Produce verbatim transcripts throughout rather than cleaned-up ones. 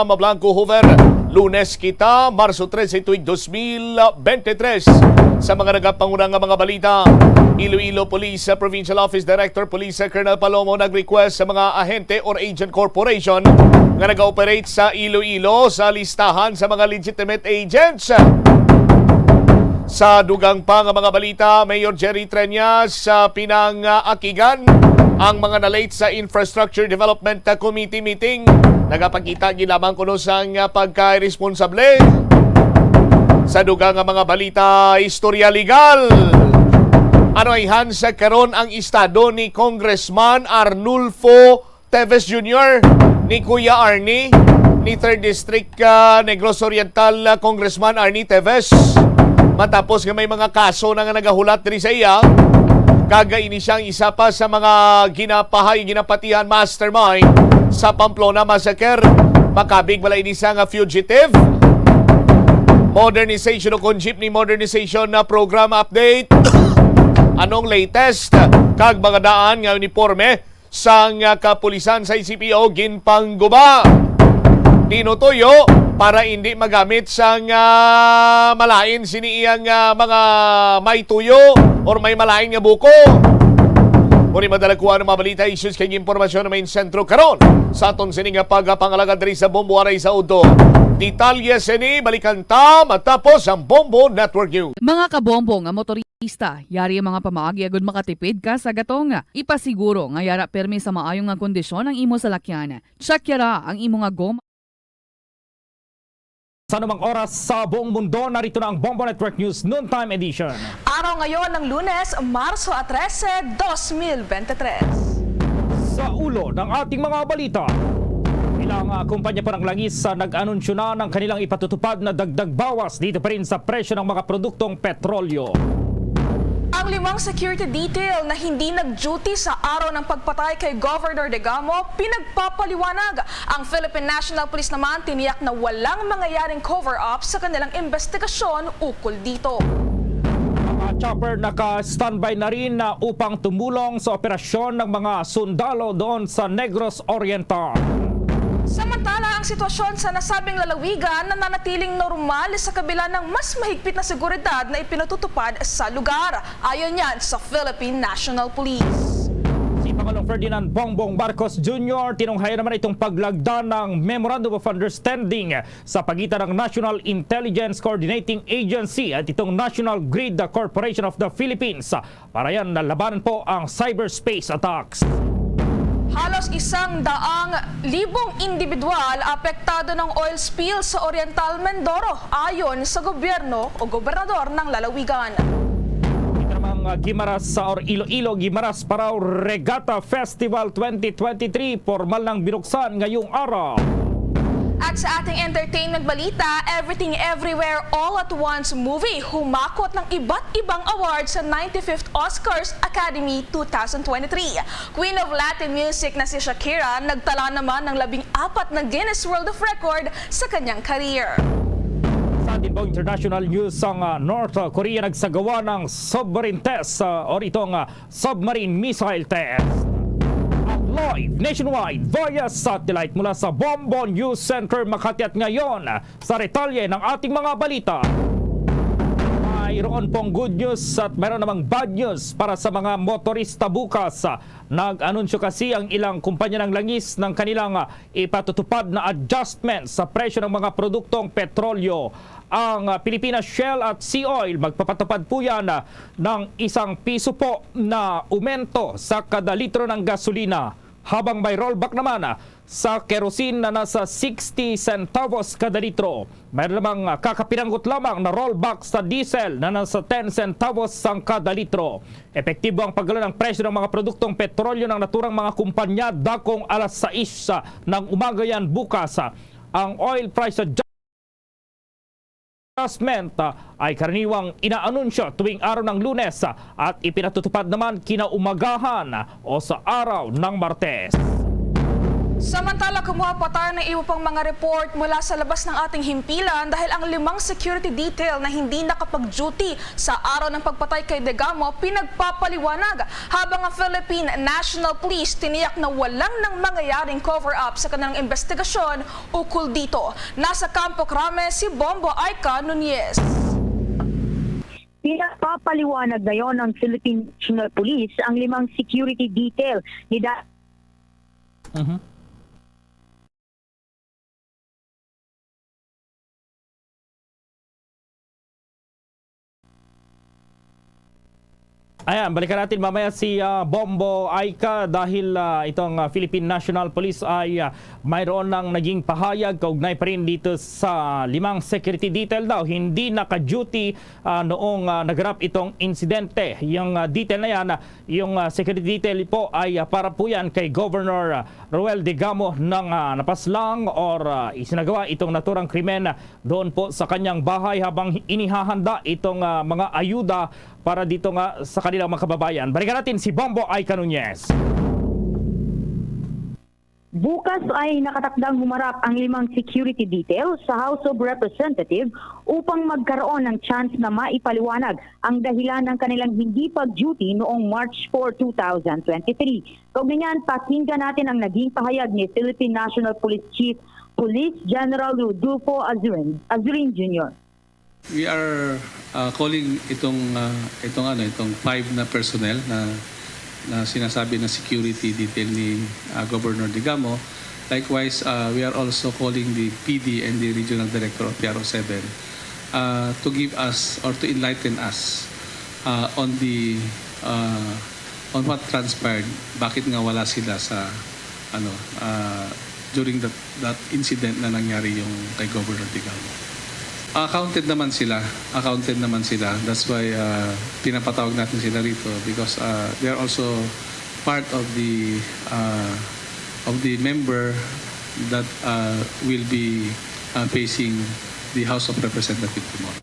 Mablanco Hoover. Lunes kita, Marso trese, tuig dos mil bente tres. Sa mga nagapanguna nga mga balita, Iloilo Police Provincial Office Director Police Colonel Palomo nag-request sa mga ahente or agent corporation nga nag-operate sa Iloilo sa listahan sa mga legitimate agents. Sa dugang pa nga mga balita, Mayor Jerry Treñas, ah, pinangakigan ang mga na-late sa Infrastructure Development Committee meeting. Nagapakita gid lamang kuno sang, ah, pagka-iresponsable. Sa dugang nga mga balita, istorya legal. Ano ay hansa karon ang estado ni Congressman Arnulfo Teves Junior, ni Kuya Arnie, ni Third District, ah, Negros Oriental, ah, Congressman Arnie Teves, matapos nga may mga kaso na nga nagahulat diri sa iya, kag ini siya ang isa pa sa mga ginapahay, ginapatihan mastermind sa Pamplona Massacre. Makabig bala ini siya nga fugitive? Modernization o kon jeepney modernization na program update. Anong latest kag mga daan nga uniforme sang, ah, kapulisan sa C P O ginpangguba? Tinutuyo para hindi magamit sang, ah, malain sini iyang, ah, mga may tuyo or may malain nga buko. Muni madala ko ang mga balita, issues kag impormasyon na may sentro karon sa aton sini nga pagpangalagad diri sa Bombo Aray sa Udto. Detalye sini balikan ta matapos ang Bombo Network News. Mga kabombo nga motorista, yari ang mga pamaagi agud makatipid ka sa gatong. Ipasiguro nga yara permi sa maayo nga kondisyon ang imo salakyan. Check yara ang imo nga goma. Sa anumang oras sa buong mundo, narito na ang Bombo Network News Noontime Edition. Araw ngayon ng Lunes, Marso trese, dos mil bente tres. Sa ulo ng ating mga balita, ilang, ah, kumpanya po ng langis sa nag-anunsyo na ng kanilang ipatutupad na dagdag bawas dito pa rin sa presyo ng mga produktong petrolyo. Ang limang security detail na hindi nag-duty sa araw ng pagpatay kay Governor Degamo, pinagpapaliwanag. Ang Philippine National Police naman tiniyak na walang mangyayaring cover-up sa kanilang investigasyon ukol dito. Mga chopper naka-standby na rin na upang tumulong sa operasyon ng mga sundalo doon sa Negros Oriental. Samantala, ang sitwasyon sa nasabing lalawigan nananatiling normal sa kabila ng mas mahigpit na seguridad na ipinatutupad sa lugar, ayon yan sa Philippine National Police. Si Pangulong Ferdinand Bongbong Marcos Junior tinunghayan naman itong paglagda ng Memorandum of Understanding sa pagitan ng National Intelligence Coordinating Agency at itong National Grid Corporation of the Philippines para yan na labanan po ang cyberspace attacks. Halos isang daang libong individual apektado ng oil spill sa Oriental Mindoro, ayon sa gobyerno o gobernador ng lalawigan. Ito namang, ah, Guimaras sa or Iloilo, Guimaras Parao Regatta Festival twenty twenty-three, formal nang binuksan ngayong araw. At sa ating entertainment balita, Everything Everywhere All at Once movie humakot ng iba't ibang award sa ninety-fifth Oscars Academy two thousand twenty-three. Queen of Latin Music na si Shakira nagtala naman ng labing apat na Guinness World of Record sa kanyang career. Sa atin pong international news, ang, ah, North Korea nagsagawa ng submarine test, ah, o itong, ah, submarine missile test. At live nationwide via satellite mula sa Bombo News Center Makati at ngayon, sa detalye ng ating mga balita. Mayroon pong good news at mayroon namang bad news para sa mga motorista bukas. Nag-anunsyo kasi ang ilang kumpanya ng langis ng kanilang, ah, ipatutupad na adjustment sa presyo ng mga produktong petrolyo. Ang, ah, Pilipinas Shell at Sea Oil, magpapatupad po yan, ah, ng isang piso po na aumento sa kada litro ng gasolina, habang may rollback naman, ah, sa kerosene na nasa sixty centavos kada litro. Mayroon namang, ah, kakapinanggot lamang na rollback sa diesel na nasa ten centavos sang kada litro. Epektibo ang paggulo ng presyo ng mga produktong petrolyo ng naturang mga kumpanya dakong alas sais, ah, ng umaga yan bukas. Ah, ang oil price adjustment, ah, ay karaniwang inaanunsyo tuwing araw ng Lunes, ah, at ipinatutupad naman kinaumagahan, ah, o sa araw ng Martes. Samantala, kumuha pa tayo ng iba pang mga report mula sa labas ng ating himpilan dahil ang limang security detail na hindi nakapag-duty sa araw ng pagpatay kay Degamo pinagpapaliwanag, habang ang Philippine National Police tiniyak na walang nang mangyayaring cover-up sa kanilang investigasyon ukol dito. Nasa Campo Crame si Bombo Aika Nunez. Pinagpapaliwanag ngayon ng Philippine National Police ang limang security detail ni da- Mhm. Ayan, balikan natin mamaya si, ah, Bombo Aika dahil, ah, itong, ah, Philippine National Police ay, ah, mayroon ng naging pahayag kaugnay pa rin dito sa limang security detail daw hindi naka-duty, ah, noong, ah, naganap itong insidente. Yung, ah, detail na yan, ah, yung, ah, security detail po ay, ah, para po yan kay Governor, ah, Roel Degamo nang, ah, napaslang or, ah, isinagawa itong naturang krimen doon po sa kanyang bahay habang inihahanda itong, ah, mga ayuda para dito nga sa kanilang mga kababayan. Balikan natin si Bombo Aika Nunez. Bukas ay nakatakdang humarap ang limang security detail sa House of Representatives upang magkaroon ng chance na maipaliwanag ang dahilan ng kanilang hindi pag-duty noong March four, two thousand twenty-three. Kaugnay niyan, pakinggan natin ang naging pahayag ni Philippine National Police Chief Police General Rodolfo Azurin, Azurin Junior. We are, uh, calling itong, uh, itong, ano, itong five na personnel na, na sinasabi na security detail ni, uh, Governor Degamo. Likewise, uh, we are also calling the P D and the Regional Director of P R O seven, uh, to give us or to enlighten us, uh, on the, uh, on what transpired, bakit nga wala sila sa, ano, ah, during that, that incident na nangyari yung kay Governor Degamo. Accounted naman sila, accounted naman sila. That's why, ah, pinapatawag natin sila rito because, ah, they are also part of the, ah, of the member that, ah, will be, ah, facing the House of Representatives tomorrow.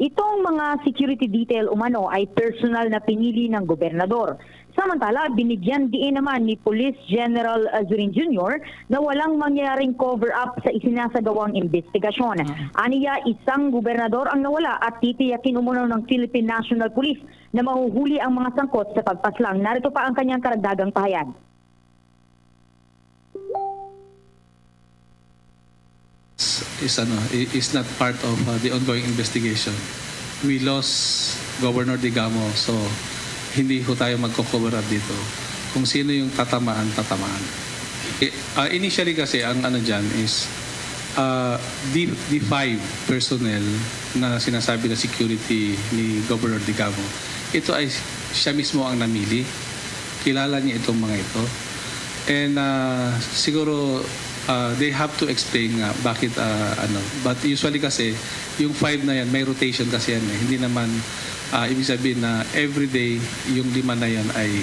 Itong mga security detail umano ay personal na pinili ng gobernador. Samantala, binigyan diin naman ni Police General Azurin Junior na walang mangyayaring cover-up sa isinasagawang investigasyon. Ah. Aniya, isang gobernador ang nawala at titiyakin umano ng Philippine National Police na mahuhuli ang mga sangkot sa pagpaslang. Narito pa ang kanyang karagdagang pahayag. Is, ano, i-, is not part of, uh, the ongoing investigation. We lost Governor Degamo, so hindi ho tayo magko-cover up dito. Kung sino yung tatamaan, tatamaan. I-, uh, initially kasi, ang ano dyan is, uh, the, the five personnel na sinasabi na security ni Governor Degamo, ito ay siya mismo ang namili. Kilala niya itong mga ito. And, ah, siguro, ah, they have to explain nga bakit, ah, ano. But usually kasi, yung five na yan, may rotation kasi yan eh. Hindi naman, ah, ibig sabihin na everyday yung lima na yan ay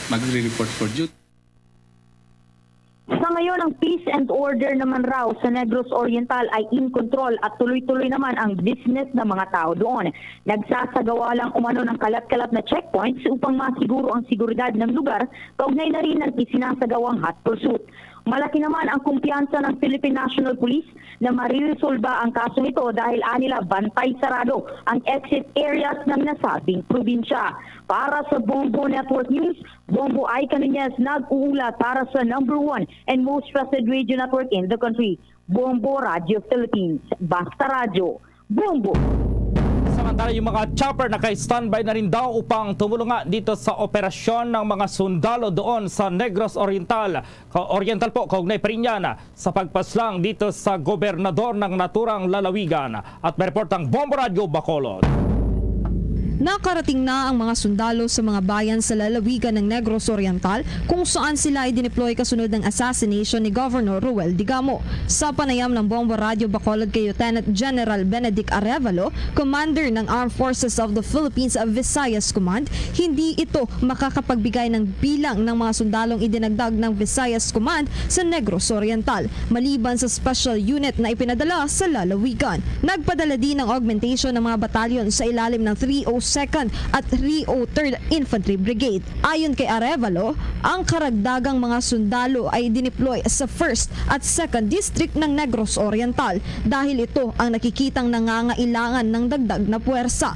magre-report for duty. Sa ngayon, ang peace and order naman raw sa Negros Oriental ay in control at tuloy-tuloy naman ang business ng mga tao doon. Nagsasagawa lang umano ng kalat-kalat na checkpoints upang masiguro ang seguridad ng lugar, kaugnay na rin ng isinasagawang hot pursuit. Malaki naman ang kumpiyansa ng Philippine National Police na mariresolba ang kasong ito dahil anila bantay sarado ang exit areas ng nasabing probinsya. Para sa Bombo Network News, Bombo Aika Nunez nag-uulat para sa number one and most trusted radio network in the country, Bombo Radio Philippines. Basta Radyo, Bombo! Samantala, yung mga chopper naka-standby na rin daw upang tumulong nga dito sa operasyon ng mga sundalo doon sa Negros Oriental. Ka-, Oriental po, kaugnay pa rin yan sa pagpaslang dito sa gobernador ng naturang lalawigan. At may report ang Bombo Radyo Bacolod. Nakarating na ang mga sundalo sa mga bayan sa lalawigan ng Negros Oriental, kung saan sila ay dineploy kasunod ng assassination ni Governor Roel Digamo. Sa panayam ng Bombo Radyo Bacolod kay Lieutenant General Benedict Arevalo, Commander ng Armed Forces of the Philippines Visayas Command, hindi ito makakapagbigay ng bilang ng mga sundalong idinagdag ng Visayas Command sa Negros Oriental, maliban sa special unit na ipinadala sa lalawigan. Nagpadala din ng augmentation ng mga batalyon sa ilalim ng three oh Second at three oh third Infantry Brigade. Ayon kay Arevalo, ang karagdagang mga sundalo ay dineploy sa First at Second District ng Negros Oriental dahil ito ang nakikitang nangangailangan ng dagdag na puwersa.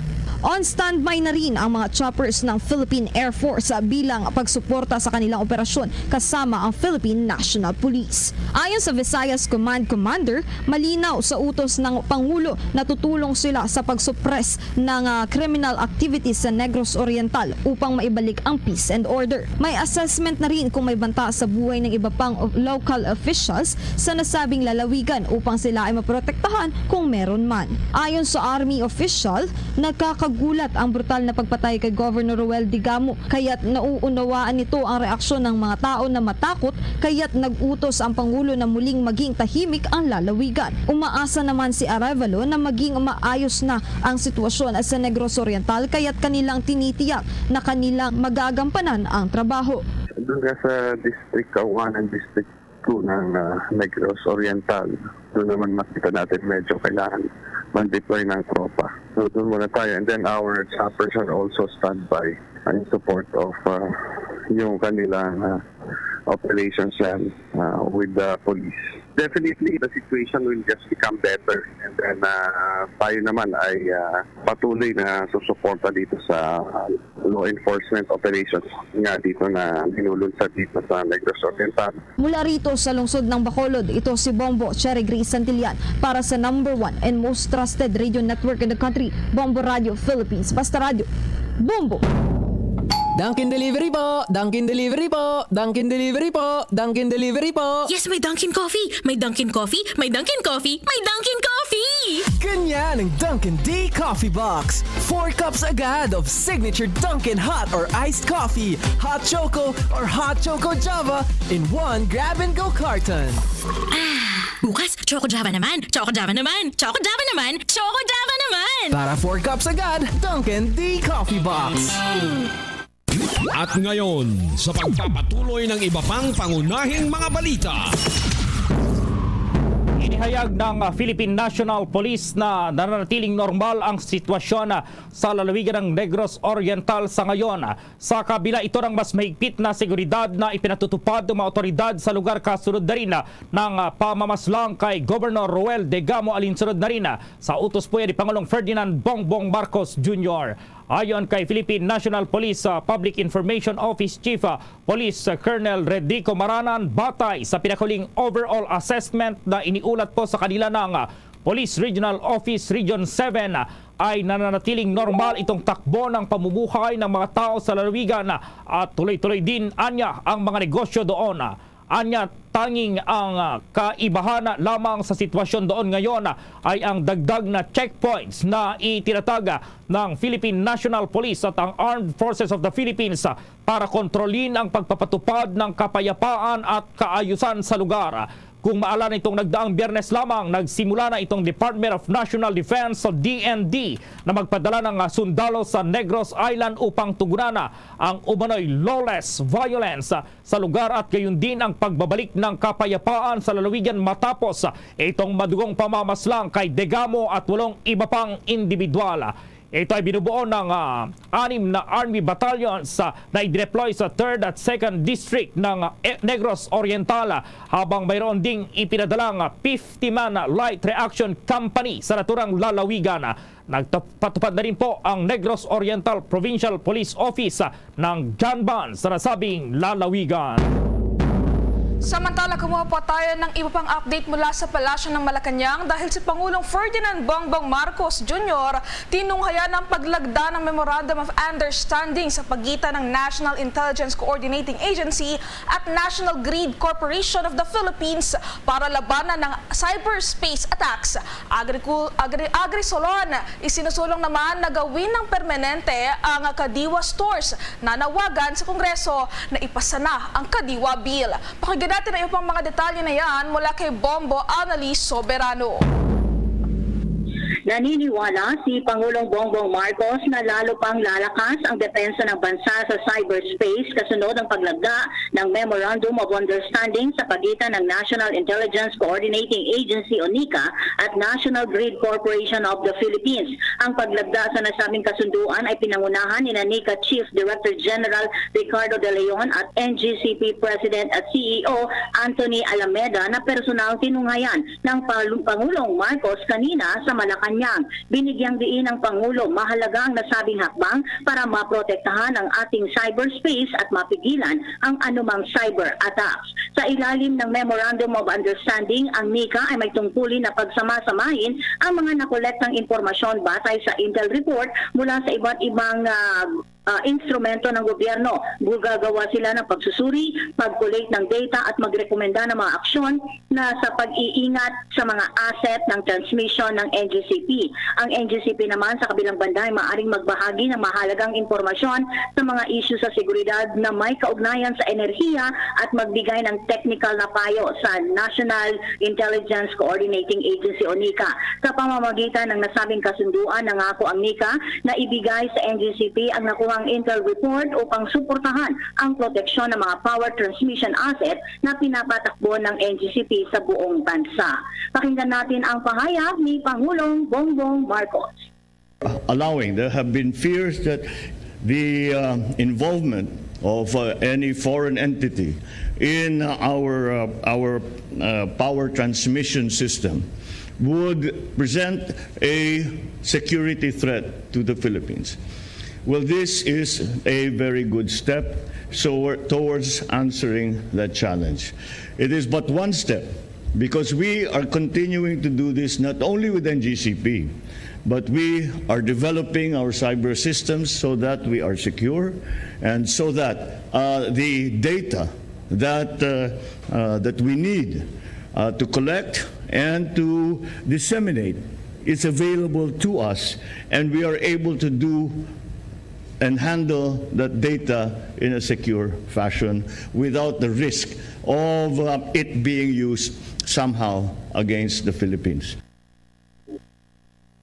On standby na rin ang mga choppers ng Philippine Air Force bilang pagsuporta sa kanilang operasyon kasama ang Philippine National Police. Ayon sa Visayas Command Commander, malinaw sa utos ng Pangulo na tutulong sila sa pagsupress ng, ah, criminal activities sa Negros Oriental upang maibalik ang peace and order. May assessment na rin kung may banta sa buhay ng iba pang o-, local officials sa nasabing lalawigan upang sila ay maprotektahan kung meron man. Ayon sa army official, nakakagulat ang brutal na pagpatay kay Governor Roel Digamo, kaya't nauunawaan nito ang reaksyon ng mga tao na matakot, kaya't nag-utos ang Pangulo na muling maging tahimik ang lalawigan. Umaasa naman si Arevalo na maging maayos na ang sitwasyon sa Negros Oriental, kaya't kanilang tinitiyak na kanilang magagampanan ang trabaho. Doon nga sa district, kaugalingon district two ng, ah, Negros Oriental, doon naman makita natin medyo kailangan mag-deploy ng tropa. So doon muna tayo. And then our choppers are also standby in support of, ah, yung kanilang, ah, operations yan, ah, with the police. Definitely, the situation will just become better. And then, ah, tayo naman ay, ah, patuloy na susuporta dito sa, ah, law enforcement operations nga dito na linulunsad dito sa Negros Oriental. Mula rito sa lungsod ng Bacolod, ito si Bombo Cherry Grace Santillan para sa number one and most trusted radio network in the country, Bombo Radio Philippines. Basta Radio, Bombo! Dunkin Delivery po! Dunkin Delivery po! Dunkin Delivery po! Dunkin Delivery po! Yes, may Dunkin Coffee! May Dunkin Coffee! May Dunkin Coffee! May Dunkin Coffee! Ganyan ang Dunkin D Coffee Box. Four cups agad of signature Dunkin hot or iced coffee, hot choco or hot choco Java in one grab-and-go carton. Ah, bukas, Choco Java naman! Choco Java naman! Choco Java naman! Choco Java naman! Para four cups agad, Dunkin D Coffee Box. At ngayon, sa pagpapatuloy ng iba pang pangunahing mga balita. Inihayag ng, ah, Philippine National Police na nananatiling normal ang sitwasyon, ah, sa lalawigan ng Negros Oriental sa ngayon. Sa kabila ito ng mas mahigpit na seguridad na ipinatutupad ng mga otoridad sa lugar kasunod na rin, ah, ng, ah, pamamaslang kay Governor Roel Degamo, alinsunod na rin, ah, sa utos po yan ni Pangulong Ferdinand Bongbong Marcos Junior. Ayon kay Philippine National Police, ah, Public Information Office Chief, ah, Police, ah, Colonel Redrico Maranan, batay sa pinakahuling overall assessment na iniulat po sa kanila ng, ah, Police Regional Office Region seven, ah, ay nananatiling normal itong takbo ng pamumuhay ng mga tao sa lalawigan, ah, at tuloy-tuloy din anya ang mga negosyo doon, ah. Anya, tanging ang, ah, kaibahan lamang sa sitwasyon doon ngayon, ah, ay ang dagdag na checkpoints na itinatag, ah, ng Philippine National Police at ang Armed Forces of the Philippines, ah, para kontrolin ang pagpapatupad ng kapayapaan at kaayusan sa lugar. Kung maalala, nitong nagdaang Biyernes lamang, nagsimula na itong Department of National Defense o D N D na magpadala ng, ah, sundalo sa Negros Island upang tugunan, ah, ang umano'y lawless violence, ah, sa lugar at gayon din ang pagbabalik ng kapayapaan sa lalawigan matapos, ah, itong madugong pamamaslang kay Degamo at walong iba pang individual. Ito ay binubuo ng, ah, anim na Army Battalions, ah, na idineploy sa third at second District ng, ah, E-, Negros Oriental, ah, habang mayroon ding ipinadalang, ah, fifty-man Light Reaction Company sa naturang lalawigan. Nagpatupad na rin po ang Negros Oriental Provincial Police Office, ah, ng gun ban sa nasabing lalawigan. Samantala, kumuha po tayo ng iba pang update mula sa Palasyo ng Malacañang dahil si Pangulong Ferdinand Bongbong Marcos Junior tinunghayan ang paglagda ng Memorandum of Understanding sa pagitan ng National Intelligence Coordinating Agency at National Grid Corporation of the Philippines para labanan ng cyberspace attacks. Agricul-, Agri-, Agrisolon, isinusulong naman na gawin ng permanente ang Kadiwa stores. Nanawagan sa Kongreso na ipasa na ang Kadiwa Bill. Pakinggan natin ang iba pang mga detalye na yan mula kay Bombo Annalise Soberano. Naniniwala si Pangulong Bongbong Marcos na lalo pang lalakas ang depensa ng bansa sa cyberspace kasunod ng paglagda ng Memorandum of Understanding sa pagitan ng National Intelligence Coordinating Agency o NICA at National Grid Corporation of the Philippines. Ang paglagda sa nasabing kasunduan ay pinangunahan ni NICA Chief Director General Ricardo De Leon at N G C P President at C E O Anthony Alameda na personal tinunghayan ng Pal- Pangulong Marcos kanina sa Malacañang. Binigyang diin ang Pangulo, mahalaga ang nasabing hakbang para maprotektahan ang ating cyberspace at mapigilan ang anumang cyber attacks. Sa ilalim ng Memorandum of Understanding, ang NICA ay may tungkulin na pagsamasamahin ang mga nakolektang impormasyon batay sa intel report mula sa iba't ibang ah, ah, instrumento ng gobyerno. Gugagawa sila ng pagsusuri, pag-collate ng data at magrekomenda ng mga aksyon na sa pag-iingat sa mga asset ng transmission ng N G C P. Ang N G C P naman sa kabilang banda ay maaaring magbahagi ng mahalagang impormasyon sa mga isyu sa seguridad na may kaugnayan sa enerhiya at magbigay ng technical na payo sa National Intelligence Coordinating Agency o NICA. Sa pamamagitan ng nasabing kasunduan, nangako ang NICA na ibigay sa N G C P ang nakuhang intel report upang suportahan ang proteksyon ng mga power transmission asset na pinapatakbo ng N G C P sa buong bansa. Pakinggan natin ang pahayag ni Pangulong Bongbong Marcos. Allowing. There have been fears that the uh, involvement of uh, any foreign entity in our uh, our uh, power transmission system would present a security threat to the Philippines. Well, this is a very good step so towards answering that challenge. It is but one step because we are continuing to do this not only with N G C P, but we are developing our cyber systems so that we are secure and so that uh, the data that uh, uh, that we need uh, to collect and to disseminate is available to us, and we are able to do and handle that data in a secure fashion without the risk of uh, it being used somehow against the Philippines.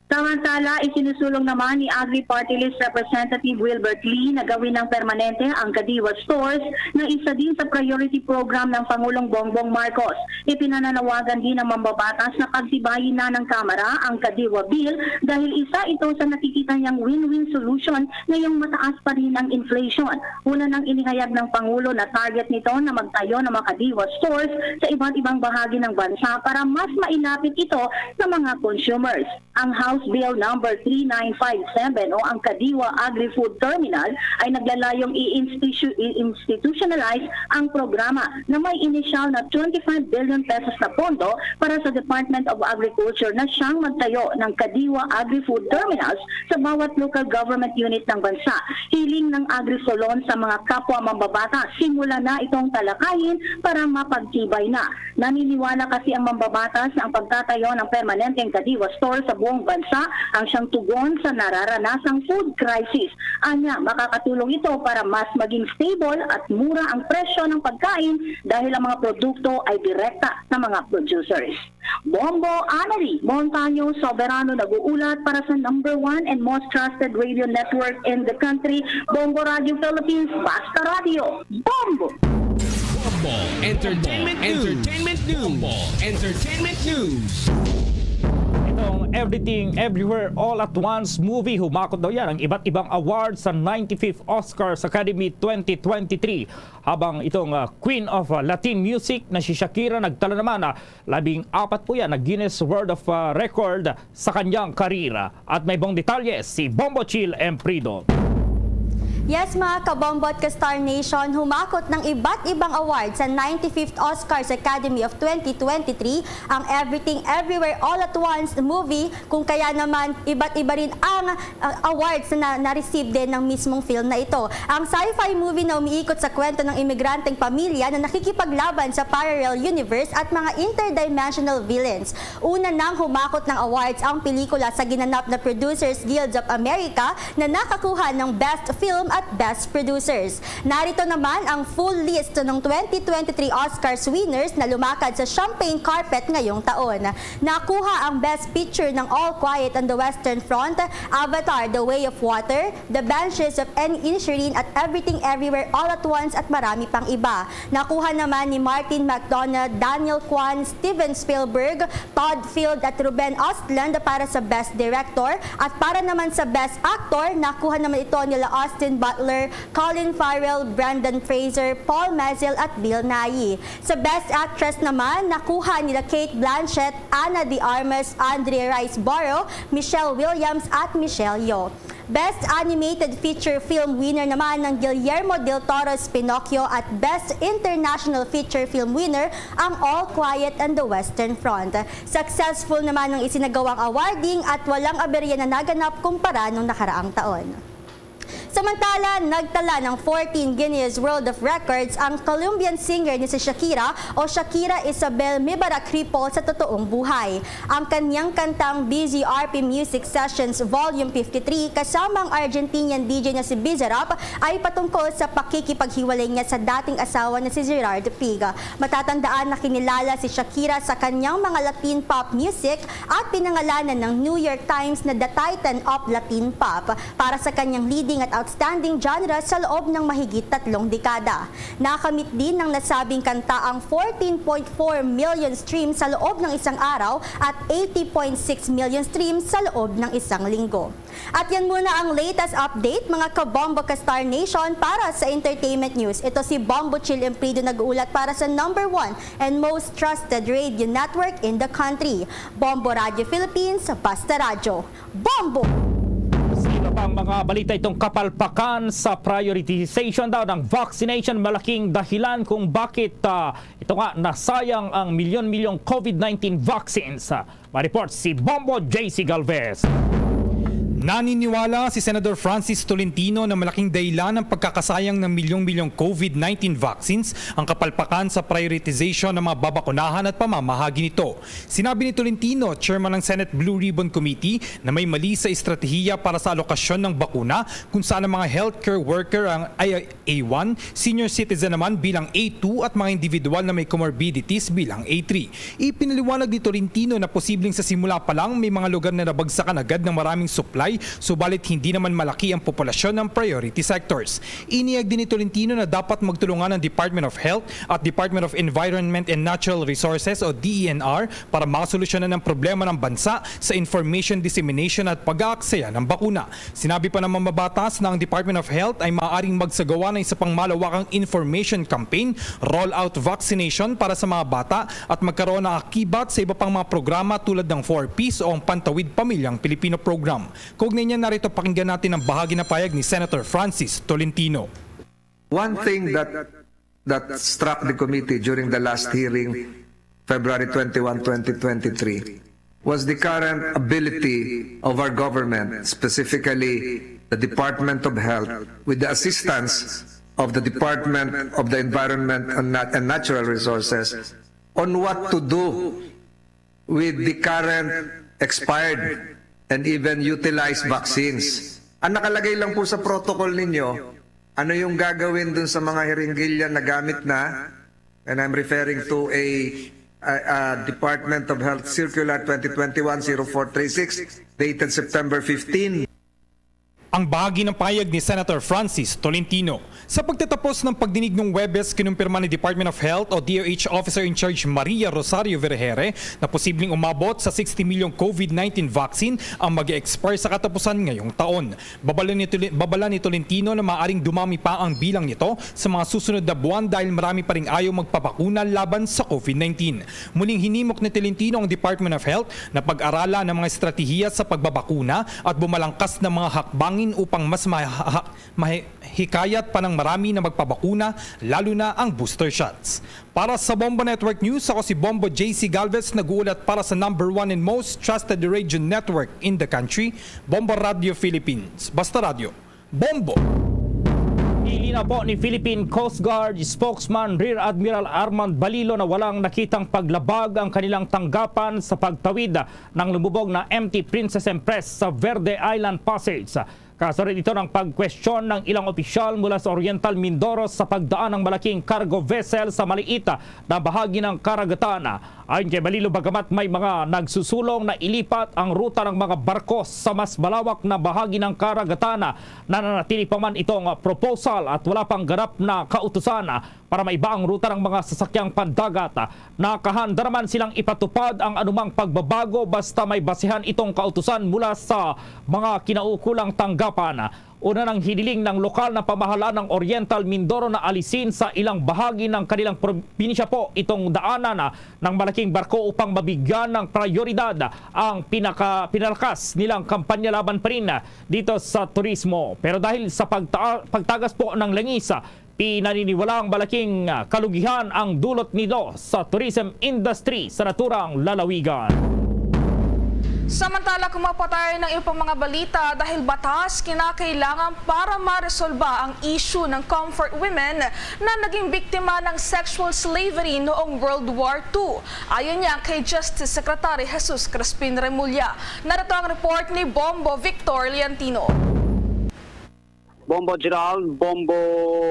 Samantala, isinusulong naman ni Agri Party List Representative Wilbert Lee na gawin ng permanente ang Kadiwa Stores na isa din sa priority program ng Pangulong Bongbong Marcos. Ipinananawagan din ng mambabatas na pagtibayin na ng Kamara ang Kadiwa Bill dahil isa ito sa nakikita niyang win-win solution ngayong mataas pa rin ang inflation. Una nang inihayag ng Pangulo na target nito na magtayo ng mga Kadiwa Stores sa iba't ibang bahagi ng bansa para mas mailapit ito sa mga consumers. Ang House Bill number three nine five seven o ang Kadiwa Agri-Food Terminal ay naglalayong i-institu- i-institutionalize ang programa na may inisyal na twenty-five billion pesos na pondo para sa Department of Agriculture na siyang magtayo ng Kadiwa Agri-Food Terminals sa bawat local government unit ng bansa. Hiling ng Agri-Solon sa mga kapwa mambabatas, simulan na itong talakayin para mapagtibay na. Naniniwala kasi ang mambabatas na ang pagtatayo ng permanenteng Kadiwa Store sa buong bansa ang siyang tugon sa nararanasang food crisis. Anya, makakatulong ito para mas maging stable at mura ang presyo ng pagkain dahil ang mga produkto ay direkta sa mga producers. Bombo Anali Montaño Soberano nag-uulat para sa number one and most trusted radio network in the country, Bombo Radio Philippines, Basta Radio. Bombo! Bombo Entertainment News. Entertainment News. Bombo Entertainment News. Itong Everything Everywhere All at Once movie, humakot daw yan ang iba't ibang awards sa ninety-fifth Oscars Academy twenty twenty-three. Habang itong ah, Queen of ah, Latin Music na si Shakira nagtala naman ah, labing apat po yan na Guinness World of ah, Record sa kanyang karera. At may buong detalye si Bombo Chill Emprido. Yes, mga kabombo at ka-Star Nation, humakot ng iba't ibang award sa ninety-fifth Oscars Academy of twenty twenty-three ang Everything Everywhere All at Once movie, kung kaya naman iba't iba rin ang uh, awards na na-receive din ng mismong film na ito. Ang sci-fi movie na umiikot sa kwento ng imigranteng pamilya na nakikipaglaban sa parallel universe at mga interdimensional villains. Una nang humakot ng awards ang pelikula sa ginanap na Producers Guild of America na nakakuha ng Best Film at Best Producers. Narito naman ang full list ng twenty twenty-three Oscars winners na lumakad sa champagne carpet ngayong taon. Nakuha ang Best Picture ng All Quiet on the Western Front, Avatar: The Way of Water, The Banshees of Inisherin at Everything Everywhere All at Once at marami pang iba. Nakuha naman ni Martin McDonagh, Daniel Kwan, Steven Spielberg, Todd Field at Ruben Östlund para sa Best Director, at para naman sa Best Actor, nakuha naman ito nila Austin Butler, Colin Farrell, Brendan Fraser, Paul Mescal at Bill Nighy. Sa Best Actress naman, nakuha nila Cate Blanchett, Ana de Armas, Andrea Riseborough, Michelle Williams at Michelle Yeoh. Best Animated Feature Film winner naman ng Guillermo del Toro's Pinocchio at Best International Feature Film winner ang All Quiet on the Western Front. Successful naman ang isinagawang awarding at walang aberya na naganap kumpara nung nakaraang taon. Samantala, nagtala ng fourteen Guinness World of Records ang Colombian singer ni si Shakira o Shakira Isabel Mebarak Ripoll sa totoong buhay. Ang kanyang kantang B Z R P Music Sessions Volume fifty-three kasama ang Argentinian D J na si Bizarrap ay patungkol sa pakikipaghiwalay niya sa dating asawa na si Gerard Piga. Matatandaan na kinilala si Shakira sa kanyang mga Latin pop music at pinangalanan ng New York Times na the Titan of Latin Pop para sa kanyang leading at outstanding genre sa loob ng mahigit tatlong dekada. Nakamit din ng nasabing kanta ang fourteen point four million streams sa loob ng isang araw at eighty point six million streams sa loob ng isang linggo. At yan muna ang latest update, mga ka-Bombo, ka-Star Nation, para sa entertainment news. Ito si Bombo Chill Emprido nag-uulat para sa number one and most trusted radio network in the country, Bombo Radio Philippines, Basta Radyo. Bombo! Sa iba pang mga balita, itong kapalpakan sa prioritization daw ng vaccination, malaking dahilan kung bakit, ah, ito nga, nasayang ang milyon-milyong COVID nineteen vaccines. Ah, may report si Bombo J C Galvez. Naniniwala si Senador Francis Tolentino na malaking dahilan ng pagkakasayang ng milyong-milyong COVID nineteen vaccines ang kapalpakan sa prioritization ng mga babakunahan at pamamahagi nito. Sinabi ni Tolentino, chairman ng Senate Blue Ribbon Committee, na may mali sa estratehiya para sa alokasyon ng bakuna kung saan ang mga healthcare worker ang ay A one, senior citizen naman bilang A two at mga individual na may comorbidities bilang A three. Ipinaliwanag ni Tolentino na posibleng sa simula pa lang may mga lugar na nabagsakan agad ng maraming supply, subalit hindi naman malaki ang populasyon ng priority sectors. Inihayag din ni Tolentino na dapat magtulungan ang Department of Health at Department of Environment and Natural Resources o D E N R para masolusyonan ang problema ng bansa sa information dissemination at pag-aaksaya ng bakuna. Sinabi pa ng mambabatas na ang Department of Health ay maaaring magsagawa ng isa pang malawakang information campaign, rollout vaccination para sa mga bata at magkaroon ng akibat sa iba pang mga programa tulad ng Four Ps o ang Pantawid Pamilyang Pilipino Program. Kaugnay niyan, narito, pakinggan natin ang bahagi ng pahayag ni Senator Francis Tolentino. One thing that that struck the committee during the last hearing, February twenty-one, twenty twenty-three, was the current ability of our government, specifically the Department of Health, with the assistance of the Department of the Environment and Nat-, and Natural Resources, on what to do with the current expired and even utilized vaccines. Ang nakalagay lang po sa protocol ninyo, ano yung gagawin dun sa mga hiringgilya na gamit na? And I'm referring to a, a, a Department of Health Circular twenty twenty-one oh four thirty-six, dated September fifteen. Ang bahagi ng pahayag ni Senator Francis Tolentino. Sa pagtatapos ng pagdinig nung Huwebes, kinumpirma ni Department of Health o D O H Officer in Charge Maria Rosario Vergeire na posibleng umabot sa sixty milyong COVID nineteen vaccine ang mag-expire sa katapusan ngayong taon. Babala ni Tol-, babala ni Tolentino na maaring dumami pa ang bilang nito sa mga susunod na buwan dahil marami pa ring ayaw magpabakuna laban sa COVID nineteen. Muling hinimok ni Tolentino ang Department of Health na pag-aralan ang mga estratehiya sa pagbabakuna at bumalangkas ng mga hakbangin upang mas maha-, mahikayat pa ng marami na magpabakuna, lalo na ang booster shots. Para sa Bombo Network News, ako si Bombo J C Galvez, nag-uulat para sa number one and most trusted radio network in the country, Bombo Radio Philippines. Basta Radyo, Bombo! Nilinaw po ni Philippine Coast Guard spokesman Rear Admiral Armand Balilo na walang nakitang paglabag ang kanilang tanggapan sa pagtawid ng lumubog na M T Princess Empress sa Verde Island Passage. Kasunod ito ng pagkwestiyon ng ilang opisyal mula sa Oriental Mindoro sa pagdaan ng malaking cargo vessel sa maliit na bahagi ng karagatan. Ayon kay Balilo, bagamat may mga nagsusulong na ilipat ang ruta ng mga barko sa mas malawak na bahagi ng karagatan, nananatili pa man itong proposal at wala pang ganap na kautusan para maiba ang ruta ng mga sasakyang pandagat. Nakahanda naman silang ipatupad ang anumang pagbabago basta may basehan itong kautusan mula sa mga kinaukulang tanggapan. Una, nang hiniling ng lokal na pamahalaan ng Oriental Mindoro na alisin sa ilang bahagi ng kanilang probinsya po itong daanan, ah, ng malaking barko upang mabigyan ng prioridad ang pinaka-, pinalakas nilang kampanya laban pa rin, ah, dito sa turismo. Pero dahil sa pagta-, pagtagas po ng langis, ah, pinaniniwalaang malaking, ah, kalugihan ang dulot nito sa tourism industry sa naturang lalawigan. Samantala, kumapatay ng iba pang mga balita dahil batas kinakailangan para maresolba ang issue ng comfort women na naging biktima ng sexual slavery noong World War two. Ayon niya kay Justice Secretary Jesus Crispin Remulla. Narito ang report ni Bombo Victor Leontino. Bombo Gerald, Bombo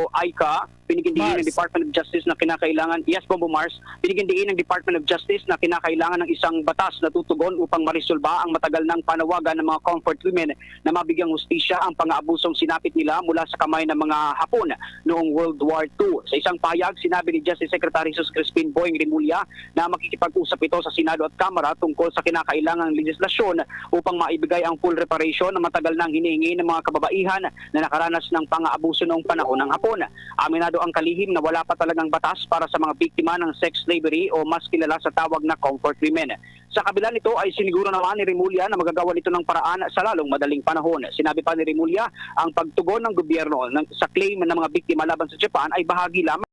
Aika, pinigindiin ng Mars. Department of Justice na kinakailangan, yes, Bombo Mars, pinigindiin ng Department of Justice na kinakailangan ng isang batas na tutugon upang maresolba ang matagal nang panawagan ng mga comfort women na mabigyang hustisya ang pangaabusong sinapit nila mula sa kamay ng mga Hapon noong World War two. Sa isang pahayag, sinabi ni Justice Secretary Jesus Crispin Boying Remulla na makikipag-usap ito sa Senado at Kamara tungkol sa kinakailangang legislasyon upang maibigay ang full reparation na matagal nang hinihingi ng mga kababaihan na nakaranas ng pang-aabuso noong panahon ng Hapon. Aminado ang kalihim na wala pa talagang batas para sa mga biktima ng sex slavery o mas kilala sa tawag na comfort women. Sa kabila nito ay siniguro naman ni Remulla na magagawa nito ng paraan sa lalong madaling panahon. Sinabi pa ni Remulla, ang pagtugon ng gobyerno ng, sa claim ng mga biktima laban sa Japan ay bahagi lamang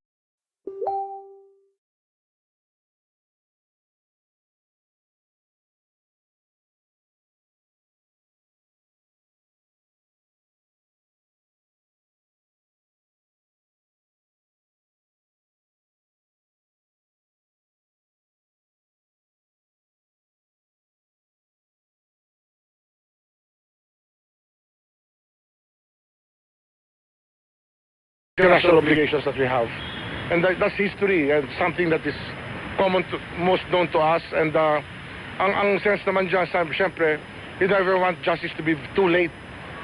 International obligations that we have. And that, that's history and something that is common to, most known to us. And, uh, ang, ang sense naman dyan, sa, siyempre, you never want justice to be too late.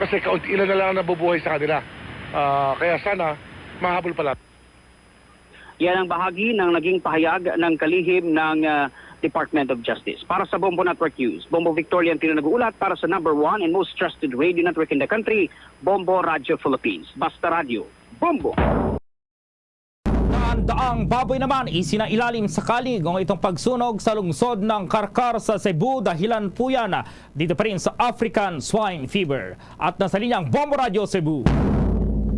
Kasi kaunti lang na lang nabubuhay sa kanila. Ah, kaya sana, mahabol pala. Yan ang bahagi ng naging pahayag ng kalihim ng, ah, Department of Justice. Para sa Bombo Network News, Bombo Victor Leontino nag-uulat para sa number one and most trusted radio network in the country, Bombo Radio Philippines. Basta Radyo, Bombo! Daang-daang baboy naman isinailalim sa kalig o itong pagsunog sa lungsod ng Carcar sa Cebu, dahilan po yan dito pa rin sa African Swine Fever. At nasa linya ang Bombo Radyo Cebu.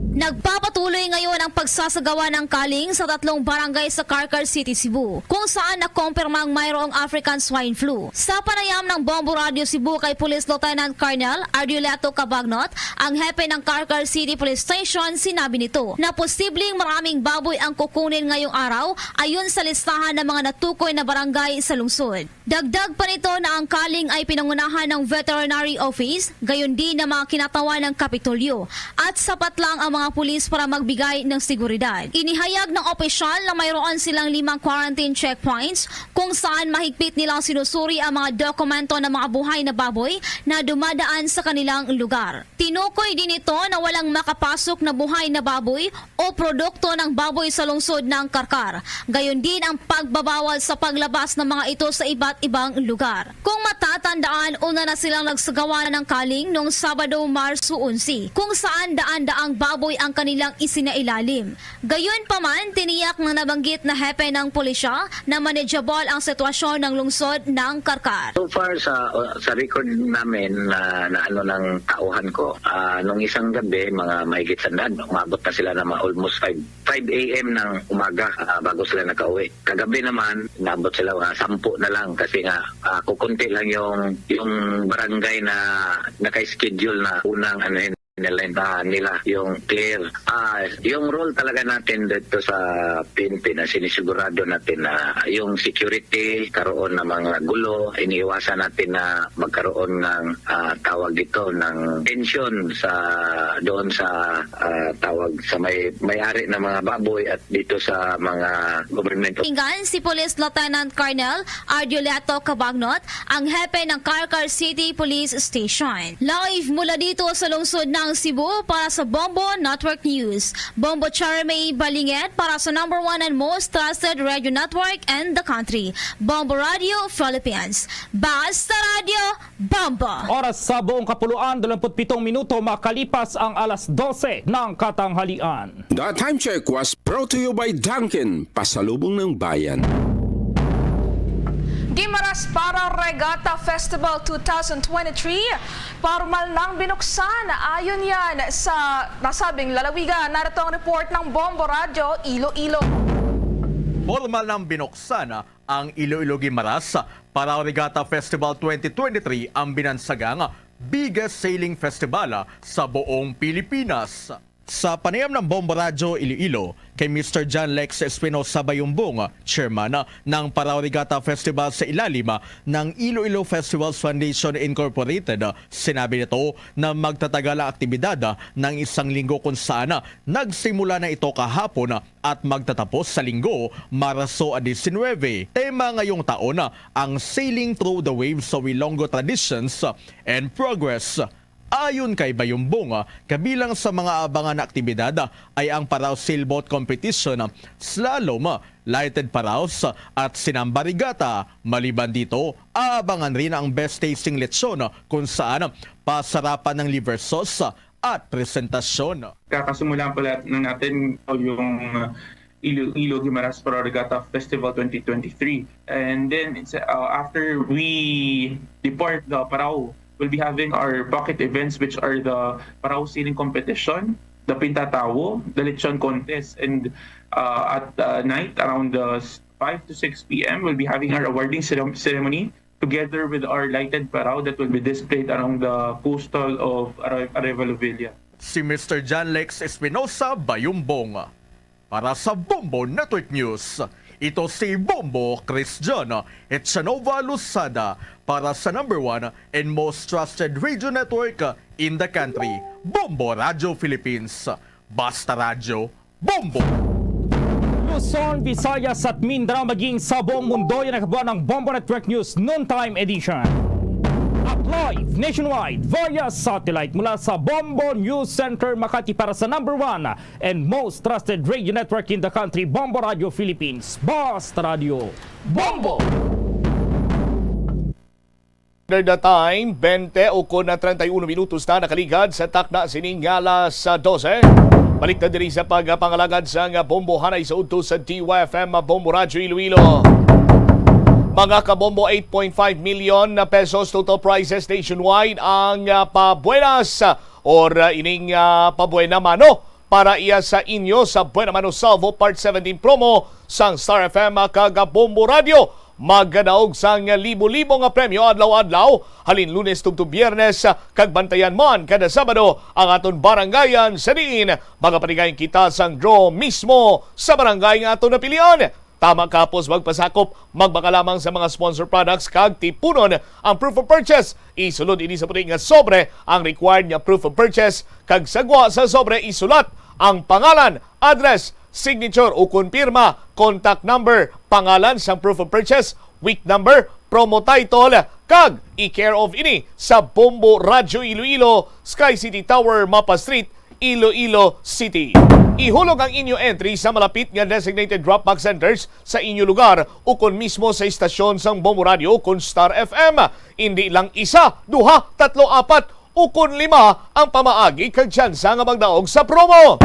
Nagpapatuloy ngayon ang pagsasagawa ng kaling sa tatlong barangay sa Carcar City, Cebu, kung saan nakumpirmang mayroong African Swine Flu. Sa panayam ng Bombo Radyo Cebu kay Police Lieutenant Colonel Ardileto Cabagnot, ang hepe ng Carcar City Police Station, sinabi nito na posibleng maraming baboy ang kukunin ngayong araw ayon sa listahan ng mga natukoy na barangay sa lungsod. Dagdag pa nito na ang kaling ay pinangunahan ng Veterinary Office, gayon din ng mga kinatawan ng Kapitolyo, at sapat lang ang mga pulis para magbigay ng seguridad. Inihayag ng opisyal na mayroon silang limang quarantine checkpoints kung saan mahigpit nilang sinusuri ang mga dokumento ng mga buhay na baboy na dumadaan sa kanilang lugar. Tinukoy din ito na walang makapasok na buhay na baboy o produkto ng baboy sa lungsod ng Carcar. Gayon din ang pagbabawal sa paglabas ng mga ito sa iba't ibang lugar. Kung matatandaan, una na silang nagsagawa ng kaling noong Sabado, Marso onse, kung saan daan-daang baboy ang kanilang isinailalim. Gayon pa man, tiniyak ng nabanggit na hepe ng pulisya na manageable ang sitwasyon ng lungsod ng Carcar. So far sa, sa record namin na, na ano ng tauhan ko, ah, nung isang gabi, mga mahigit sandaan, umabot na sila ng mga almost five, five a m ng umaga, ah, bago sila nakauwi. Kagabi naman, naabot sila mga sampu na lang kasi nga, ah, kukunti lang yung, yung barangay na naka-schedule na unang ano yun, nila, na nila yung clear. Ah, yung role talaga natin dito sa P N P na sinisigurado natin na yung security, karoon ng mga gulo, iniiwasan natin na magkaroon ng, ah, tawag dito, ng tension sa, doon sa, ah, tawag sa may, may-ari ng mga baboy at dito sa mga government. Pakinggan si Police Lieutenant Colonel Ardioleto Cabagnot, ang hepe ng Carcar City Police Station. Live mula dito sa lungsod ng Cebu para sa Bombo Network News. Bombo Charmaine Balinged para sa number one and most trusted radio network in the country, Bombo Radio Philippines. Basta Radio, Bombo! Oras sa buong kapuluan, dalawampu't pitong minuto makalipas ang alas dose ng katanghalian. The time check was brought to you by Dunkin, pasalubong ng bayan. Guimaras Para Regatta Festival two thousand twenty-three, pormal nang binuksan. Ayon yan sa nasabing lalawigan. Narito ang report ng Bombo Radyo Iloilo. Pormal nang binuksan ang Iloilo Guimaras Para Regatta Festival twenty twenty-three, ang binansagang biggest sailing festival sa buong Pilipinas. Sa panayam ng Bombo Radyo Iloilo kay Mister John Lex Espinosa Bayumbong, chairman ng Parao Regatta Festival sa ilalim ng Iloilo Festivals Foundation Incorporated, sinabi nito na magtatagal ang aktibidad ng isang linggo, kung saan nagsimula na ito kahapon at magtatapos sa Linggo, Marso diecinuebe. Tema ngayong taon ang Sailing Through the Waves of Ilonggo Traditions and Progress. Ayon kay Bayumbong, kabilang sa mga abangan na aktibidad ay ang Parao Sailboat Competition, Slalom, Lighted Paraos, at Sinamba Regatta. Maliban dito, aabangan rin ang Best Tasting Lechon, kung saan pasarapan ng liver sauce at presentasyon. Kakasimulan pala na natin yung, uh, Iloilo Guimaras Parao Regatta Festival twenty twenty-three. And then it's, uh, after we depart the Parao, we'll be having our bucket events, which are the Parao Sailing Competition, the Pintatawo, the Lechon Contest, and, uh, at, uh, night around the s-, five to six p m, we'll be having our awarding cerem-, ceremony together with our lighted parao that will be displayed around the coastal of Are-, Arevalo Villa. Si Mister John Lex Espinosa Bayumbong. Para sa Bombo Network News, ito si Bombo Christian Echanova Losada para sa number one and most trusted radio network in the country, Bombo Radyo Philippines. Basta Radyo, Bombo! Luzon, Visayas at Mindanao, maging sa buong mundo, yan ang kabuuan ng Bombo Network News Noontime Edition. At live nationwide via satellite mula sa Bombo News Center, Makati, para sa number one and most trusted radio network in the country, Bombo Radio Philippines. Basta Radio, Bombo! Under the time, bente ukon na treinta y uno minutos na nakaligad sa takna sining alas dose. Balik ta diri sa pagpangalagad sang bombohanay sa udto sa D Y F M Bombo Radyo Iloilo. Mga kabombo, eight point five million na pesos total prizes nationwide ang, ah, pabuenas or, ah, ining, ah, pabuena mano para iya sa inyo sa Buena Mano Salvo Part seventeen promo sang Star F M kag Bombo Radio. Magkadaog sang libo-libo nga premyo adlaw-adlaw, halin Lunes tubtob Biyernes, kag bantayan man kada Sabado ang aton barangayan sa diin magapaligay kita sang draw mismo sa barangay nga aton napilian. Tama ka, hapos magpasakop, magbaka lamang sa mga sponsor products kag tipunon ang proof of purchase. Isulod ini sa puti nga sobre ang required nga proof of purchase, kag sa gwa sa sobre isulat ang pangalan, address, signature ukon pirma, contact number, pangalan sang proof of purchase, week number, promo title, kag i-care of ini sa Bombo Radyo Iloilo, Sky City Tower, Mapa Street, Iloilo City. Ihulog ang inyo entry sa malapit nga designated drop-box centers sa inyo lugar ukon mismo sa istasyon sang Bombo Radio ukon Star F M. Indi lang isa, duha, tatlo, apat, ukon lima ang pamaagi kag tsansa nga magdaog sa promo.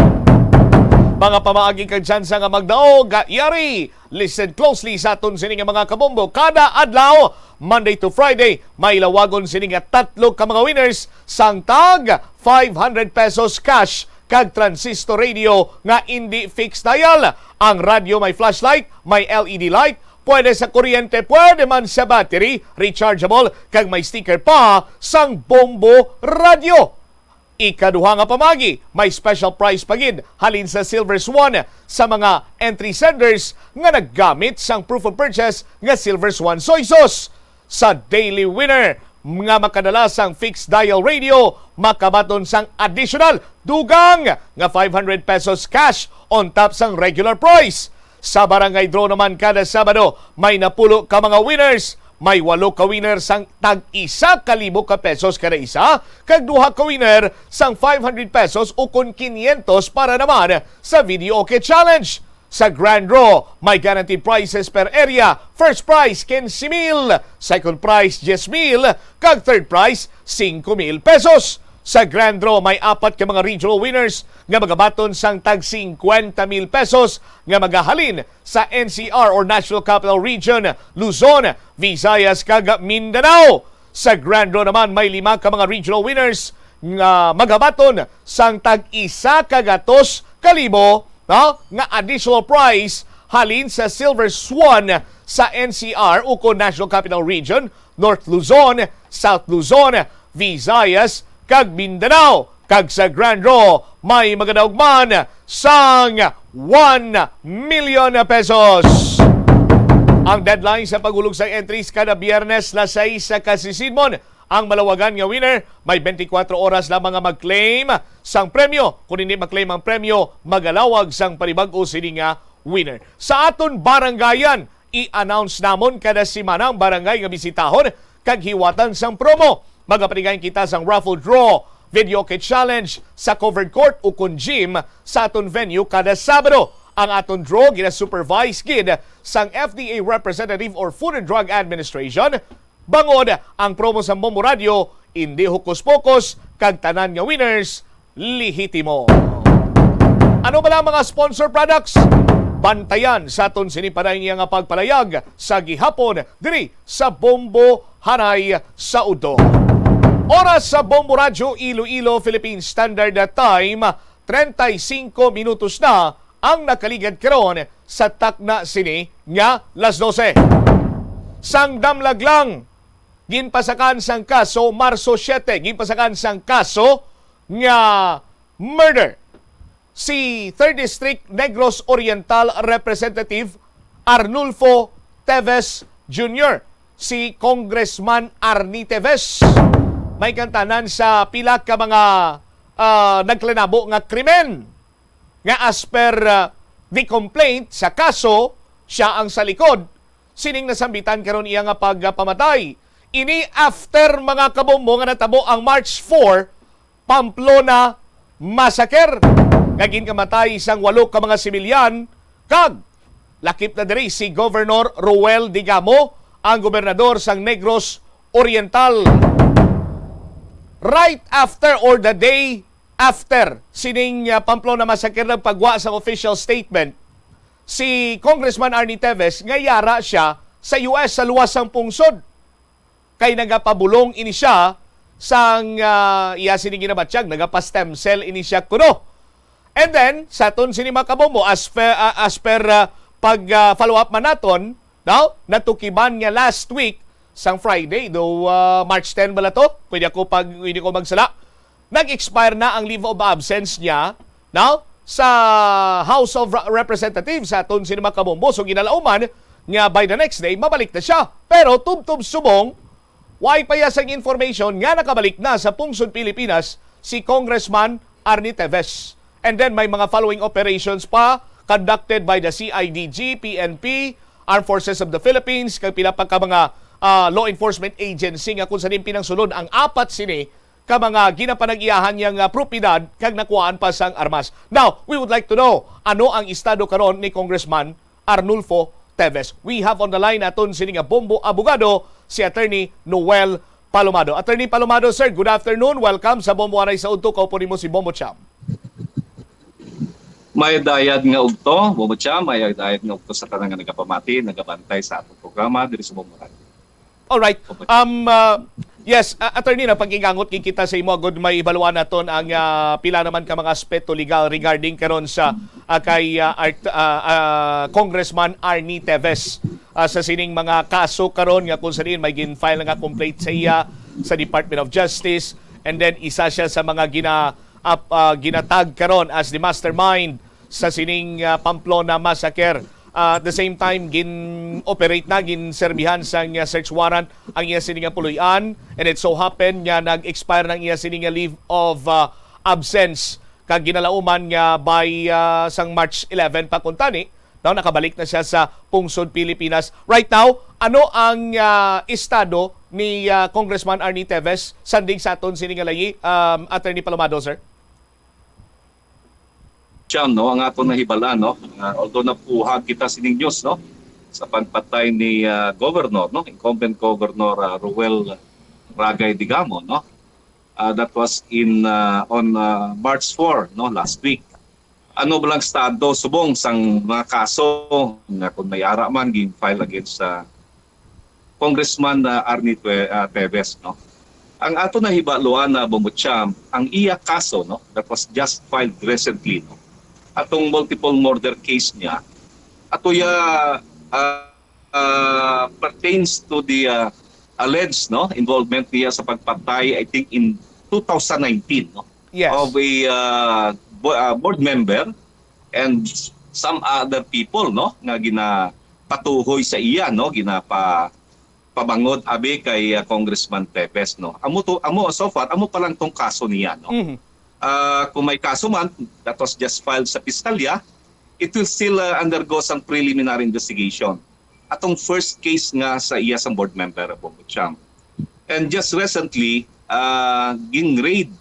Mga pamaagi kag tsansa nga magdaog, yari, listen closely sa aton sini nga mga kabombo. Kada adlaw, Monday to Friday, may lawagon sini nga tatlo ka mga winners sang tag five hundred pesos cash kag transistor radio nga indi fixed dial. Ang radyo may flashlight, may L E D light, pwede sa kuryente, pwede man sa battery, rechargeable, kag may sticker pa sang Bombo Radyo. Ikaduha nga pamaagi, may special prize pa gid halin sa Silver Swan sa mga entry senders nga naggamit sang proof of purchase nga Silver Swan soy sauce. Sa daily winner nga makadala sang fixed dial radio, makabaton sang additional dugang nga five hundred pesos cash on top sang regular prize. Sa barangay draw naman kada Sabado, may napulo ka mga winners. May walo ka winner sang tag isa ka libo ka pesos kada isa, kag duha ka winner sang five hundred pesos ukon quinientos para naman sa Video Okay Challenge. Sa Grand Draw, may guaranteed prizes per area. First prize, quince mil. Second prize, diyes mil. Kag third prize, singko mil pesos. Sa Grand Draw, may apat ka mga regional winners nga magabaton sang tag singkwenta mil pesos nga magahalin sa N C R or National Capital Region, Luzon, Visayas, kag Mindanao. Sa Grand Draw naman, may lima ka mga regional winners nga magabaton sang tag isa ka gatos ka libo, no, nga additional prize halin sa Silver Swan sa N C R ukon National Capital Region, North Luzon, South Luzon, Visayas, kag Mindanao. Kag sa Grand Draw, may magadaog man sang one million pesos. Ang deadline sa paghulog sa entries kada Biyernes, las sais sa kasisidmon. Ang malawagan nga winner may twenty-four oras lamang nga mag-claim sang premyo. Kung hindi ma-claim ang premyo, magalawag sang panibag-o sini nga winner. Sa aton barangayan, i-announce namon kada semana ang barangay nga bisitahon kag hiwatan sang promo. Magapatigay kita sang raffle draw, video kit challenge sa covered court ukon gym sa aton venue kada Sabado. Ang aton draw gina-supervise gid sang F D A representative or Food and Drug Administration. Bangod ang promo sa Bombo Radio, indi hokus-pokus, kag tanan nga winners lehitimo. Ano bala ang mga sponsor products? Bantayan sa aton sini padayon nga pagpalayag sa gihapon diri sa Bombo Hanay sa Udto. Oras sa Bombo Radyo Iloilo, Philippine Standard Time, treinta y cinco minutos na ang nakaligad karon sa takna sini nga las dose. Sang damlag lang, ginpasakan sang kaso Marso siete, ginpasakan sang kaso nga murder si Third District Negros Oriental Representative Arnulfo Teves Junior, si Congressman Arnie Teves. May kantanan sa pila ka mga, ah, nagklanabo nga krimen nga as per, ah, the complaint sa kaso, siya ang sa likod sining nasambitan karon iya nga pagpamatay. Ini after, mga kabombo, nga natabo ang March four Pamplona Massacre, nga ginkamatay sang walo ka mga sibilyan, kag lakip na diri si Governor Roel Digamo, ang gobernador sang Negros Oriental. Right after or the day after sining, uh, Pamplona Massacre, nagpagwa sang official statement si Congressman Arnie Teves nga yara siya sa U S sa luwas sang pungsod. Kay nagapabulong ini siya sang, ah, iya sini ginabatyag, nagapa-stem cell ini siya kuno. And then, sa aton sini, mga kabombo, as per, ah, as per, ah, pag, ah, follow up man naton, no? Natukiban nga last week, sang Friday, do, ah, March ten bala to? Pwede ako pag, pwede ko magsala. Nag-expire na ang leave of absence niya, no? Sa House of Re-, Representatives, sa aton sini, mga kabombo. So, ginalauman nga by the next day, mabalik na siya. Pero tubtob subong, way pa iya sang information nga nakabalik na sa pungsod Pilipinas si Congressman Arnie Teves. And then may mga following operations pa conducted by the C I D G, P N P, Armed Forces of the Philippines, kag pila pa ka mga, ah, law enforcement agency nga kung sa diin pinangsulod ang apat sini ka mga ginapanag-iyahan niya nga propiedad kag nakuhaan pa sang armas. Now, we would like to know, ano ang estado karon ni Congressman Arnulfo Teves? We have on the line aton sini nga bombo abogado, si Attorney Noel Palomado. Attorney Palomado, sir, good afternoon. Welcome sa Bombo Anay sa Udto. Kaupo nimo si Bombo Cham. May dayad nga ugto, Bombo Cham, may dayad nga ugto sa tanan nga nagapamati, nagabantay sa atong programa diri sa Bombo Radyo. Alright. Um, uh, yes, uh, attorney, na pagkigangot gid kita sa imo agud may ibaluan naton ang, uh, pila naman ka mga aspeto legal regarding karon sa, uh, kay, uh, Art-, uh, uh, Congressman Arnie Teves, uh, sa sining mga kaso karon nga kung sa diin may gin-file na nga complaint sa iya sa Department of Justice. And then isa siya sa mga gina ap- ah, ginatag karon as the mastermind sa sining ah, Pamplona massacre. Ah, at the same time, gin-operate na, ginserbihan sang ah, search warrant ang iya sini nga puloy-an, and it so happen nga nag-expire ang iya sini nga leave of ah, absence, kag ginalauman nga by ah, sang March eleven pa kuntani, no, nakabalik na siya sa pungsod Pilipinas. Right now, ano ang ah, estado ni ah, Congressman Arnie Teves sandig sa aton sini nga layi, um, Attorney Palomado, sir? Siya, no, ang aton nahibal-an, no, nga although napuhag kita sining news, no, sa pagpatay ni ah, Governor, no, incumbent Governor ah, Roel Ragay Digamo, no, ah, that was in ah, on ah, March four, no, last week. Ano ba lang estado subong sang mga kaso nga kung may ara man gin-file against sa Congressman ah, Arnie Tue- ah, Teves, no? Ang ato nahibaluan na Bombo Champ, ang iya kaso, no, that was just filed recently, no, atong multiple murder case niya, ato ya ah, ah, pertains to the ah, alleged, no, involvement niya sa pagpatay, I think, in two thousand nineteen, no, Yes. of a ah, bo- ah, board member and some other people, no, nga ginapatuhoy sa iya, no, ginapa pabangod abi kay ah, Congressman Teves, no. Amo to, amo so far, amo pa lang tong kaso niya, no. Mhm. Ah, kung may kaso man that was just filed sa piskalya, it will still ah, undergo some preliminary investigation. Atong first case nga sa iya sang board member, Bombo Champ. And just recently, ah, gin-raid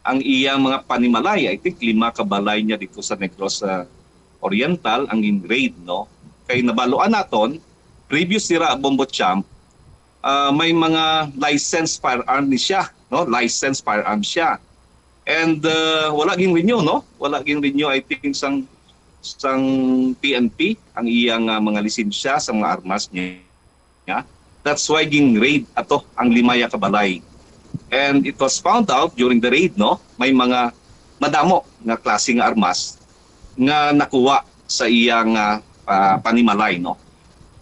ang iyang mga panimalay. I think lima ka balay niya dito sa Negros ah, Oriental ang gin-raid, no? Kay nabaluan naton, previous dira, Bombo Champ, ah, may mga licensed firearm ni siya, no? Licensed firearm siya. And ah, wala gin-renew, no? Wala gin-renew, I think, sang sang P N P ang iyang ah, mga lisensya sa mga armas niya. That's why gin-raid ato ang limaya ka balay. And it was found out during the raid, no, may mga madamo nga klase nga armas nga nakuha sa iyang ah, ah, panimalay, no.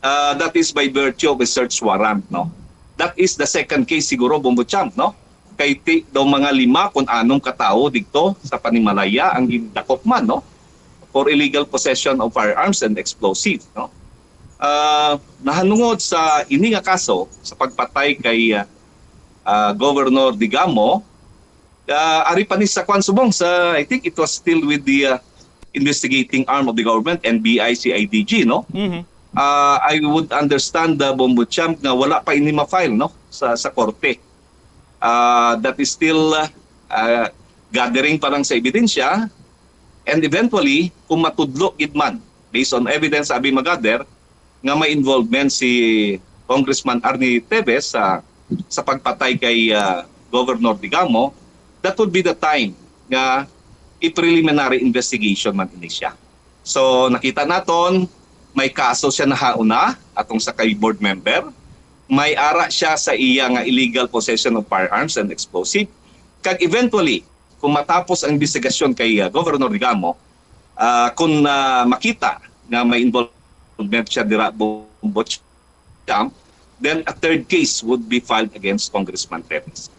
Ah, that is by virtue of a search warrant, no. That is the second case siguro, Bombo Champ, no. Kay ti daw mga lima kun anom ka tawo didto sa panimalaya ang gindakop man, no, for illegal possession of firearms and explosive, no. Ah, nahanungod sa ini nga kaso sa pagpatay kay ah, ah, Governor Digamo, ah, ari pa ni sa kwan subong sa, I think it was still with the ah, investigating arm of the government, N B I, C I D G, no. Mhm. Ah, I would understand the Bombo Champ nga wala pa ini ma-file, no, sa sa korte. Ah, that is still ah, gathering pa lang sa ebidensya, and eventually kung matudlo gid man based on evidence abi magather nga may involvement si Congressman Arnie Teves sa sa pagpatay kay ah, Governor Digamo, that would be the time nga i-preliminary investigation man ini siya. So nakita naton may kaso siya nahauna atong sa kay board member, may ara siya sa iya nga illegal possession of firearms and explosive, kag eventually kung matapos ang investigasyon kay ah, Governor Digamo, ah, kung ah, makita nga may involvement siya dira, Bombo Champ, then a third case would be filed against Congressman Teves.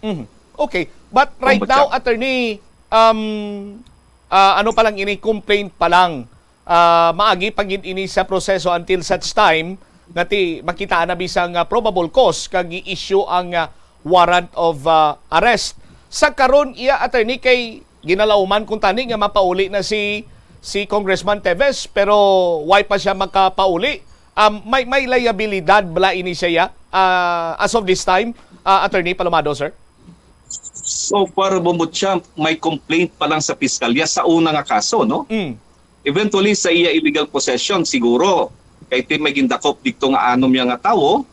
Mhm. Okay. But right Ombudsman. Now, attorney, um, ah, ano pa lang ini, complaint pa lang. Ah, maagi pa gid ini sa proseso until such time nga ti makita na bisang ah, probable cause kag i-issue ang ah, warrant of ah, arrest. Sa karon iya, attorney, kay ginalauman kung tani nga mapauli na si si Congressman Teves, pero why pa siya makapauli? Um, may may liabilidad bala ini siya ah, as of this time, ah, Attorney Palomado, sir? So far, Bombo Champ, may complaint pa lang sa piskalya sa una nga kaso, no? Mm. Eventually, sa iya illegal possession, siguro, kay ti may gindakop dito nga anom niya nga tawo,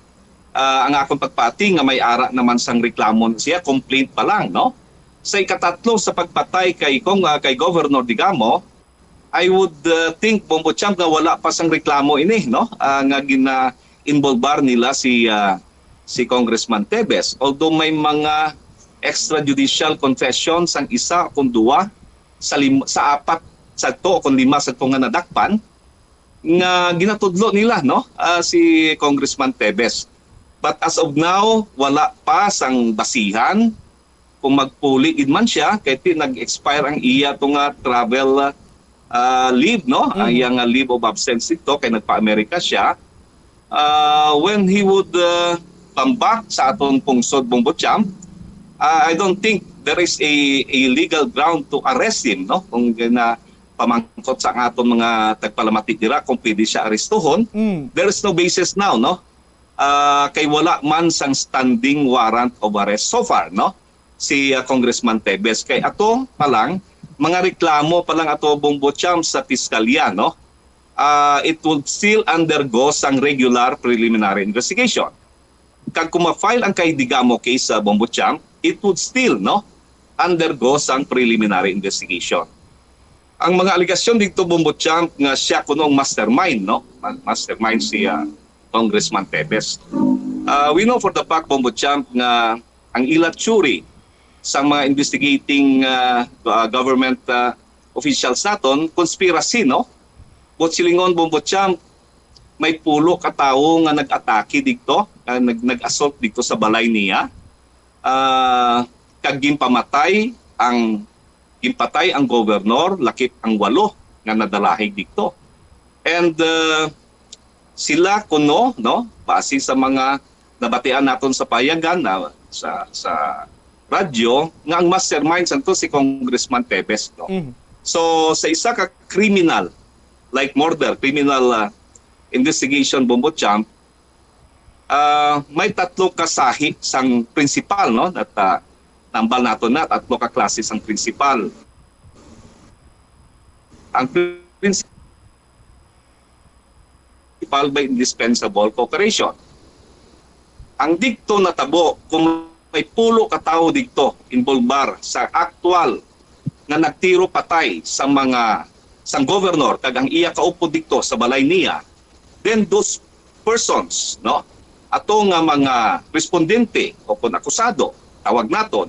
ah, ang akong pagpati nga may ara naman sang reklamo siya, complaint pa lang, no? Sa ikatatlo sa pagpatay kay kung ah, kay Governor Digamo, I would uh, think, Bombo Champ, nga wala pa sang reklamo ini, no? Ah, nga gina-involbar nila si ah, si Congressman Teves. Although may mga extrajudicial confession sang isa kung duwa sa lim- sa apat, sa to kung lima sa to nga nadakpan nga ginatudlo nila, no? Ah, si Congressman Teves. But as of now, wala pa sang basihan kung magpuli gid man siya, kay ti nag-expire ang iya to nga travel, ah, leave, no? Ang Mm. iya nga leave of absence dito, kay nagpa-Amerika siya. Ah, when he would, ah, come back sa aton pungsod, Bombo Champ, ah, I don't think there is a, a legal ground to arrest him, no? Kung na pamangkot sa aton mga tagpalamati dira kung pwede siya arestuhon, Mm. there is no basis now, no? Ah, kay wala man sang standing warrant of arrest so far, no? Si, ah, Congressman Tebes. Kay ato pa lang, mga reklamo pa lang ato, Bombo Champ, sa piskalya, no? Ah, it would still undergo sang regular preliminary investigation. Kag kung ma-file ang kay Digamo case sa, Bombo Champ, it would still, no, undergo sang preliminary investigation. Ang mga alegasyon dito, Bombo Champ, nga siya kuno ang mastermind, no? Ma-, mastermind si, ah, Congressman Tebes. Ah, we know for the fact, Bombo Champ, nga ang ila theory sa mga investigating, ah, ah, government, ah, officials naton, conspiracy, no? But silingon, Bombo Champ, may pulo ka tawo nga nag-atake dito, ah, nag-, nag-assault dito sa balay niya. Ah, kag ginpamatay ang, ginpatay ang governor, lakip ang walo nga nadalahig dito. And, ah, sila kuno, no, base sa mga nabatian naton sa payagan na sa, sa radyo, nga ang mastermind santo si Congressman Tebes, no? Mhm. So, sa isa ka criminal, like murder, criminal, ah, investigation, Bombo Champ, ah, may tatlo ka sahi sang principal, no? At, ah, nambal nato na, tatlo ka klase sang principal. Ang principal by indispensable cooperation. Ang dikto natabo kung may pulo ka tawo dikto involbar sa aktual nga nagtiro patay sa mga, sang governor kag ang iya kaupod dikto sa balay niya, then those persons, no, ato nga mga respondente o kon akusado, tawag naton,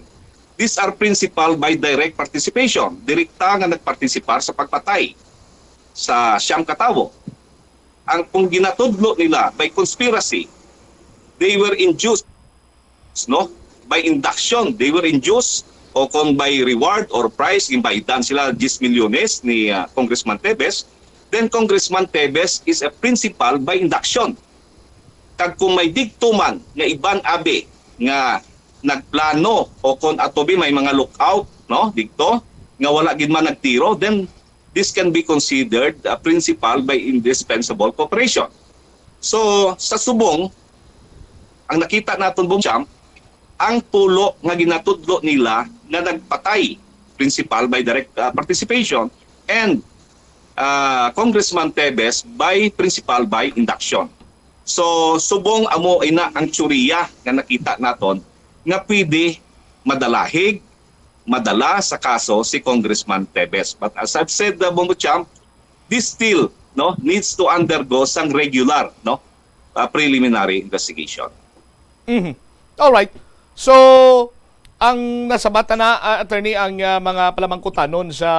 these are principal by direct participation, direkta nga nagpartisipar sa pagpatay sa siyam ka tawo. Ang kung ginatudlo nila by conspiracy, they were induced, no? By induction, they were induced, o kung by reward or prize, ginbaydan sila diyes milyones ni, ah, Congressman Tebes, then Congressman Tebes is a principal by induction. Kag kung may dikto man nga iban abi nga nagplano o kung ato bi may mga lookout, no, dikto, nga wala gid man nagtiro, then this can be considered a principal by indispensable cooperation. So, sa subong, ang nakita naton, Bombo Champ, ang pulo nga ginatudlo nila nga nagpatay, principal by direct, ah, participation, and, ah, Congressman Tebes by principal by induction. So, subong amo ina ang teorya nga nakita naton nga pwede madalahig, madala sa kaso si Congressman Tebes. But as I've said, uh, Bombo Champ, this still, no, needs to undergo sang regular, no, uh, preliminary investigation. Mhm. All right. So, ang nasabatan na, ah, attorney, ang, ah, mga palamangkutanon sa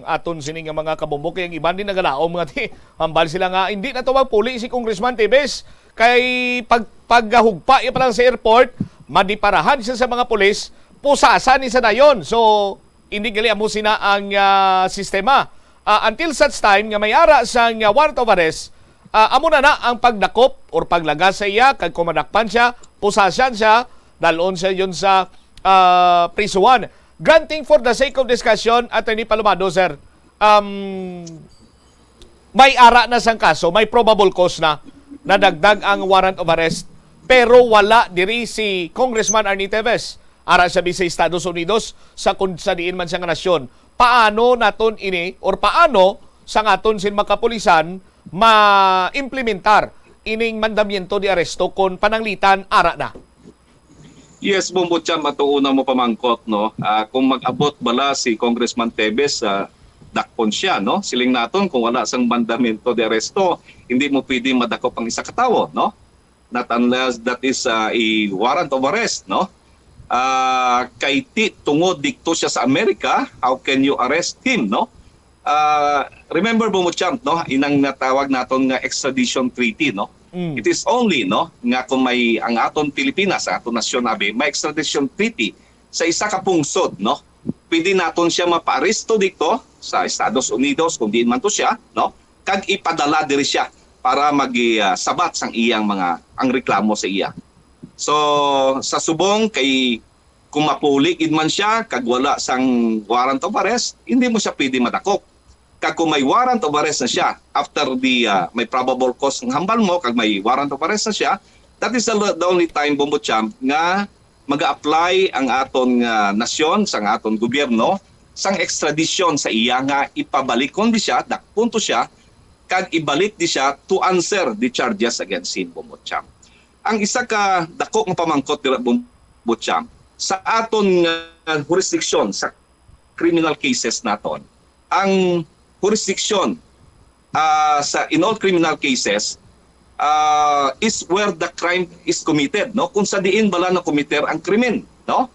aton sini nga mga kabombo, kay ang iban din nagalaom nga ti, hambal sila nga hindi na to magpuli si Congressman Tebes kay pag paghugpa iya pa lang sa airport, madiparahan siya sa mga pulis, pusasan ni sa dayon. So, hindi gali amo sina ang, ah, sistema. Ah, until such time nga may ara sang, ah, warrant of arrest, ah, amo na na ang pagdakop or paglagas sa iya, kag kung madakpan siya, pusasan siya, dalon siya yun sa, ah, prisuhan. Granting for the sake of discussion, Attorney Palomado, sir, um, may ara na sang kaso, may probable cause na, nadagdag ang warrant of arrest, pero wala diri si Congressman Arnie Teves. Ara siya bi sa Estados Unidos, sa kun sa diin man siya nga nasyon. Paano naton ini, or paano sang aton sin makapulisan ma-implementar ining mandamiento de arresto kon pananglitan ara na? Yes, Bombo Cham, ato una mo pamangkot, no? Ah, kung mag-abot bala si Congressman Tebes, ah, dakpon siya, no? Siling naton, kung wala sang mandamiento de arresto, hindi mo pwede madakop ang isa ka tawo, no? Not unless that is, ah, a warrant of arrest, no? Ah, kay ti tungod dikto siya sa Amerika, how can you arrest him, no? Ah, remember, Bombo Cham, no? Inang natawag naton nga extradition treaty, no? Mm. It is only, no, nga kung may ang aton Pilipinas, ang aton nasyon abi, may extradition treaty sa isa ka pungsod, no? Pwede naton siya mapaaresto dito sa Estados Unidos, kung diin man to siya, no? Kag ipadala diri siya para mag, ah, sabat sang iyang mga, ang reklamo sa iya. So, sa subong kay kung mapuli gid man siya kag wala sang warrant of arrest, hindi mo siya pwede madakop. Kag kung may warrant of arrest na siya, after the, ah, may probable cause ang hambal mo, kag may warrant of arrest na siya, that is the, the only time, Bombo Champ, nga mag-apply ang aton nga nasyon, sang aton gobyerno, sang extradition sa iya nga ipabalik kundi siya, dakpon to siya, kag ibalik di siya to answer the charges against him, Bombo Champ. Ang isa ka dako nga pamangkot dira, Bombo Champ, sa aton nga jurisdiction sa criminal cases naton, ang jurisdiction, ah, sa, in all criminal cases, ah, is where the crime is committed, no? Kung sa diin bala nakomiter ang krimen, no?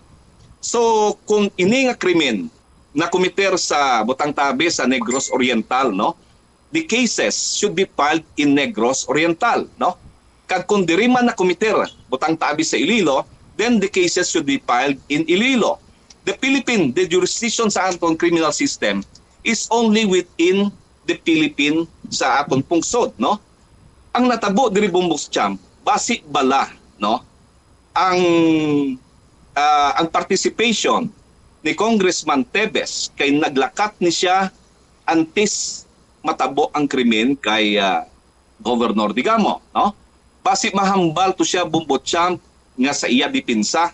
So, kung ini nga krimen nakomiter sa, butang tabi, sa Negros Oriental, no? The cases should be filed in Negros Oriental, no? Kag kung diri man nakomiter, butang tabi, sa Iloilo, then the cases should be filed in Iloilo. The Philippine, the jurisdiction sa aton criminal system is only within the Philippine, sa aton pungsod, no? Ang natabo diri, Bombo Champ, basi bala, no? Ang, ah, ang participation ni Congressman Tevez kay naglakat ni siya antes matabo ang krimen kay, ah, Governor Digamo, no? Basi mahambal to siya, Bombo Champ, nga sa iya depensa,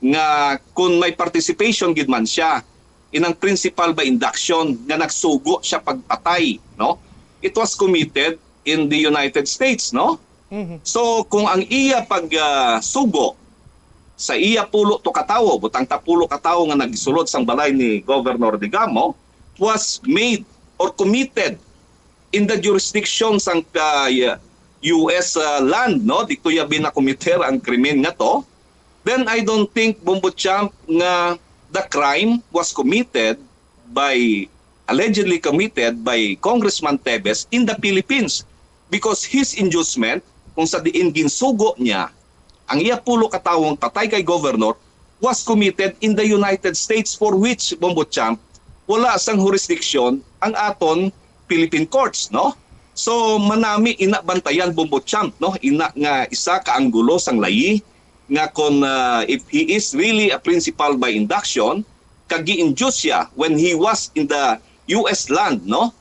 nga kun may participation gid man siya inang principal by induction nga nagsugo siya pagpatay, no? It was committed in the United States, no? Mhm. So, kung ang iya pag, ah, sugo sa iya pulo to ka tawo, butang ta pulo ka tawo nga nagsulod sang balay ni Governor Digamo, was made or committed in the jurisdiction sang, ah, U S, ah, land, no? Dito ya binakomiter ang krimen nga to. Then I don't think, Bombo Champ, nga the crime was committed by, allegedly committed by Congressman Tevez in the Philippines, because his inducement, kung sa diin ginsugo niya ang iya pulo ka tawong patay kay governor, was committed in the United States, for which, Bombo Champ, wala sang jurisdiction ang aton Philippine courts, no? So, manami ina bantayan, Bombo Champ, no? Ina nga isa ka anggulo sang layi nga kon, ah, if he is really a principal by induction, kag gi-induce siya when he was in the U S land, no?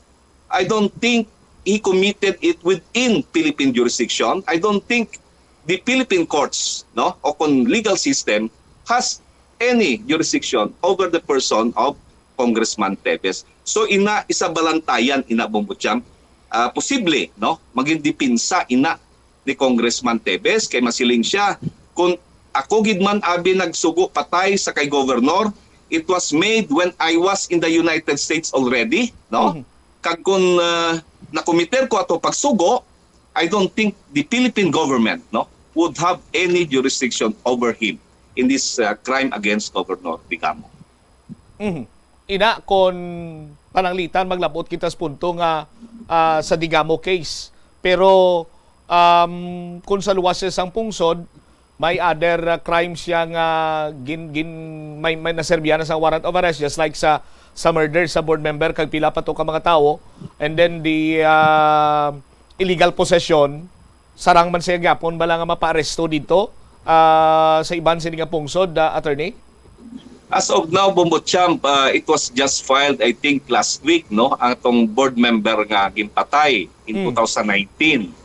I don't think he committed it within Philippine jurisdiction. I don't think the Philippine courts, no, o kon legal system has any jurisdiction over the person of Congressman Tevez. So, ina, isa balantayan, ina, Bombo Champ, ah, posible, no, maging depensa ina ni Congressman Tevez kay masiling siya, "Kung ako gid man abi nagsugo patay sa kay governor, it was made when I was in the United States already, no? Mhm. Kag kung, ah, nakomiter ko ato pagsugo, I don't think the Philippine government, no, would have any jurisdiction over him in this, ah, crime against Governor Digamo." Mhm. Ina, kon pananglitan, maglabot kita sa punto nga, ah, sa Digamo case. Pero, um, kung sa luwas sang pungsod, may other, ah, crimes siya nga gin-, gin-, may, may naserbihan na sa warrant of arrest, just like sa, sa murder sa board member kag pila pa to ka mga tawo, and then the, ah, illegal possession, sarang man siya gyapon bala nga mapaaresto dito, ah, sa iban sini nga pungsod, ah, attorney? As of now, Bombo Champ, ah, it was just filed, I think, last week, no? Ang atong board member nga ginpatay in Hmm. two thousand nineteen.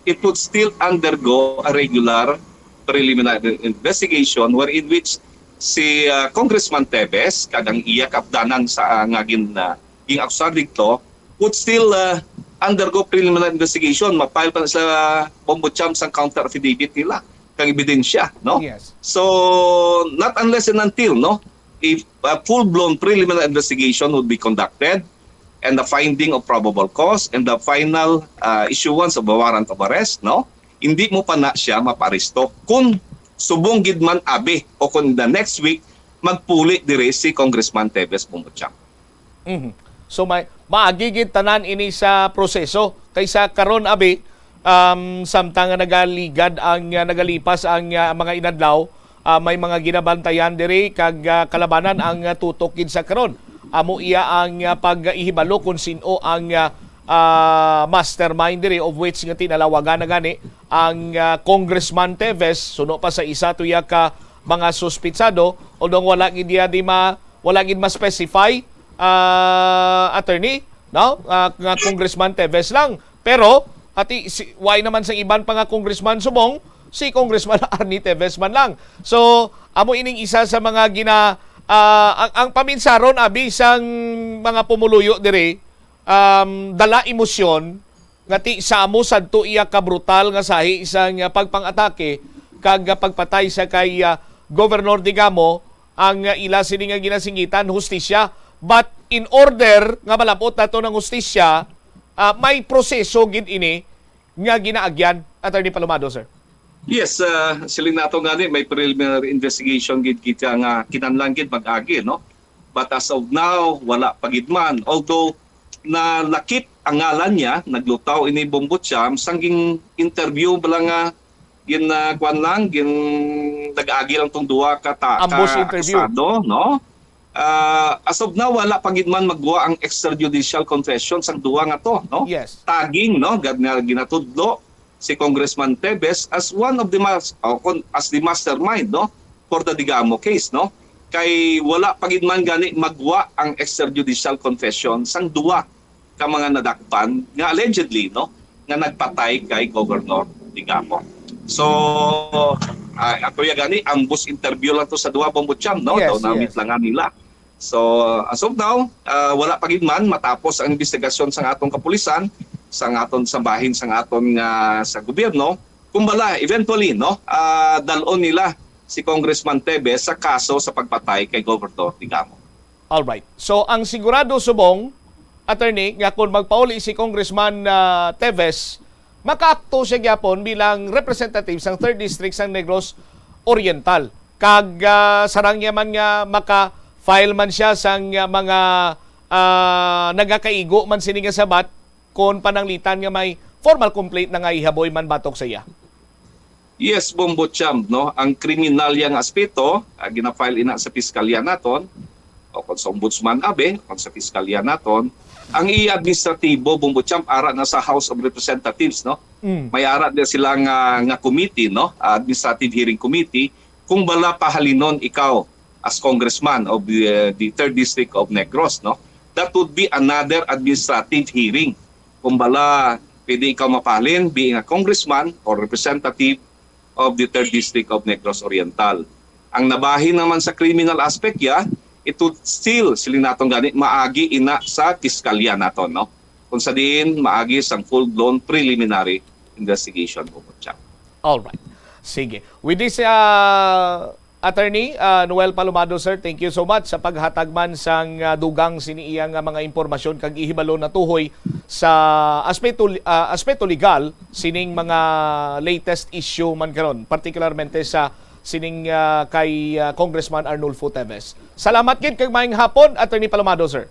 It would still undergo a regular preliminary investigation wherein which si, ah, Congressman Tevez kag ang iya kaabdanan sa, ah, nga gin-, ah, ging-akusar dito would still, uh, undergo preliminary investigation. Ma-file pa na sa Bombo Champ sang counter affidavit nila kang ebidensya, no? Yes. So, not unless and until, no, if a full-blown preliminary investigation would be conducted and the finding of probable cause and the final, uh, issuance of a warrant of arrest, no, hindi mo pa na siya maparesto. Kung subong gid man abi o kung the next week, magpuli diri si Congressman Tevez, Bombo Champ. Mhm. So, may, maagi gid tanan ini sa proseso. Kaysa karon, abi, um, samtang nga nagaligad ang, uh, nagalipas ang, uh, mga inadlaw, Ah, may mga ginabantayan diri kag, ah, kalabanan ang, ah, tutok gid sa karon. Amo iya ang, ah, pag-ihibalo kung sin-o ang, ah, ah, mastermind diri, of which nga tinalawagan na gani ang, ah, Congressman Teves, suno pa sa isa tuya ka mga suspitsado, although wala gid iya di ma-, wala gid ma-specify, ah, attorney, no? Ah, nga Congressman Teves lang. Pero, ati, si, why naman sa iban pa nga congressman subong, si Congressman Arnie Teves man lang. So, amo ining isa sa mga gina-, ah, ang, ang paminsaron, abi, sang mga pumuluyo diri, um, dala emosyon, nga ti sa amo sadto iya ka brutal nga sahi sang, ah, pagpang-atake kag, ah, pagpatay sa kay, ah, Governor Digamo, ang, ah, ila sini nga ginasingitan, hustisya. But in order nga malab-ot nato ng hustisya, ah, may proseso gid ini nga ginaagyan, Attorney Palomado, sir. Yes, ah, siling nato gani may preliminary investigation gid kita nga kinahanglan gid mag-agi, no? But as of now, wala pa gid man. Although nalakip ang ngalan niya, naglutaw ini Bombo Cham, sang gin-interview bala nga gin, ah, kwan lang, gin nag-agi lang tong duha ka ta-, Ambush ka interview. Akusado, no? Ah, as of now, wala pa gid man magwa ang extrajudicial confession sang duha nga to, no? Yes. Tagging, no, gad nga ginatudlo si Congressman Teves as one of the mas-, o kon-, as the mastermind, no, for the Digamo case, no? Kay wala pa gid man gani magwa ang extrajudicial confession sang duha ka mga nadakpan nga allegedly, no, nga nagpatay kay Governor Digamo. So, ah, ato ya gani, ambush interview lang to sa duha, Bombo Cham, no? Yes, daw namit yes. Lang nga nila. So, as of now, ah, wala pa gid man matapos ang investigasyon sang aton kapulisan, sang aton, sa bahin sang aton nga sa gobyerno. Kung bala, eventually, no, ah, dalon nila si Congressman Teves sa kaso sa pagpatay kay Governor Digamo. All right. So, ang sigurado subong, attorney, nga kung magpauli si Congressman, ah, Teves, makaakto siya gyapon bilang representative sang Third District sang Negros Oriental. Kag, ah, sarang niya man nga maka-file man siya sang, ah, mga, ah, nagakaigo man sini nga sabat kon pananglitan nga may formal complaint na nga ihaboy man batok sa iya. Yes, Bombo Cham, no? Ang kriminal yang aspeto, ah, gina-file ina sa piskalya naton, o kon sa ombudsman, abi, o kon sa piskalya naton, ang iya administratibo, Bombo Cham, ara na sa House of Representatives, no? Mm. May ara na sila nga, nga committee, no? Ah, administrative hearing committee, kung bala pahalinon ikaw as congressman of the, uh, the third District of Negros, no? That would be another administrative hearing. Kung bala, pwede ikaw mapalin, being a congressman or representative of the third District of Negros Oriental. Ang nabahin naman sa criminal aspect ya, it would still, siling naton gani, maagi ina sa piskalya naton, no? Kung sa diin, maagi sang full-blown preliminary investigation, Bombo Cham. All right. Sige. With this, uh, Attorney, uh, Noel Palomado, sir, thank you so much sa paghatag man sang, uh, dugang sini iya nga mga impormasyon kag ihibalo natuhoy sa aspeto, uh, aspeto legal sining mga latest issue man karon, particularmente sa sining, uh, kay, uh, Congressman Arnulfo Teves. Salamat gid kag maayong hapon, Attorney Palomado, sir.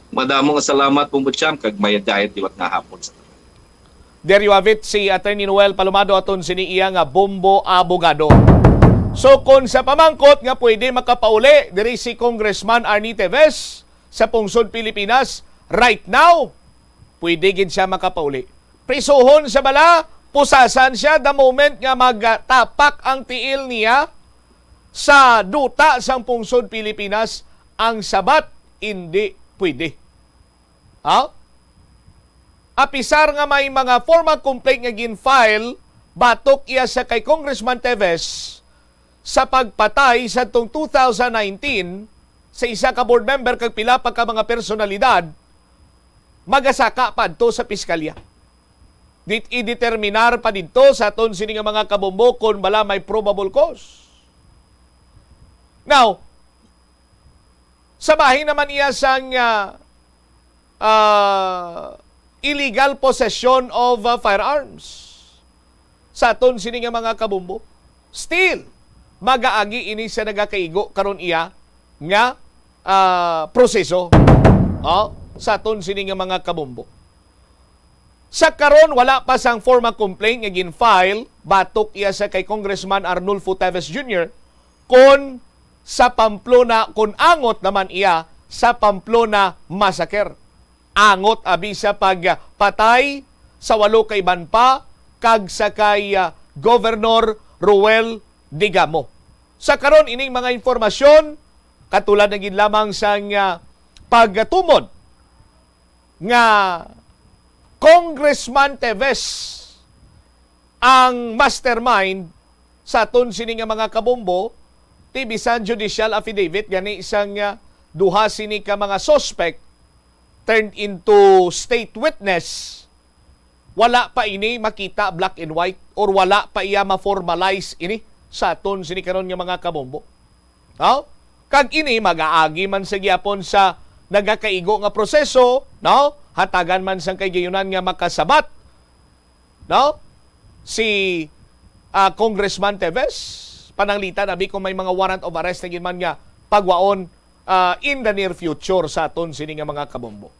Madamo nga salamat, Bombo Cham, kag mayad-ayad liwat nga hapon sa There you have it, si Attorney Noel Palomado aton sini iya nga Bombo Abogado. So, kon sa pamangkot nga pwede makapauli diri si Congressman Arnie Teves sa pungsod Pilipinas, right now, pwede gid siya makapauli. Prisuhon siya bala, pusasan siya the moment nga magtapak ang tiil niya sa duta sang pungsod Pilipinas, ang sabat, hindi pwede. Ha? Apisar nga may mga formal complaint nga gin-file batok iya sa kay Congressman Teves sa pagpatay sadtong two thousand nineteen sa isa ka board member kag pila pa ka mga personalidad, magasaka pa adto sa piskalya. Dit-, ideterminar pa didto sa aton sini nga mga kabombo kon bala may probable cause. Now, sa bahin naman iya sang, ah, ah, illegal possession of, ah, firearms sa aton sini nga mga kabombo. Still, magaagi ini sa nagakaigo karon iya nga, ah, proseso, oh, sa aton sini nga mga kabombo. Sa karon, wala pa sang formal complaint nga gin-file batok iya sa kay Congressman Arnulfo Teves Junior, kon sa Pamplona, kon angot naman iya sa Pamplona massacre. Angot abi sa pagpatay sa walo ka iban pa kag sa kay, ah, Governor Ruel Digamo. Sa karon, ining mga impormasyon, katulad na gid lamang sang, ah, pagtumod nga Congressman Teves ang mastermind sa aton sini nga mga kabombo, ti bisan judicial affidavit gani sang, ah, duha sini ka mga suspect turned into state witness, wala pa ini makita black and white or wala pa iya ma-formalize ini sa aton sini karon nga mga kabombo. Oh? Kag ini mag-aagi man sa gihapon sa nagakaigo nga proseso, no? Hatagan man sang kay gayunan nga makasabat, no? Si, ah, Congressman Teves, pananglitan abi kung may mga warrant of arrest na gid man nga pagwaon, ah, in the near future sa aton sini nga mga kabombo.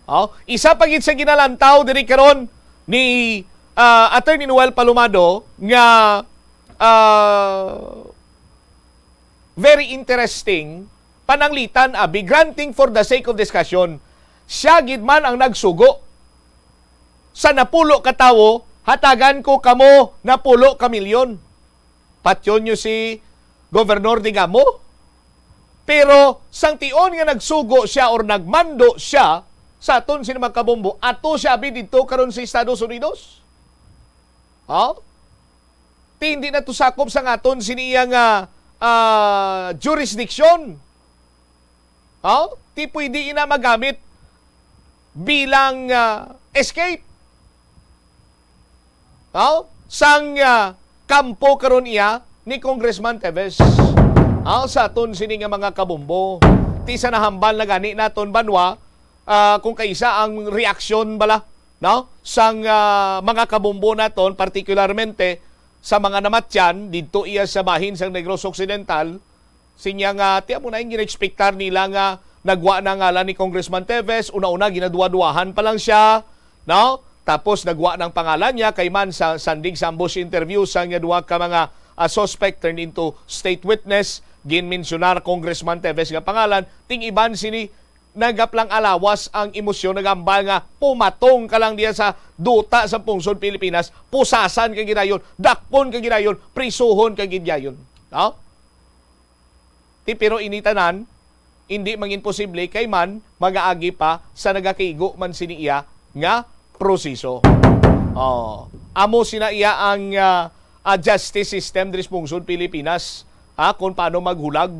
Oh, isa pa gid sa ginalantaw diri karon ni, ah, Attorney Noel Palomado nga, ah, very interesting, pananglitan abi, granting for the sake of discussion, siya gid man ang nagsugo sa napulo ka tawo, hatagan ko kamo napulo ka milyon. Patyon nyo si Governor Digamo? Pero sang tion nga nagsugo siya or nagmando siya sa aton sini mga kabombo, ato siya abi didto karon sa Estados Unidos. Oh? Ti hindi na to sakop sa aton sini iya nga, ah, jurisdiction. Oh? Ti pwede ina magamit bilang, ah, escape. Oh? Sang, ah, kampo karon iya ni Congressman Teves. Oh, sa aton sini nga mga kabombo. Ti sa nahambal na gani naton banwa, ah, kung kaisa ang reaksyon bala, no? Sang, ah, mga kabombo naton, partikularmente sa mga namatyan didto iya sa bahin sang Negros Occidental, sinya nga, ti amo na yung gina-expectar nila nga nagwa na ngalan ni Congressman Teves, una-una ginaduwa-duwahan pa lang siya, no? Tapos nagwa ng pangalan niya kay man sa sandig sa ambush interview sa nga duwa ka mga, ah, suspect turned into state witness, ginmensyonar Congressman Teves nga pangalan, ting iban sini nagaplang alawas ang emosyon, nagambal nga pumatong ka lang diya sa duta sa pungsod Pilipinas, pusasan ka gidayon, dakpon ka gidayon, prisuhon ka gidayon. No? Ti, pero ini tanan, hindi mangin posible kay man magaagi pa sa nagakaigo man sini iya nga proseso. Oh, amo sina iya ang, ah, ah, justice system diri sa pungsod Pilipinas, ah, kung paano maghulag,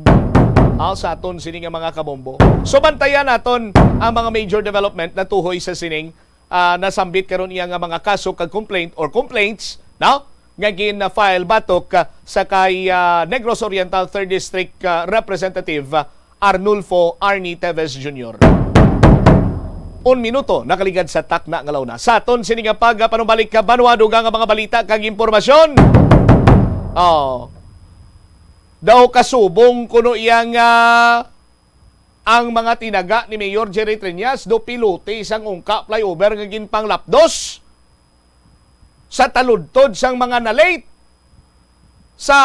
ah, sa aton sini nga mga kabombo. So, bantayan naton ang mga major development na tuhoy sa sining, ah, nasambit karon iya nga mga kaso kag complaint or complaints, no? Nga gin-file batok, ah, sa kay, ah, Negros Oriental Third District, ah, Representative, ah, Arnulfo Arnie Teves Junior. Un minuto nakaligad sa takna nga launa. Sa aton sini nga pagpanumbalik ka banwa, dugang nga mga balita kag impormasyon. Oh. Daw kasubong kuno iya nga ang mga tinaga ni Mayor Jerry Triñas do pilote sang ungka flyover nga ginpanglapdos sa taludtod sang mga na-late sa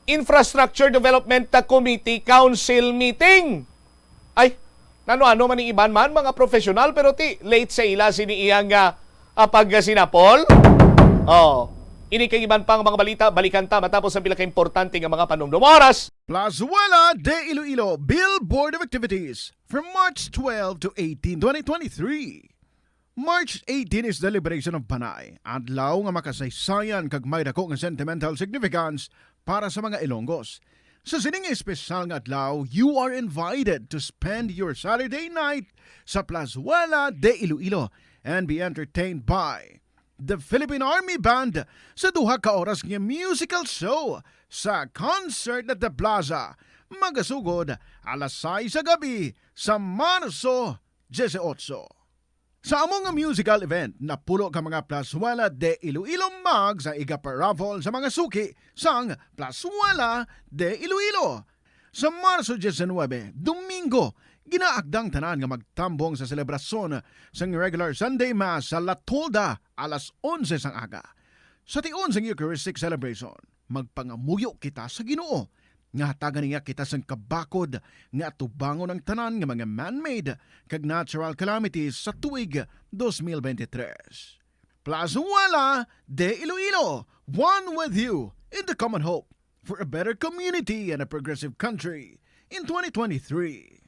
Infrastructure Development Committee Council meeting. Ay, nano-ano man ni iban man, mga professional, pero ti late sa ila sini iyang, ah, ah, pagsinapol. Oh, ini kag iban pang mga balita, balikan ta matapos ang pila ka importante nga mga panumdom. Oras. Plazuela de Iloilo, Billboard of Activities from March twelve to eighteen, twenty twenty-three. March eighteen is the liberation of Panay, adlaw nga makasaysayan kag may dako nga sentimental significance para sa mga Ilonggos. Sa sining espesyal nga adlaw, you are invited to spend your Saturday night sa Plazuela de Iloilo and be entertained by the Philippine Army Band sa duha ka oras nga musical show sa Concert at the Plaza, magasugod alas sais sa gabi sa Marso dieciocho. Sa amo nga musical event, napulo ka mga Plazuela de Iloilo mag sa iga-paraffle sa mga suki sang Plazuela de Iloilo. Sa Marso diecinuebe, Domingo, ginaagdang tanan nga magtambong sa selebrasyon sang regular Sunday Mass sa La Tolda alas onse sang aga. Sa tion sang Eucharistic celebration, Magpangamuyo kita sa Ginoo nga hatagan niya kita sang kabakod nga atubangon ang tanan nga mga man-made kag natural calamities sa tuig twenty twenty-three. Plazuela de Iloilo, one with you in the common hope for a better community and a progressive country in twenty twenty-three.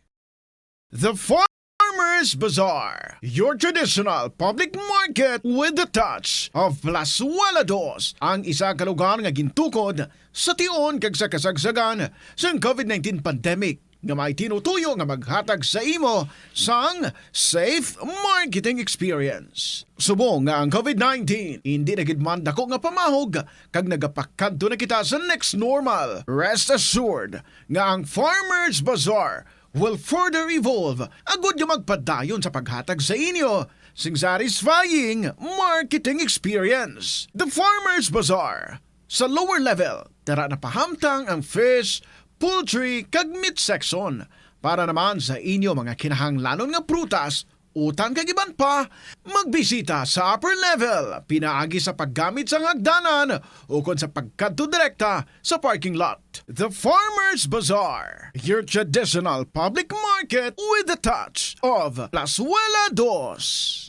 The Farmers Bazaar, your traditional public market with the touch of Plazuela Dos, ang isa ka lugar nga gintukod sa tion kag sa kasagsagan sang COVID nineteen pandemic, nga may tinutuyo nga maghatag sa imo sang safe marketing experience. Subong nga ang COVID nineteen indi na gid man dako nga pamahog kag nagapakadto na kita sa next normal, rest assured nga ang Farmers Bazaar will further evolve agud nga magpadayon sa paghatag sa inyo sing satisfying marketing experience. The Farmers Bazaar, sa lower level, tara na pahamtang ang fish, poultry, kag meat section. Para naman sa inyo mga kinahanglanon nga prutas, utan kag iban pa, magbisita sa upper level pinaagi sa paggamit sang hagdanan ukon sa pagkadto direkta sa parking lot. The Farmers Bazaar, your traditional public market with the touch of Plazuela Dos.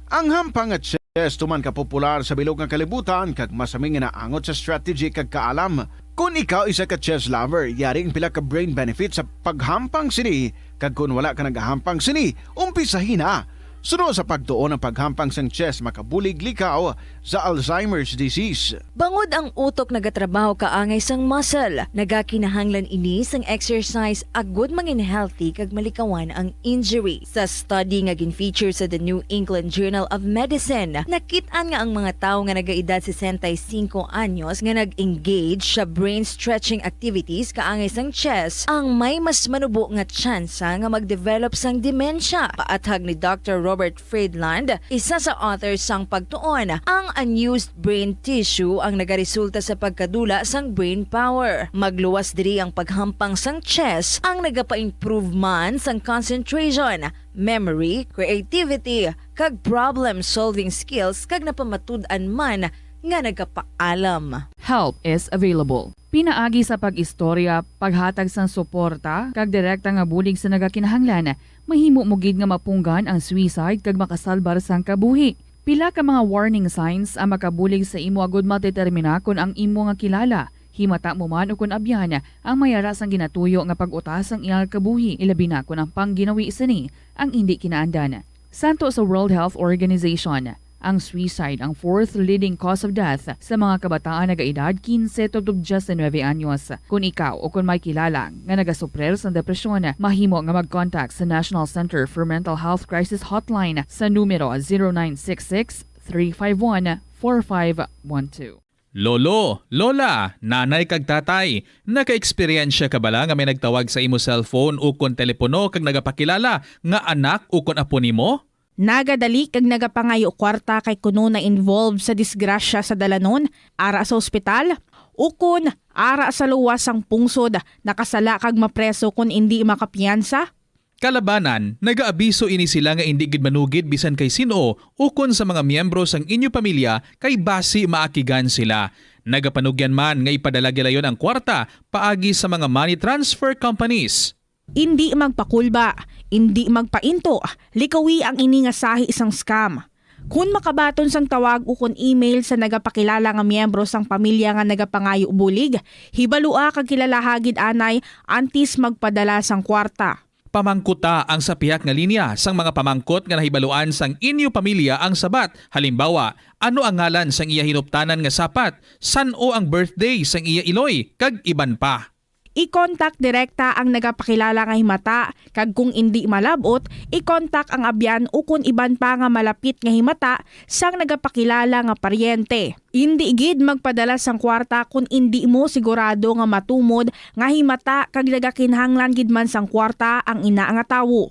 Ang hampang nga chess tuman ka popular sa bilog nga kalibutan kag masami nga naangot sa strategy kag kaalam. Kon ikaw isa ka chess lover, yari ang pila ka brain benefits sa paghampang sini, kag kon wala ka nagahampang sini, umpisahi na. Suno sa pagtuon, ang paghampang sang chess makabulig likaw sa Alzheimer's disease. Bangod ang utok nagatrabaho kaangay sang muscle, nagakinahanglan ini sang exercise agud mangin healthy kag malikawan ang injury. Sa study nga gin-feature sa The New England Journal of Medicine, nakit-an nga ang mga tawo nga nagaedad sesenta y cinco anyos nga nag-engage sa brain stretching activities kaangay sang chess ang may mas manubo nga tsansa nga mag-develop sang demensya. Paathag ni Doctor Robert Friedland, isa sa author sang pagtuon, ang unused brain tissue ang nagaresulta sa pagkadula sang brain power. Magluwas diri ang paghampang sang chess ang nagapa-improve man sang concentration, memory, creativity, kag problem-solving skills, kag napamatud-an man nga nagapaalam. Help is available. Pinaagi sa pag-istorya, paghatag sang suporta, kag direkta nga bulig sa nagakinahanglan, mahimo mo gid nga mapunggan ang suicide kag makasalbar sang kabuhi. Pila ka mga warning signs ang makabulig sa imo agud madetermina kon ang imo nga kilala, himata mo man ukon abyan, ang may ara sang ginatuyo nga pag-uta sang iya kabuhi, ilabi na kon ang pangginawi sini ang indi kinaandan. Santo sa World Health Organization, ang suicide ang fourth leading cause of death sa mga kabataan nagaedad quince tubtob diecinuebe anyos. Kon ikaw o kon may kilala nga nagasuprir sang depresyon, mahimo nga mag-contact sa National Center for Mental Health Crisis Hotline sa numero zero nine six six, three five one, four five one two. Lolo, lola, nanay kag tatay, naka-eksperyensya ka bala nga may nagtawag sa imo cellphone ukon telepono kag nagapakilala nga anak ukon apo nimo? Nagadali kag nagapangayo kwarta kay kuno na-involve sa disgrasya sa dalanon, ara sa ospital, ukon ara sa luwas sang pungsod, nakasala kag mapreso kon indi makapiyansa? Kalabanan, nagaabiso ini sila nga indi gid manugid bisan kay sin-o ukon sa mga miyembro sang inyo pamilya kay basi maakigan sila. Nagapanugyan man nga ipadala gilayon ang kwarta paagi sa mga money transfer companies. Indi magpakulba, indi magpainto, likawi ang ini nga sahi sang scam. Kon makabaton sang tawag ukon email sa nagapakilala nga miyembro sang pamilya nga nagapangayo bulig, hibalua kag kilalaha gid anay antes magpadala sang kwarta. Pamangkuta ang sa pihak nga linya sang mga pamangkot nga nahibaluan sang inyo pamilya ang sabat. Halimbawa, ano ang ngalan sang iya hinuptanan nga sapat, san-o ang birthday sang iya iloy, kag iban pa. I-contact direkta ang nagapakilala nga himata, kag kung indi malab-ot, i-contact ang abyan ukon iban pa nga malapit nga himata sang nagapakilala nga paryente. Indi gid magpadala sang kwarta kon indi mo sigurado nga matumod nga himata kag nagakinahanglan gid man sang kwarta ang ina nga tawo.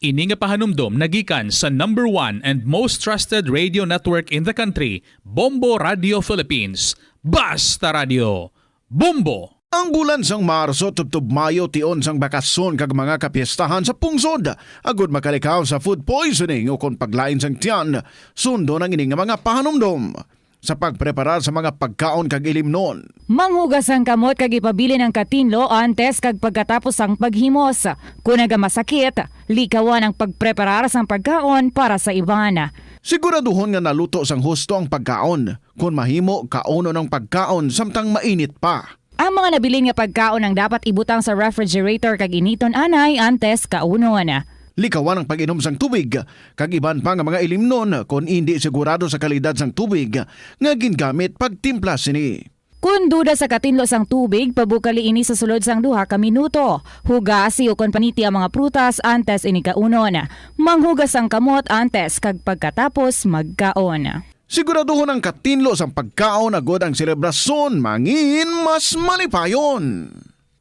Ini nga pahanumdom nagikan sa number one and most trusted radio network in the country, Bombo Radio Philippines. Basta Radio, Bombo! Ang bulan sang Marso tubtob Mayo tion sang bakasyon kag mga kapiestahan sa pungsod. Agud makalikaw sa food poisoning ukon paglain sang tiyan, sundon ang ini nga mga pahanumdom. sa pagpreparar sa mga pagkaon kag ilimnon. Manghugas ang kamot kag ipabilin ang katinlo antes kag pagkatapos sang paghimos. Kon nagamasakit, likawan ang pagpreparar sang pagkaon para sa iban. Siguraduhon nga naluto sang husto ang pagkaon. Kon mahimo, kaunon ang pagkaon samtang mainit pa. Ang mga nabilin nga pagkaon ang dapat ibutang sa refrigerator kag initon anay antes kaunon. Likawan ang pag-inom sang tubig kag iban pa nga mga ilimnon kon indi sigurado sa kalidad sang tubig nga gingamit pagtimpla sini. Kon duda sa katinlo sang tubig, pabukali ini sa sulod sang duha ka minuto. Hugasi ukon paniti ang mga prutas antes ini kaunon. Manghugas ang kamot antes kag pagkatapos magkaon. Siguraduhon ang katinlo sang pagkaon agod ang selebrasyon mangin mas malipayon.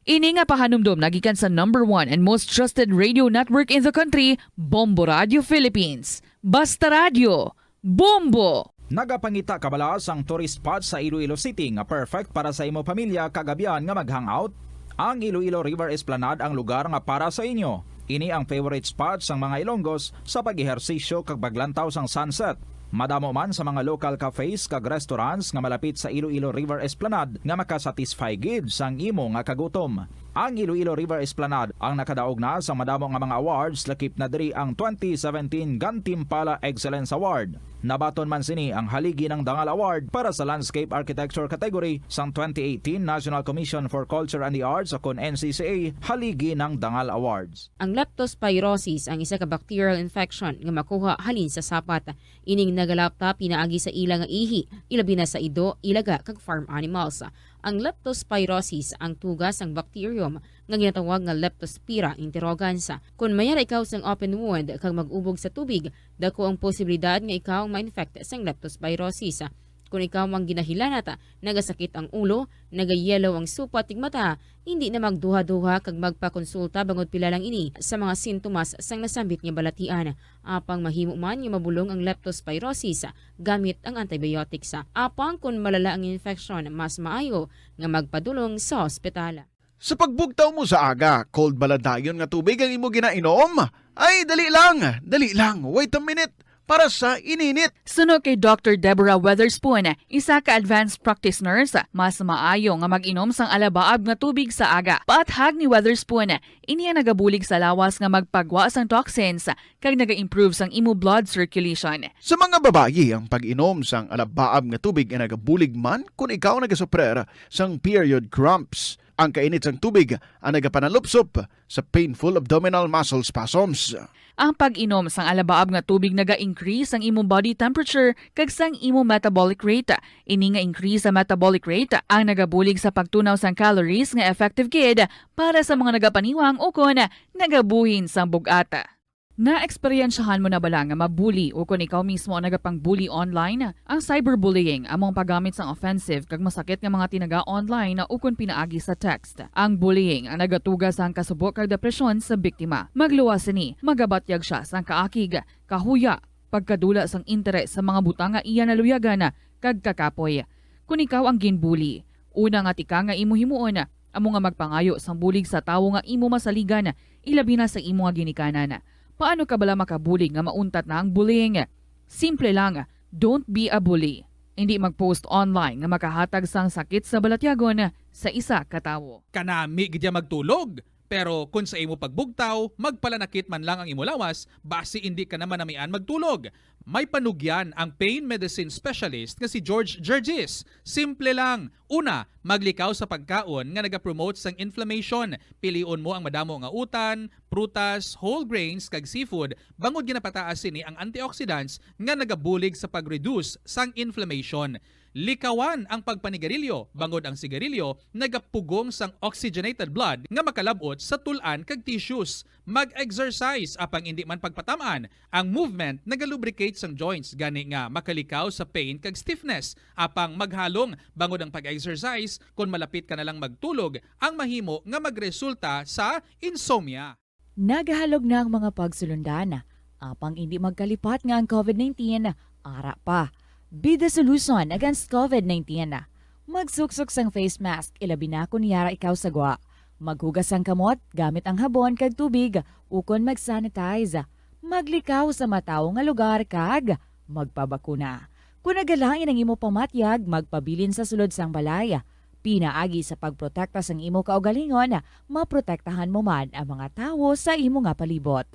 Ini nga pahanumdom nagikan sa number one and most trusted radio network in the country, Bombo Radio Philippines. Basta Radyo, Bombo! Nagapangita ka bala sang tourist spot sa Iloilo City nga perfect para sa imo pamilya kag abyan nga mag-hangout? Ang Iloilo River Esplanade ang lugar nga para sa inyo. Ini ang favorite spot sang mga Ilonggos sa pag-ehersisyo kag paglantaw sang sunset. Madamo man sa mga local cafes kag restaurants nga malapit sa Iloilo River Esplanade nga makasatisfy gid sang imo nga kagutom. Ang Iloilo River Esplanade ang nakadaog na sang madamo nga mga awards, lakip na diri ang twenty seventeen Gantimpala Excellence Award. Nabaton man sini ang Haligi ng Dangal Award para sa Landscape Architecture category sang twenty eighteen National Commission for Culture and the Arts, o kon N C C A Haligi ng Dangal Awards. Ang leptospirosis ang isa ka bacterial infection nga makuha halin sa sapat. Ining nagalapta pinaagi sa ila nga ihi, ilabi na sa ido, ilaga, kag farm animals. Ang leptospirosis ang tuga sang bacterium nga ginatawag nga Leptospira interrogans. Kon mayara ikaw sang open wound kag mag-ubog sa tubig, dako ang posibilidad nga ikaw ma-infect sang leptospirosis. Kon ikaw ang ginahilanat, nagasakit ang ulo, nagayellow ang supat tig mata, hindi na magduha-duha kag magpakonsulta bangod pila lang ini sa mga sintomas sang nasambit nga balatian. Apang mahimo man nga mabulong ang leptospirosis gamit ang antibiotics. Apang kon malala ang infection, mas maayo nga magpadulong sa ospital. Sa pagbugtaw mo sa aga, cold bala dayon nga tubig ang imo ginainom? Ay, dali lang, dali lang, wait a minute, para sa ininit. Suno kay Doctor Deborah Weatherspoon, isa ka advanced practice nurse, mas maayo nga mag-inom sang alabaab nga tubig sa aga. Paathag ni Weatherspoon, ini ang nagabulig sa lawas nga magpagwa sang toxins kag naga-improve sang imo blood circulation. Sa mga babayi, ang pag-inom sang alabaab nga tubig ay nagabulig man kon ikaw nagasuprer sang period cramps. Ang kainit sang tubig ang nagapanalupsop sa painful abdominal muscle spasms. Ang pag-inom sang alabaab nga tubig naga-increase sang imo body temperature kag sang imo metabolic rate. Ini nga increase sa metabolic rate ang nagabulig sa pagtunaw sang calories nga effective gid para sa mga nagapaniwang ukon nagabuhin sang bug-at. Naeksperyensyahan mo na bala nga mabuli ukon ikaw mismo ang nagapang-bully online? Ang cyberbullying amo ang paggamit sang offensive kag masakit nga mga tinaga online ukon pinaagi sa text. Ang bullying ang nagatuga sang kasubo kag depresyon sa biktima. Magluwas sini, magabatyag sia sang kaakig, kahuya, pagkadula sang interes sa mga butang nga iya naluyagan kag kakapoy. Kon ikaw ang ginbully, una nga tikang nga imo himuon amo nga magpangayo sang bulig sa tawo nga imo masaligan, ilabi na sa imo nga ginikanan. Paano ka bala makabulig nga mauntat na ang bullying? Simple lang, don't be a bully. Indi mag-post online nga makahatag sang sakit sa balatyagon sa isa ka tawo. Kanami gid ya magtulog. Pero kon sa imo pagbugtaw, magpalanakit man lang ang imo lawas, basi indi ka na manamian magtulog. May panugyan ang pain medicine specialist nga si George Gergis. Simple lang. Una, maglikaw sa pagkaon nga nagapromote sang inflammation. Pilion mo ang madamo nga utan, prutas, whole grains, kag seafood, bangod ginapataas sini ang antioxidants nga nagabulig sa pag-reduce sang inflammation. Likawan ang pagpanigarilyo, bangod ang sigarilyo nagapugong sang oxygenated blood nga makalab-ot sa tul-an kag tissues. Mag-exercise, apang indi man pagpatam-an. Ang movement nagalubricate sang joints, gani nga makalikaw sa pain kag stiffness. Apang maghalong, bangod ang pag-exercise, kon malapit ka na lang magtulog, ang mahimo nga magresulta sa insomnia. Nagahalog na ang mga pagsulundan, apang indi magkalipat nga ang covid nineteen ara pa. Be the solution against covid nineteen. Magsuksok sang face mask, ilabi na kon yara ikaw sa gwa. Maghugas sang kamot gamit ang habon kag tubig, ukon mag-sanitize. Maglikaw sa matawo nga lugar kag magpabakuna. Kon nagalain ang imo pamatyag, magpabilin sa sulod sang balay. Pinaagi sa pagprotekta sang imo kaugalingon, maprotektahan mo man ang mga tawo sa imo nga palibot.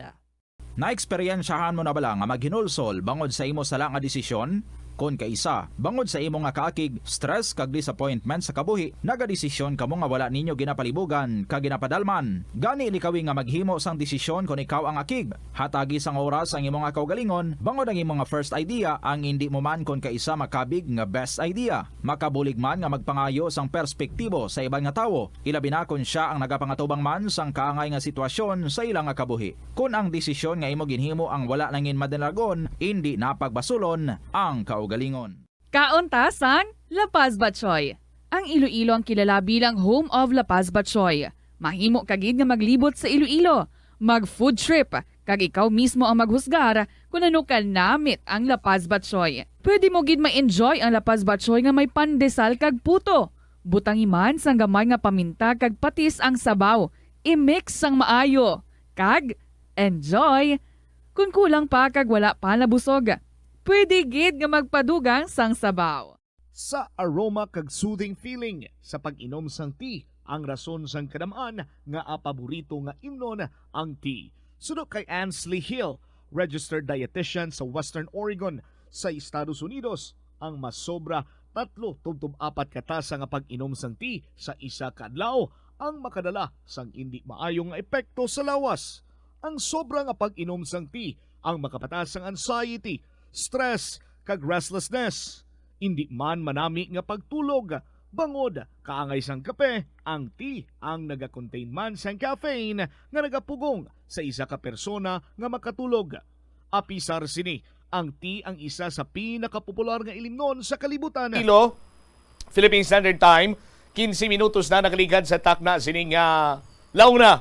Naeksperyensyahan mo na bala nga maghinulsol bangod sa imo sala nga desisyon? Kon kaisa, bangod sa imo nga kaakig, stress, kag disappointment sa kabuhi, nagadesisyon kamo nga wala ninyo ginapalibugan kag ginapadalman. Gani, likawi nga maghimo sang desisyon kon ikaw ang akig. Hatagi sang oras ang imo nga kaugalingon, bangod ang imo nga first idea ang indi mo man kon kaisa makabig nga best idea. Makabulig man nga magpangayo sang perspektibo sa iban nga tawo, ilabi na kon sia ang nagapangatubang man sang kaangay nga sitwasyon sa ila nga kabuhi. Kon ang desisyon nga imo ginhimo ang wala nangin madalagon, indi na pagbasulon ang kaugalingon. Kaon ta sang La Paz Batchoy. Ang Iloilo ang kilala bilang home of La Paz Batchoy. Mahimo ka gid nga maglibot sa Iloilo, mag food trip, kag ikaw mismo ang maghusgar kon ano ka namit ang La Paz Batchoy. Pwede mo gid ma-enjoy ang La Paz Batchoy nga may pandesal kag puto. Butangi man sang gamay nga paminta kag patis ang sabaw. I-mix sang maayo. Kag enjoy! Kon kulang pa kag wala pa nabusog, pwede gid nga magpadugang sang sabaw. Sa aroma kag soothing feeling sa pag-inom sang tea, ang rason sang kadam-an nga paborito nga imnon ang tea. Suno kay Ansley Hill, registered dietitian sa Western Oregon sa Estados Unidos, ang masobra tatlo tubtob apat ka tasa nga pag-inom sang tea sa isa ka adlaw ang makadala sang indi maayo nga epekto sa lawas. Ang sobra nga pag-inom sang tea ang makapataas sang anxiety, stress, kag restlessness. Indi man manami nga pagtulog, bangod kaangay sang kape, ang tea ang nagakontain man sang caffeine nga nagapugong sa isa ka persona nga makatulog. Apisar sini, ang tea ang isa sa pinakapopular nga ilimnon sa kalibutan. Ilo, Philippine Standard Time, quince minutos na nakaligad sa takna sining, ah, launa.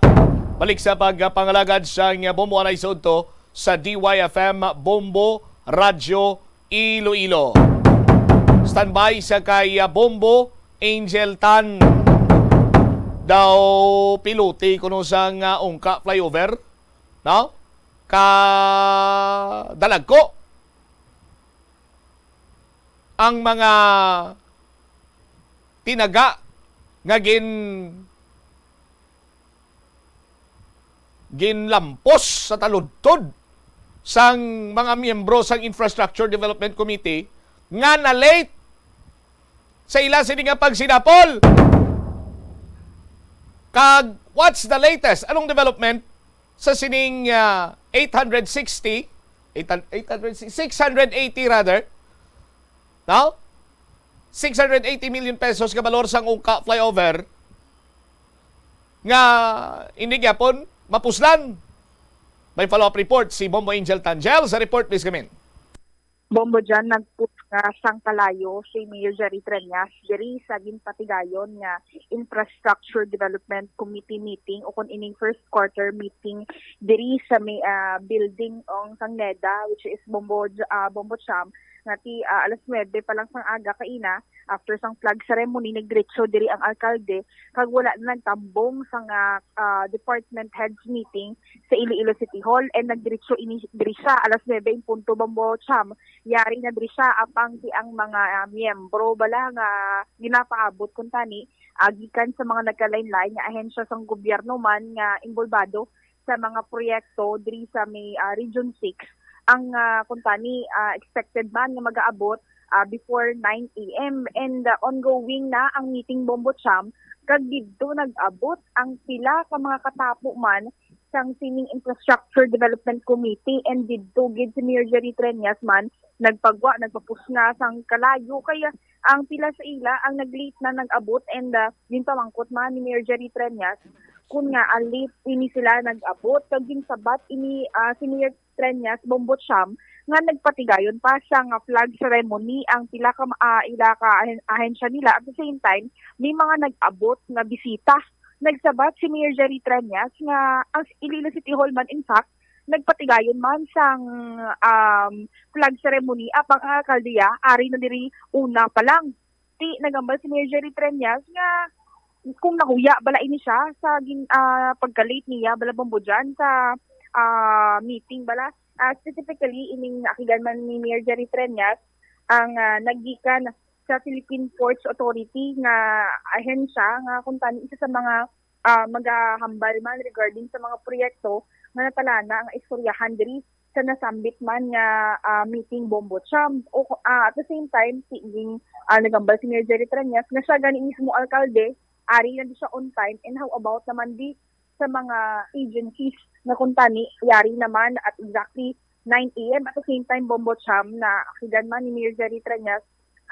Balik sa pagpangalagad sa Bombo Anay Sudto sa D Y F M Bombo Radyo Iloilo. Standby sa kay, ah, Bombo Angel Tan. Daw pilote kuno sang, ah, Ungka flyover, no? Ka Dalagko. Ang mga tinaga nga gin-, ginlampos sa taludtod sang mga miyembro sang Infrastructure Development Committee nga na-late sa ila sini nga pagsinapol. Kag what's the latest? Anong development sa sining, ah, eight hundred sixty, eight hundred, eight hundred, six hundred eighty rather, no? Six hundred eighty million pesos nga balor sang Ungka flyover nga indi gyapon mapuslan. May follow-up report si Bombo Angel Tangel. Sa report, please come in. Bombo Jan, nagpusnga sang kalayo si Mayor Jerry Treñas diri sa ginpatigayon nga Infrastructure Development Committee meeting, o kon ining first quarter meeting diri sa may, ah, building ong sang NEDA, which is Bombo J-, ah, Bombo Cham, nga ti, ah, alas nuwebe pa lang sang aga kaina, after sang flag ceremony, nagdiretso diri ang alkalde kag wala na nagtambong sang, ah, ah, department heads meeting sa Iloilo City Hall, and nagdiretso ini diri siya alas nuwebe en punto, Bombo Cham. Yari na diri siya, apang ti ang mga, ah, miyembro bala nga ginapaabot kuntani, ah, gikan sa mga nagkalain-lain nga ahensya sang gobyerno man nga inbolbado sa mga proyekto diri sa may, ah, Region six. Ang, ah, kuntani, ah, expected man nga magaabot, ah, before nine a m, and, ah, ongoing na ang meeting, Bombo Cham, kag didto nag-abot ang pila ka mga katapo man sang sining Infrastructure Development Committee, and didto gid si Mayor Jerry Treñas man nagpagwa, nagpapusnga sang kalayo, kaya ang pila sa ila ang nag-late na nag-abot, and, ah, ginpamangkot man ni Mayor Jerry Treñas kung ngaa late ini sila nag-abot, kag ginsabat ini, ah, si Mayor Treñas, Bombo Cham, nga nagpatigayon pa sang flag ceremony ang pila ka, ah, ila ka ahen-, ahensya nila. At the same time, may mga nag-abot nga bisita. Nagsabat si Mayor Jerry Treñas nga ang Iloilo City Hall man, in fact, nagpatigayon man sang, um, flag ceremony, apang ang alkaldiya ari na diri una pa lang. Ti nagambal si Mayor Jerry Treñas nga kung nahuya bala ini siya sa gin-, ah, pagka-late niya bala, Bombo Jan, sa, ah, meeting bala. Ah, specifically, ining naakigan man ni Mayor Jerry Treñas, ang, ah, naggikan sa Philippine Ports Authority nga ahensya nga kuntani isa sa mga, ah, magahambal man regarding sa mga proyekto nga natalana nga istoryahan diri sa nasambit man nga, ah, meeting, Bombo Cham. O, ah, at the same time, si, ging, ah, nagambal si Mayor Jerry Treñas nga siya gani mismo alkalde, ari na di siya on time, and how about naman di sa mga agencies na kuntani, yari naman at exactly nine a m at the same time, Bombo Cham, na akigan man ni Mayor Jerry Treñas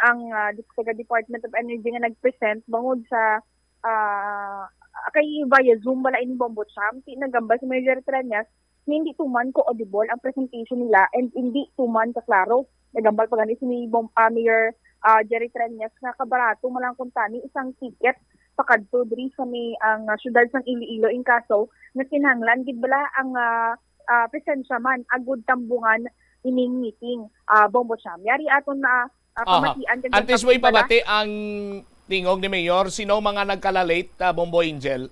ang, ah, di-, taga Department of Energy nga nag-present bangod sa, ah, kay via Zoom bala ini, Bombo Cham, ti nagambal si Mayor Jerry Treñas nga hindi tuman ko audible ang presentation nila and hindi tuman kaklaro. Nagambal pa gani si Bom-, ah, Mayor, ah, Jerry Treñas nga kabarato man lang kuntani isang ticket pakadto diri sa may, ang, ah, siyudad sang Iloilo, in kaso nga kinahanglan gid bala ang, ah, ah, presensya man agud tambungan ining meeting, ah, Bombo Cham. Yari aton na, ah, Aha. Pamatian kag Antes mo pagpabala. Ipabati ang tingog ni Mayor, sino mga nagkalalate, ah, Bombo Angel?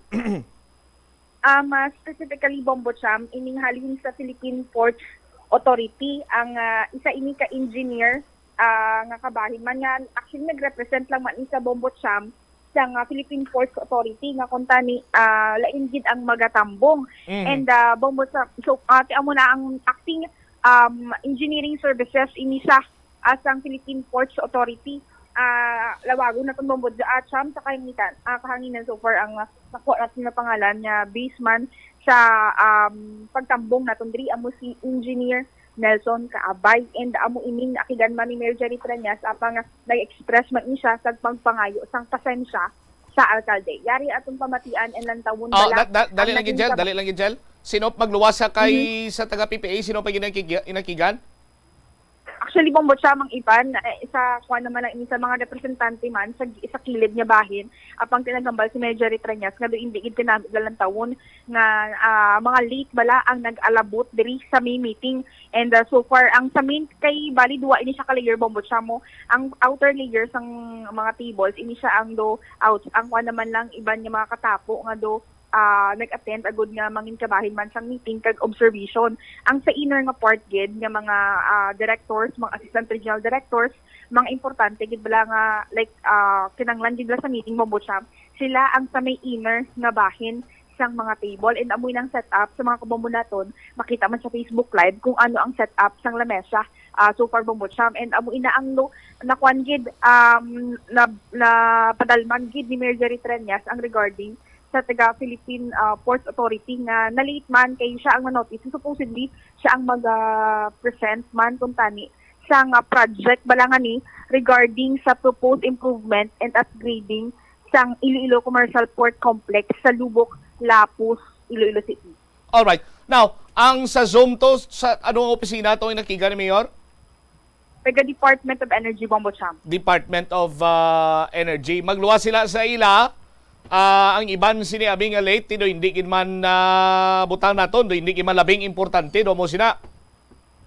Um, ah, specifically, Bombo Cham, ining halin sa Philippine Ports Authority, ang, ah, isa ini ka engineer, ah, nga kabahin man nga actually nag-represent lang man ni sa, Bombo Cham, sang, ah, Philippine Ports Authority nga kuntani, ah, lain gid ang magatambong. Mhm. And, ah, Bombo Cham, so, ah, ti amo na ang acting, um, engineering services ini sa as ang Philippine Ports Authority. Ah, lawagon naton, Bombo Cham, sa kahangitan, ah, kahanginan so far ang, ah, nakuha naton nga pangalan nga based man sa, um, pagtambong naton diri, amo si Engineer Nelson Kaabay. And amo ining akigan man ni Mayor Jerry Treñas, apang nag-express man ini siya sa pagpangayo sang pasensya sa alkalde. Yari atong pamatian and lantawon. Ah, bala da-, da-, dali ang lang, naging Angel, kaba- dali lang, Angel. Sino magluwas sa kay Mhm. sa taga P P A? Sino pa ginakiga-, inakigan? Actually, Bombo Cham, ang iban, eh, sa kuwan naman ang isa mga representante man sa, sa kilid nga bahin, apang tinagambal si Mayor Jerry Treñas nga do hindi gid tinamit lalantawon nga, ah, mga late bala ang nag-alabot diri sa may meeting. And, ah, so far, ang sa main kay bali duwa ini siya ka layer, Bombo Cham, mo. Ang outer layer sang mga tables, ini siya ang do out. Ang kuwan naman lang iban nga mga katapo nga do ah, nag-attend agud nga mangin kabahin man sang meeting kag observation. Ang sa inner nga part gid nga mga, ah, directors, mga assistant regional directors, mga importante gid bala nga, like, ah, kinanglan gid bala sa meeting, Bombo Cham, sila ang sa may inner nga bahin sang mga table. And amoy nang setup sa mga kabombo naton, makita man sa Facebook Live kung ano ang setup sang lamesa, ah, so far, Bombo Cham. And amo ina ang no, nakuan gid, um, na, napadalman gid ni Mayor Jerry Treñas ang regarding sa taga Philippine, ah, Ports Authority nga na-late man kay siya ang na-notice. Supposedly, siya ang mag, ah, present man kung tani sa nga project bala nga ni regarding sa proposed improvement and upgrading sang Iloilo Commercial Port Complex sa Lubok, Lapus, Iloilo City. Alright. Now, ang sa Zoom to, sa anong opisina to inakiga ni Mayor? Taga Department of Energy, Bombo Cham. Department of, ah, Energy. Magluwas sila sa ila. Ah, ang iban sini abi nga late, do hindi gid man, ah, butang naton, do hindi gid man labing importante, do mo sina.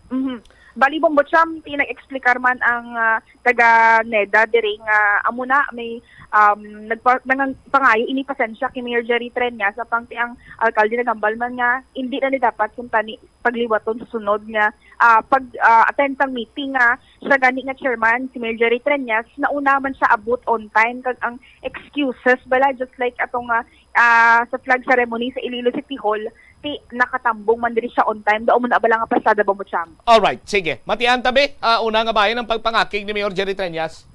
Mhm. Bali, Bombo Cham, ti nag-explicar man ang, ah, taga NEDA diri nga amo na may, um, nagpa-, nangang-, pangayo ini pasensya kay Mayor Jerry Treñas, apang ti ang alkalde nagambal man nga hindi na ni dapat kung tani pagliwaton sa sunod nga, ah, pag, ah, attend sang meeting nga siya gani nga chairman, si Mayor Jerry Treñas, nauna man siya abot on time, kag ang excuses bala, just like atong, ah, ah, sa flag ceremony sa Iloilo City Hall, ti nakatambong man diri siya on time, daw mo na bala nga pasada, Bombo Cham. Alright, sige. Matian tabi, ah, una nga bahin ang pagpangakig ni Mayor Jerry Treñas.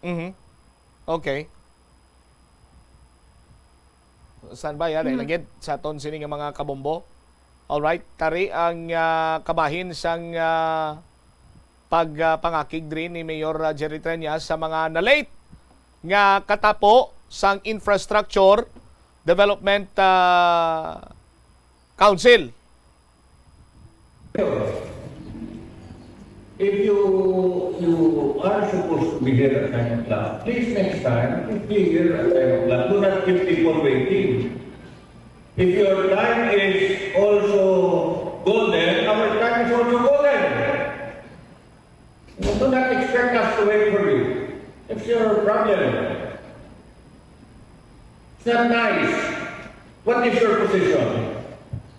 Mhm. Okay. Standby, ha, dahil Mhm. lagid sa aton sini nga mga kabombo. Alright, tari ang, ah, kabahin sang, ah, pag, ah, pangakig diri ni Mayor, ah, Jerry Treñas sa mga na-late nga katapo sang Infrastructure Development, ah, Council. If you, you are supposed to be here at nine o'clock, please next time, be here at nine o'clock. Do not keep people waiting. If your time is also golden, our time is also golden. Do not expect us to wait for you. That's your problem. It's not nice. What is your position?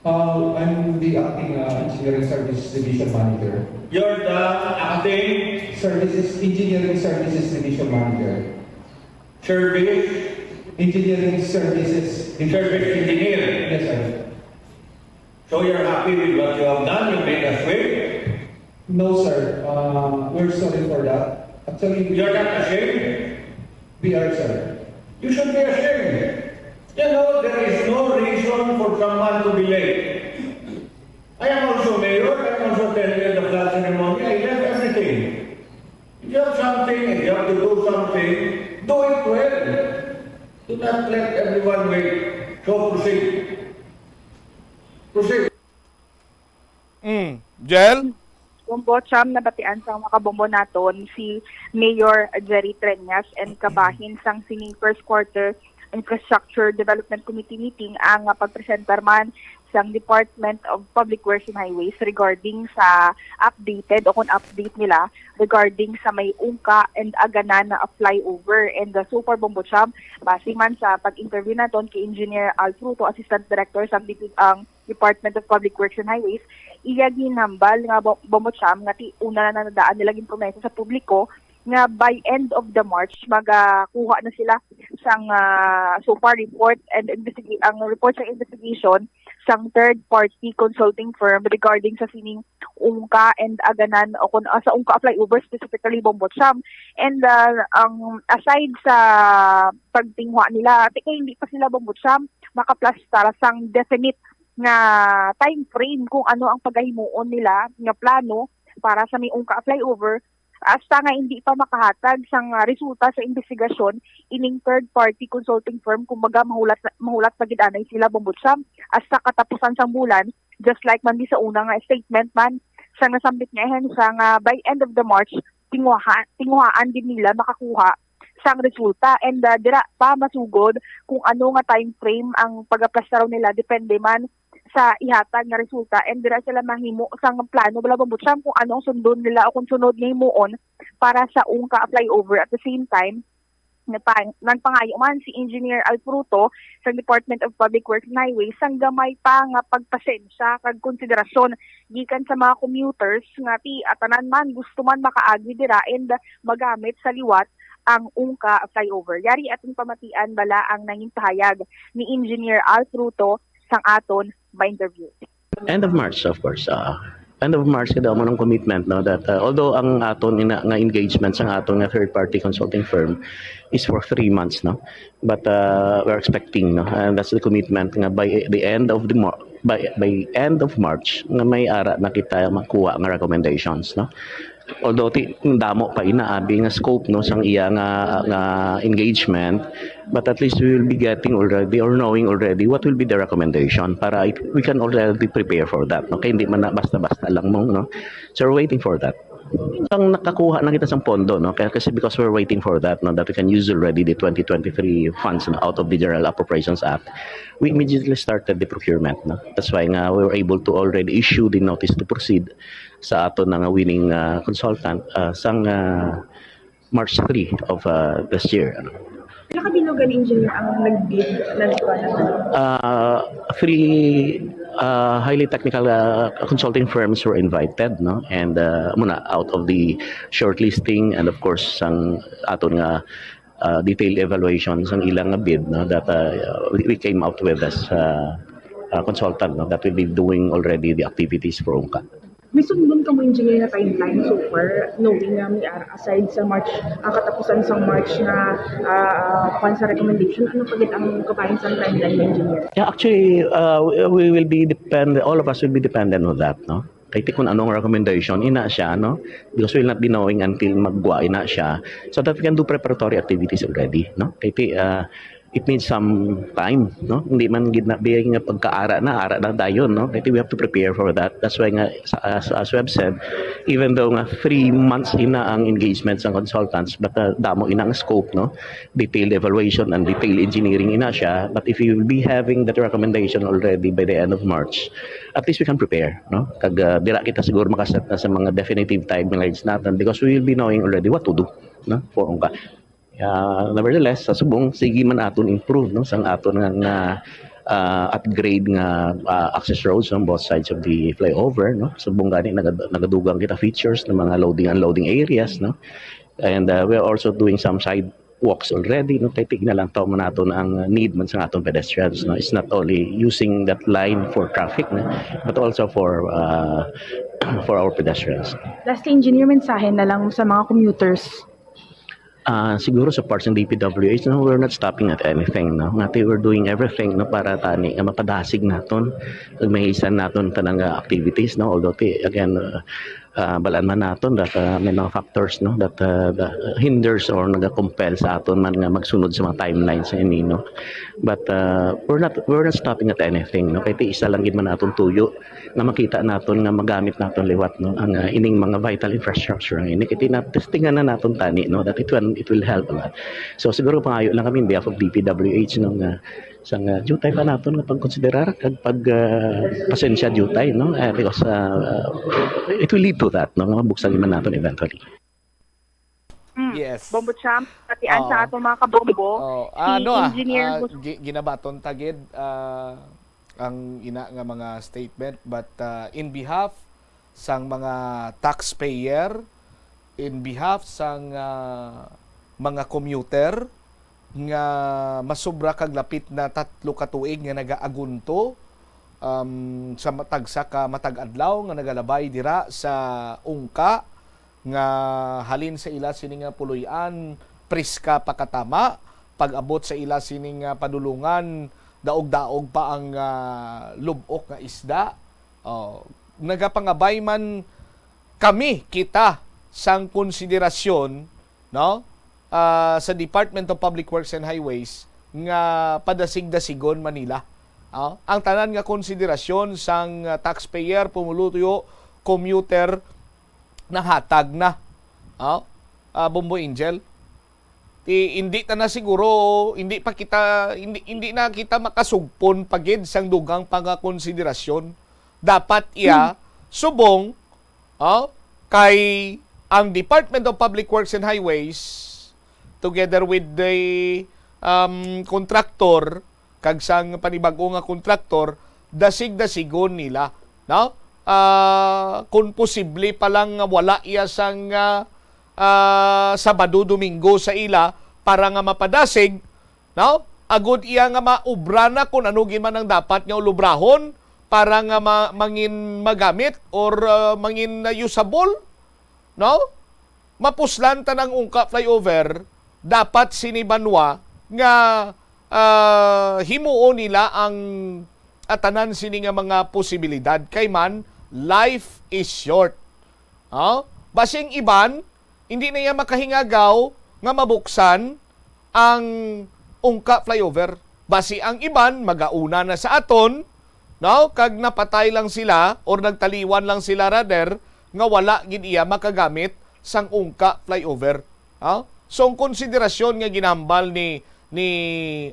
Uh, I'm the acting uh, engineering services division manager. You're the acting Services, engineering services division manager. service Engineering services division. Service engineer. Yes, sir. So you're happy with what you have done? You made a swing? No, sir. Uh, we're sorry for that. Actually, You're not ashamed? We are, sir. You should be ashamed. You know, there is no reason for someone to be late. I am also mayor. I am also attending the flag ceremony. I left everything. If you have something, if you have to do something, do it well. Do not let everyone wait. So proceed. Proceed. Mm. Jel? Bombo Cham, nabatian sang makabombo naton si Mayor Jerry Treñas and kabahin sang sining first quarter Infrastructure Development Committee meeting ang pagpresentar man sang Department of Public Works and Highways regarding sa updated o kung update nila regarding sa may Ungka and Aganan na flyover. And uh, so far, Bombo Cham, base man sa pag-interview naton kay Engineer Al Fruto, Assistant Director sang DP, ang Department of Public Works and Highways, iya ginhambal nga Bo- Bombo Cham nga ti una na nadaan nila ginpromesa sa publiko nga by end of the March magakuha na sila sang ah, so far report and investiga- ang report sa investigation sang third party consulting firm regarding sa sining Ungka and Aganan o kun, ah, sa Ungka flyover, specifically Bombo Cham. And ah, ang aside sa pagtinguha nila, ti kay hindi pa sila, Bombo Cham, makaplastar sang definite nga time frame kung ano ang pagahimuon nila nga plano para sa may Ungka flyover, hasta nga hindi pa makahatag sang ah, resulta sa investigasyon ining third party consulting firm. Kumbaga, mahulat mahulat pa gid anay sila, Bombo Cham, hasta katapusan sang bulan, just like man di sa una nga statement man sang nasambit nga ahensya nga by end of the March, tinguha, tinguhaan din nila makakuha sang resulta. And ah, dira pa masugod kung ano nga time frame ang pagaplastar nila, depende man sa ihatag nga resulta, and dira sila mahimo sang plano bala, Bombo Cham, kung ano ang sundon nila o kung sunod nga himuon para sa Ungka flyover. At the same time, nagpa- nagpangayo man si Engineer Al Fruto sa Department of Public Works and Highways sang gamay pa nga pagpasensya kag konsiderasyon gikan sa mga commuters nga ti atanan man gusto man makaagi dira and magamit sa liwat ang Ungka flyover. Yari ating pamatian bala ang nangin pahayag ni Engineer Al Fruto sang aton ma-interview. End of March, of course. Uh, end of March, kada mo ng commitment, no, that uh, although ang aton ina, nga engagement sang aton nga third party consulting firm is for three months, no, but uh, we're expecting, no, and that's the commitment nga by the end of the Mar- by by end of March nga may ara na kita makuha nga recommendations, no. Although ti, damo pa ina abi nga scope, no, sang iya nga, nga engagement, but at least we will be getting already or knowing already what will be the recommendation para it, we can already prepare for that, no? Kay hindi man na basta-basta lang mo, no? So we're waiting for that. Ang nakakuha na kita sa pondo, no? Kaya kasi because we're waiting for that, no, that we can use already the twenty twenty-three funds, no, out of the General Appropriations Act, we immediately started the procurement, no? That's why nga we were able to already issue the notice to proceed sa ato na nga winning uh, consultant uh, sang uh, March three of uh, this year. Ano? Pila ka binugan engineer ang nag-bid, nagkuha na? Uh, three uh, highly technical uh, consulting firms were invited, no? And uh, muna, out of the shortlisting and of course sang aton nga uh, detailed evaluation sang ilang nga bid, no, that uh, we, we came out with as uh, uh, consultant, no, that will be doing already the activities for Ungka. May sundon ka mo engineer na timeline so far, knowing nga may ara aside sa March, ah, katapusan sa March nga ah, ah, kwan sa recommendation, ano pa gid ang kabahin sa timeline ng engineer? Yeah, actually, uh, we- we will be depend. All of us will be dependent on that, no? Kay ti kung anong recommendation ina siya, no? Because we'll not be knowing until magwa ina siya, so that we can do preparatory activities already, no? Kay ti, uh, it needs some time, no? Hindi man gid na biyay nga pagkaara na, ara na dayon, no? Kay ti we have to prepare for that. That's why nga, sa- as, as we have said, even though nga three months ina ang engagement sa consultants, but uh, damo ina ang scope, no? Detailed evaluation and detailed engineering ina siya. But if you will be having that recommendation already by the end of March, at least we can prepare, no? Kag uh, dira kita siguro makaset na sa mga definitive timelines natin because we will be knowing already what to do, no? For Ungka. Uh, nevertheless, sa subong, sige man aton improve, no, sang aton nga, nga uh, upgrade nga uh, access roads on both sides of the flyover, no? So, bungani, nagad- nagadugang kita features ng mga loading, unloading areas, no? And uh, we're also doing some sidewalks already, no? Kay tigna lang taon man naton ang need man sa atong pedestrians, no? It's not only using that line for traffic, no? But also for uh, for our pedestrians. Lastly, engineer, mensahe na lang sa mga commuters. Ah, siguro sa parts ng D P W H, no, we're not stopping at anything, no? Ngati, we're doing everything, no, para tani nga mapadasig naton, ug mahisan naton tanang ah, activities, no? Although ti, again, uh, uh, balaan man naton that uh, may mga factors, no, that uh, that hinders or nagakumpel sa aton man nga magsunod sa mga timelines sa ini, no? But uh, we're not we're not stopping at anything, no? Kay ti isa lang gid man aton tuyo nga makita naton nga magamit naton liwat, no, ang uh, ining mga vital infrastructure nga ini. Kay tinatestingan na naton tani, no, that it will, it will help a lot. So siguro pangayo lang kami in behalf of D P W H, no, nga sang uh, jutay pa naton nga pagkonsiderar kag pag uh, pasensya jutay, no, uh, because uh, it will lead to that, no, nga mabuksan man naton eventually. Mm. Yes. Bombo Champ, pati ang sa Oo. Atong mga kabombo, Oh, si ano ah, Engineer ah, Gus- gi- ginabaton ta gid ah, ang ina nga mga statement, but ah, in behalf sang mga taxpayer, in behalf sang ah, mga commuter nga masubra kag lapit na tatlo ka tuig nga nagaagunto um, sa ma- tagsa ka matag adlaw nga nagalabay dira sa ungka nga halin sa ila sini nga puloy-an, priska pa katama, pag-abot sa ila sini nga padulungan, daog-daog pa ang ah, lub-ok nga isda. Oh, nagapangabay man kami, kita, sang konsiderasyon, no, ah, sa Department of Public Works and Highways nga padasig-dasigon man nila. Ah, ang tanan nga konsiderasyon sang ah, taxpayer, pumuluyo, commuter, nahatag na. Ah, ah, Bombo Angel, ti, hindi ta na siguro, hindi pa kita, hindi, hindi na kita makasugpon pa gid sang dugang pa nga konsiderasyon. Dapat iya subong, oh, kay ang Department of Public Works and Highways together with the um, contractor kag sang panibag-o nga contractor, dasig-dasigon nila, no? Ah, kung posible pa lang nga wala iya sang ah, ah, Sabado, Domingo sa ila para nga mapadasig, no? Agod iya nga maubra na kung ano gid man ang dapat nga ulubrahon para nga ma- mangin magamit or ah, mangin ah, usable, no? Mapuslan ta ng ungka flyover, dapat sini banwa nga ah, himuon nila ang atanan sini nga mga posibilidad kay man life is short. Oh? Basing iban, hindi na iya makahingagaw nga mabuksan ang ungka flyover. Basi ang iban magauna na sa aton, no? Kag napatay lang sila or nagtaliwan lang sila rather nga wala gid iya makagamit sang ungka flyover. Ah? So ang konsiderasyon nga ginambal ni ni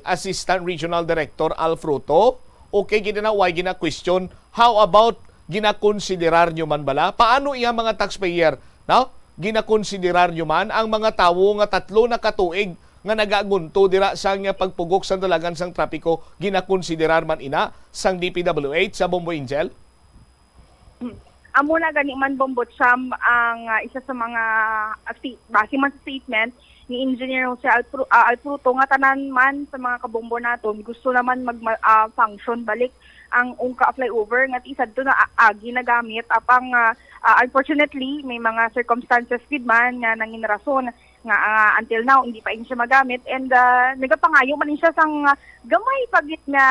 Assistant Regional Director Al Fruto, okay gid na, why gina-question? How about ginakonsiderar nyo man bala? Paano iya mga taxpayer? No? Ginakonsiderar nyo man ang mga tawo nga tatlo na katuig nga nagagunto dira sa nga pagpugok sa dalagan sang trapiko? Ginakonsiderar man ina sang D P W H sa Bombo Angel? Amo na gani man, Bombo Cham, ang ah, isa sa mga ah, sti- base man sa statement ni Engineer Jose Alpru- ah, Alpruto nga tanan man sa mga kabombo naton gusto naman mag ah, function balik ang ungka flyover nga ti sadto na a- agi nagamit, apang ah, ah, unfortunately may mga circumstances gid man nga nangin rason nga ah, until now hindi pa ini siya magamit, and ah, nagapangayo man ni siya sang ah, gamay pa gid nga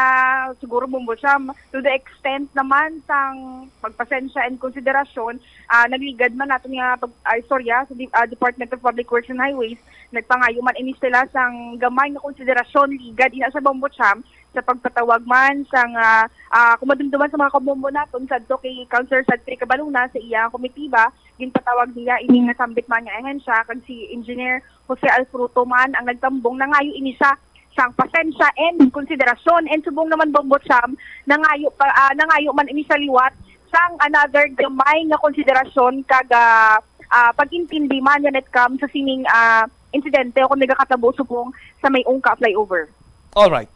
siguro, Bombo Cham, to the extent naman sang pagpasensya and konsiderasyon, ah, nagligad man nato nga pag ah, istorya sa di- ah, Department of Public Works and Highways, nagpangayo man ini sila sang gamay nga konsiderasyon ligad ina sa, Bombo Cham, sa pagpatawag man sang ah, ah, kung madumduman sa mga kabombo naton sadto kay Councilor Sadfrey Cabaluna sa iyang komitiba, ginpatawag niya ini nga sambit man nga ahensya kag si Engineer Jose Alfruto man ang nagtambong, nangayo ini siya sang pasensya and konsiderasyon, and subong naman, Bombo Cham, nangayo pa ah, nangayo man ini siya liwat sang another gamay nga konsiderasyon kag ah, ah, pag-intindi man when it comes sa sining ah, insidente o kung nagakatabo subong sa may ungka flyover. All right.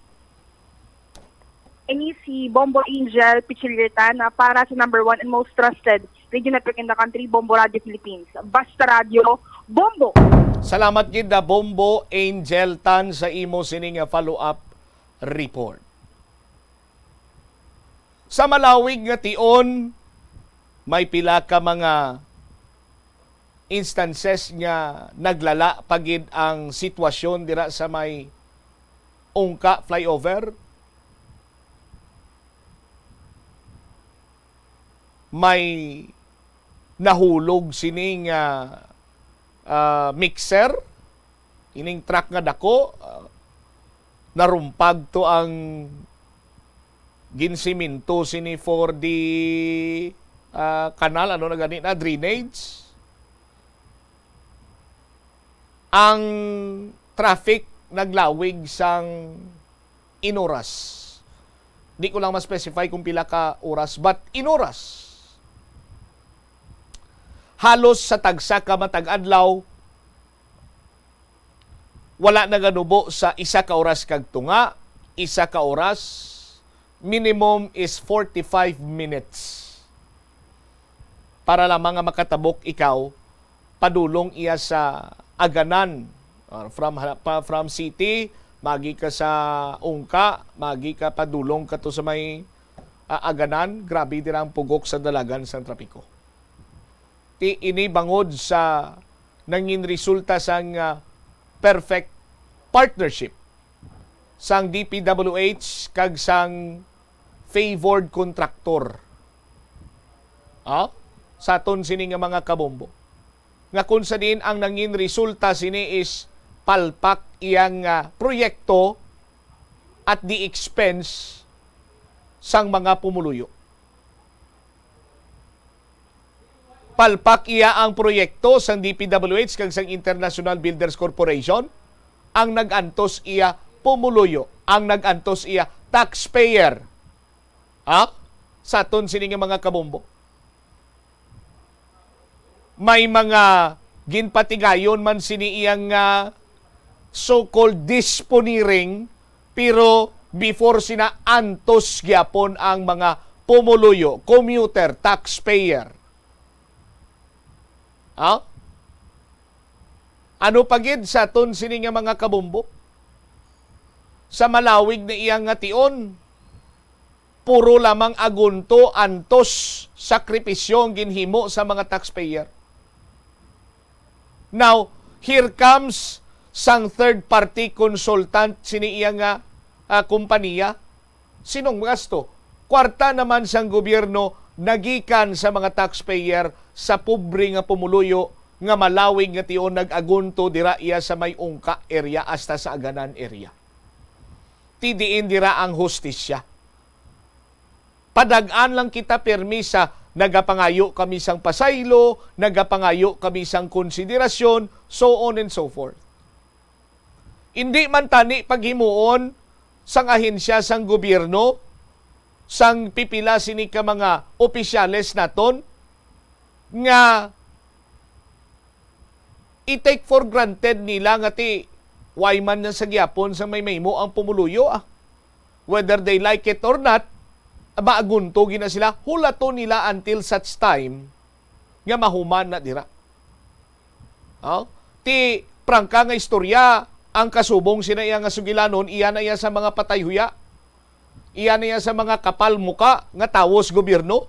Ini si Bombo Angel Pichilirtan, ah, para sa number one and most trusted radio network in the country, Bombo Radio Philippines. Basta Radio, Bombo! Salamat gid na Bombo Angel Tan sa imo sini nga follow-up report. Sa malawig nga tion, may pila ka mga instances nga naglala pa gid ang sitwasyon dira sa may Ungka flyover. May nahulog sini nga, ah, mixer, ining truck nga dako, ah, narumpag to ang ginsiminto sini for the, ah, kanal, ano na gani na, drainage. Ang traffic naglawig sang inoras. Di ko lang ma-specify kung pila ka oras, but inoras. Halos sa tagsa ka matag adlaw, wala naganubo sa isa ka oras kag tunga, isa ka oras, minimum is forty-five minutes. Para lamang nga makatabok ikaw, padulong iya sa Aganan, or from, pa, from city, magi ka sa Ungka, magi ka padulong ka to sa may, ah, Aganan, grabe dira ang pugok sa dalagan sang trapiko. Ti ini bangod sa nangin resulta sang, ah, perfect partnership sang D P W H kag sang favored contractor. Ah, sa aton sini nga mga kabombo, nga kung sa diin ang nangin resulta sini is palpak iyang, ah, proyekto at the expense sang mga pumuluyo. Palpak iya ang proyekto sang D P W H kag sang International Builders Corporation. Ang nag-antos iya pumuluyo, ang nag-antos iya taxpayer. Ha? Sa aton sini nga mga kabombo. May mga ginpatigayon man sini iyang, ah, so-called disponiring, pero before sina antos gyapon ang mga pumuluyo, commuter, taxpayer. Ha? Ano pa gid sa aton sini nga mga kabombo? Sa malawig na iyang nga tion, puro lamang agunto, antos, sakripisyo ang ginhimo sa mga taxpayer. Now, here comes sang third party consultant sini iya nga, ah, kompanya. Sinong gasto? Kwarta naman sang gobyerno nagikan sa mga taxpayer sa pobre nga pumuluyo nga malawig nga tion nag-agunto dira iya sa may Ungka area hasta sa Aganan area. Ti diin dira ang hustisya? Padag-an lang kita pirmi sa nagapangayo kami sang pasaylo, nagapangayo kami sang konsiderasyon, so on and so forth. Indi man tani paghimuon sang ahensya sang gobyerno, sang pipila sini ka mga opisyales naton, nga i-take for granted nila nga ti why man na sa gyapon sa may mahimo ang pumuluyo, ah. Whether they like it or not, maagunto gina sila, hulaton nila until such time nga mahuman na dira. Oh? Ti prangka nga istorya, ang kasubong sina iya nga sugilanon, iya na iya sa mga patay huya. Iya na iya sa mga kapal muka nga tawo sa gobyerno.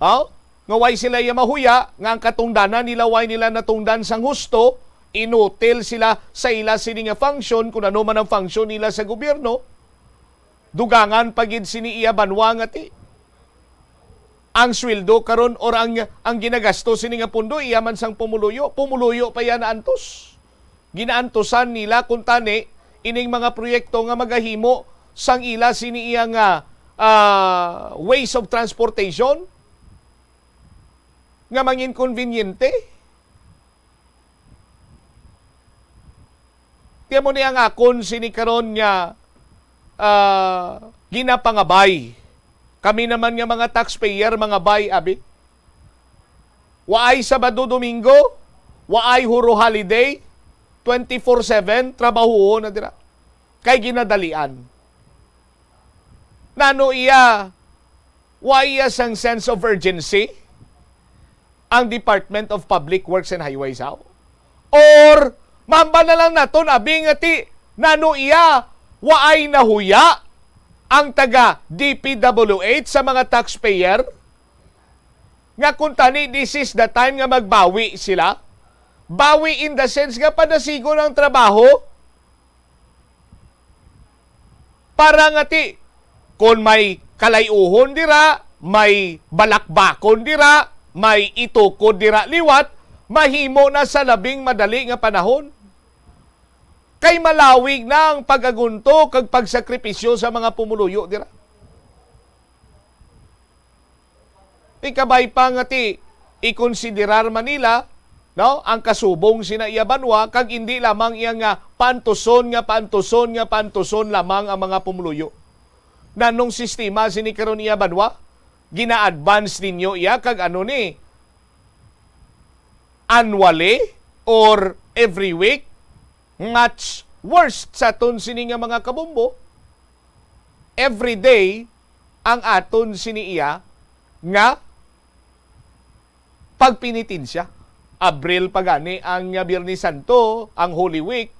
Oh? Nga way sila iya mahuya, nga ang katungdanan nila way nila natungdan sang husto, inutil sila sa ila sini nga function, kung ano man ang function nila sa gobyerno. Dugangan pa gid sini iya banwa nga ti ang sweldo karon or ang, ang ginagasto sini nga pundo iya man sang pumuluyo, pumuluyo pa iya naantos. Ginaantusan nila kuntani ining mga proyekto nga magahimo sang ila sini iya nga, ah, ways of transportation nga mangin konbinyente. Ti amo ni ang akon sini karon nga, ah, ginapangabay. Kami naman nga mga taxpayer, mangabay, abi. Waay Sabado, Domingo, waay huro holiday, twenty-four seven, trabahuhon na dira. Kay ginadalian. Nano iya, wa iya sang sense of urgency ang Department of Public Works and Highways, aw? Or mahambal na lang naton, abi nga ti, nano iya, waay nahuya ang taga D P W H sa mga taxpayer? Nga kung tani, this is the time nga magbawi sila. Bawi in the sense nga padasigon ang trabaho. Para nga ti, kung may kalay-uhon dira, may balakbakon dira, may itukod dira liwat, mahimo na sa labing madali nga panahon. Kay malawig na ang pag-agunto kag pagsakripisyo sa mga pumuluyo dira. Ikabay pa nga ti ikonsiderar man nila, no, ang kasubong sina iya banwa, kag indi lamang iya nga paantuson, nga paantuson, nga paantuson lamang ang mga pumuluyo. Nanong sistema sini karon iya banwa? Gina-advance ninyo iya kag ano ni? Annually or every week? Much worse sa aton sini nga mga kabombo. Every day ang aton sini iya nga pagpinitensya. Abril pa gani ang, ah, Biyernes Santo, ang Holy Week,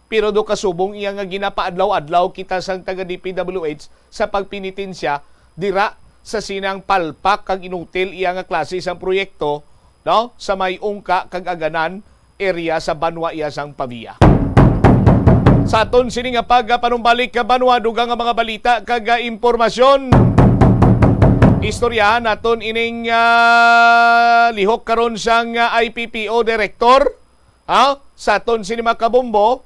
pero do kasubong iya nga ginapaadlaw-adlaw kita sang taga D P W H sa pagpinitensya dira sa sinang palpak kag inutil iya nga klase sang proyekto, no, sa may Ungka kag Aganan area sa banwa iya sang Pavia. Sa aton sini nga pagpanumbalik ka banwa, dugang nga mga balita kag, ah, impormasyon. Istoryahan naton ining, ah, lihok karon sang, ah, I P P O director, ha? Sa aton sini mga kabombo,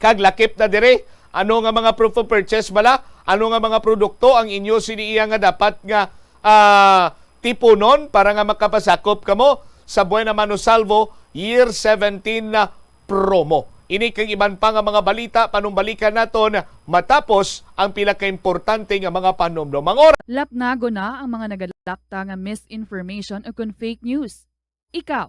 kag lakip na diri, ano nga mga proof of purchase bala? Ano nga mga produkto ang inyo sini iya nga dapat nga, ah, tipunon para nga makapasakop kamo sa Buena Mano Salvo Year seventeen na promo. Ini kag iban pa nga mga balita panumbalikan naton matapos ang pila ka importante nga mga panumdom. Ang oras. Lapnagon na ang mga nagalakta nga misinformation o kon fake news. Ikaw,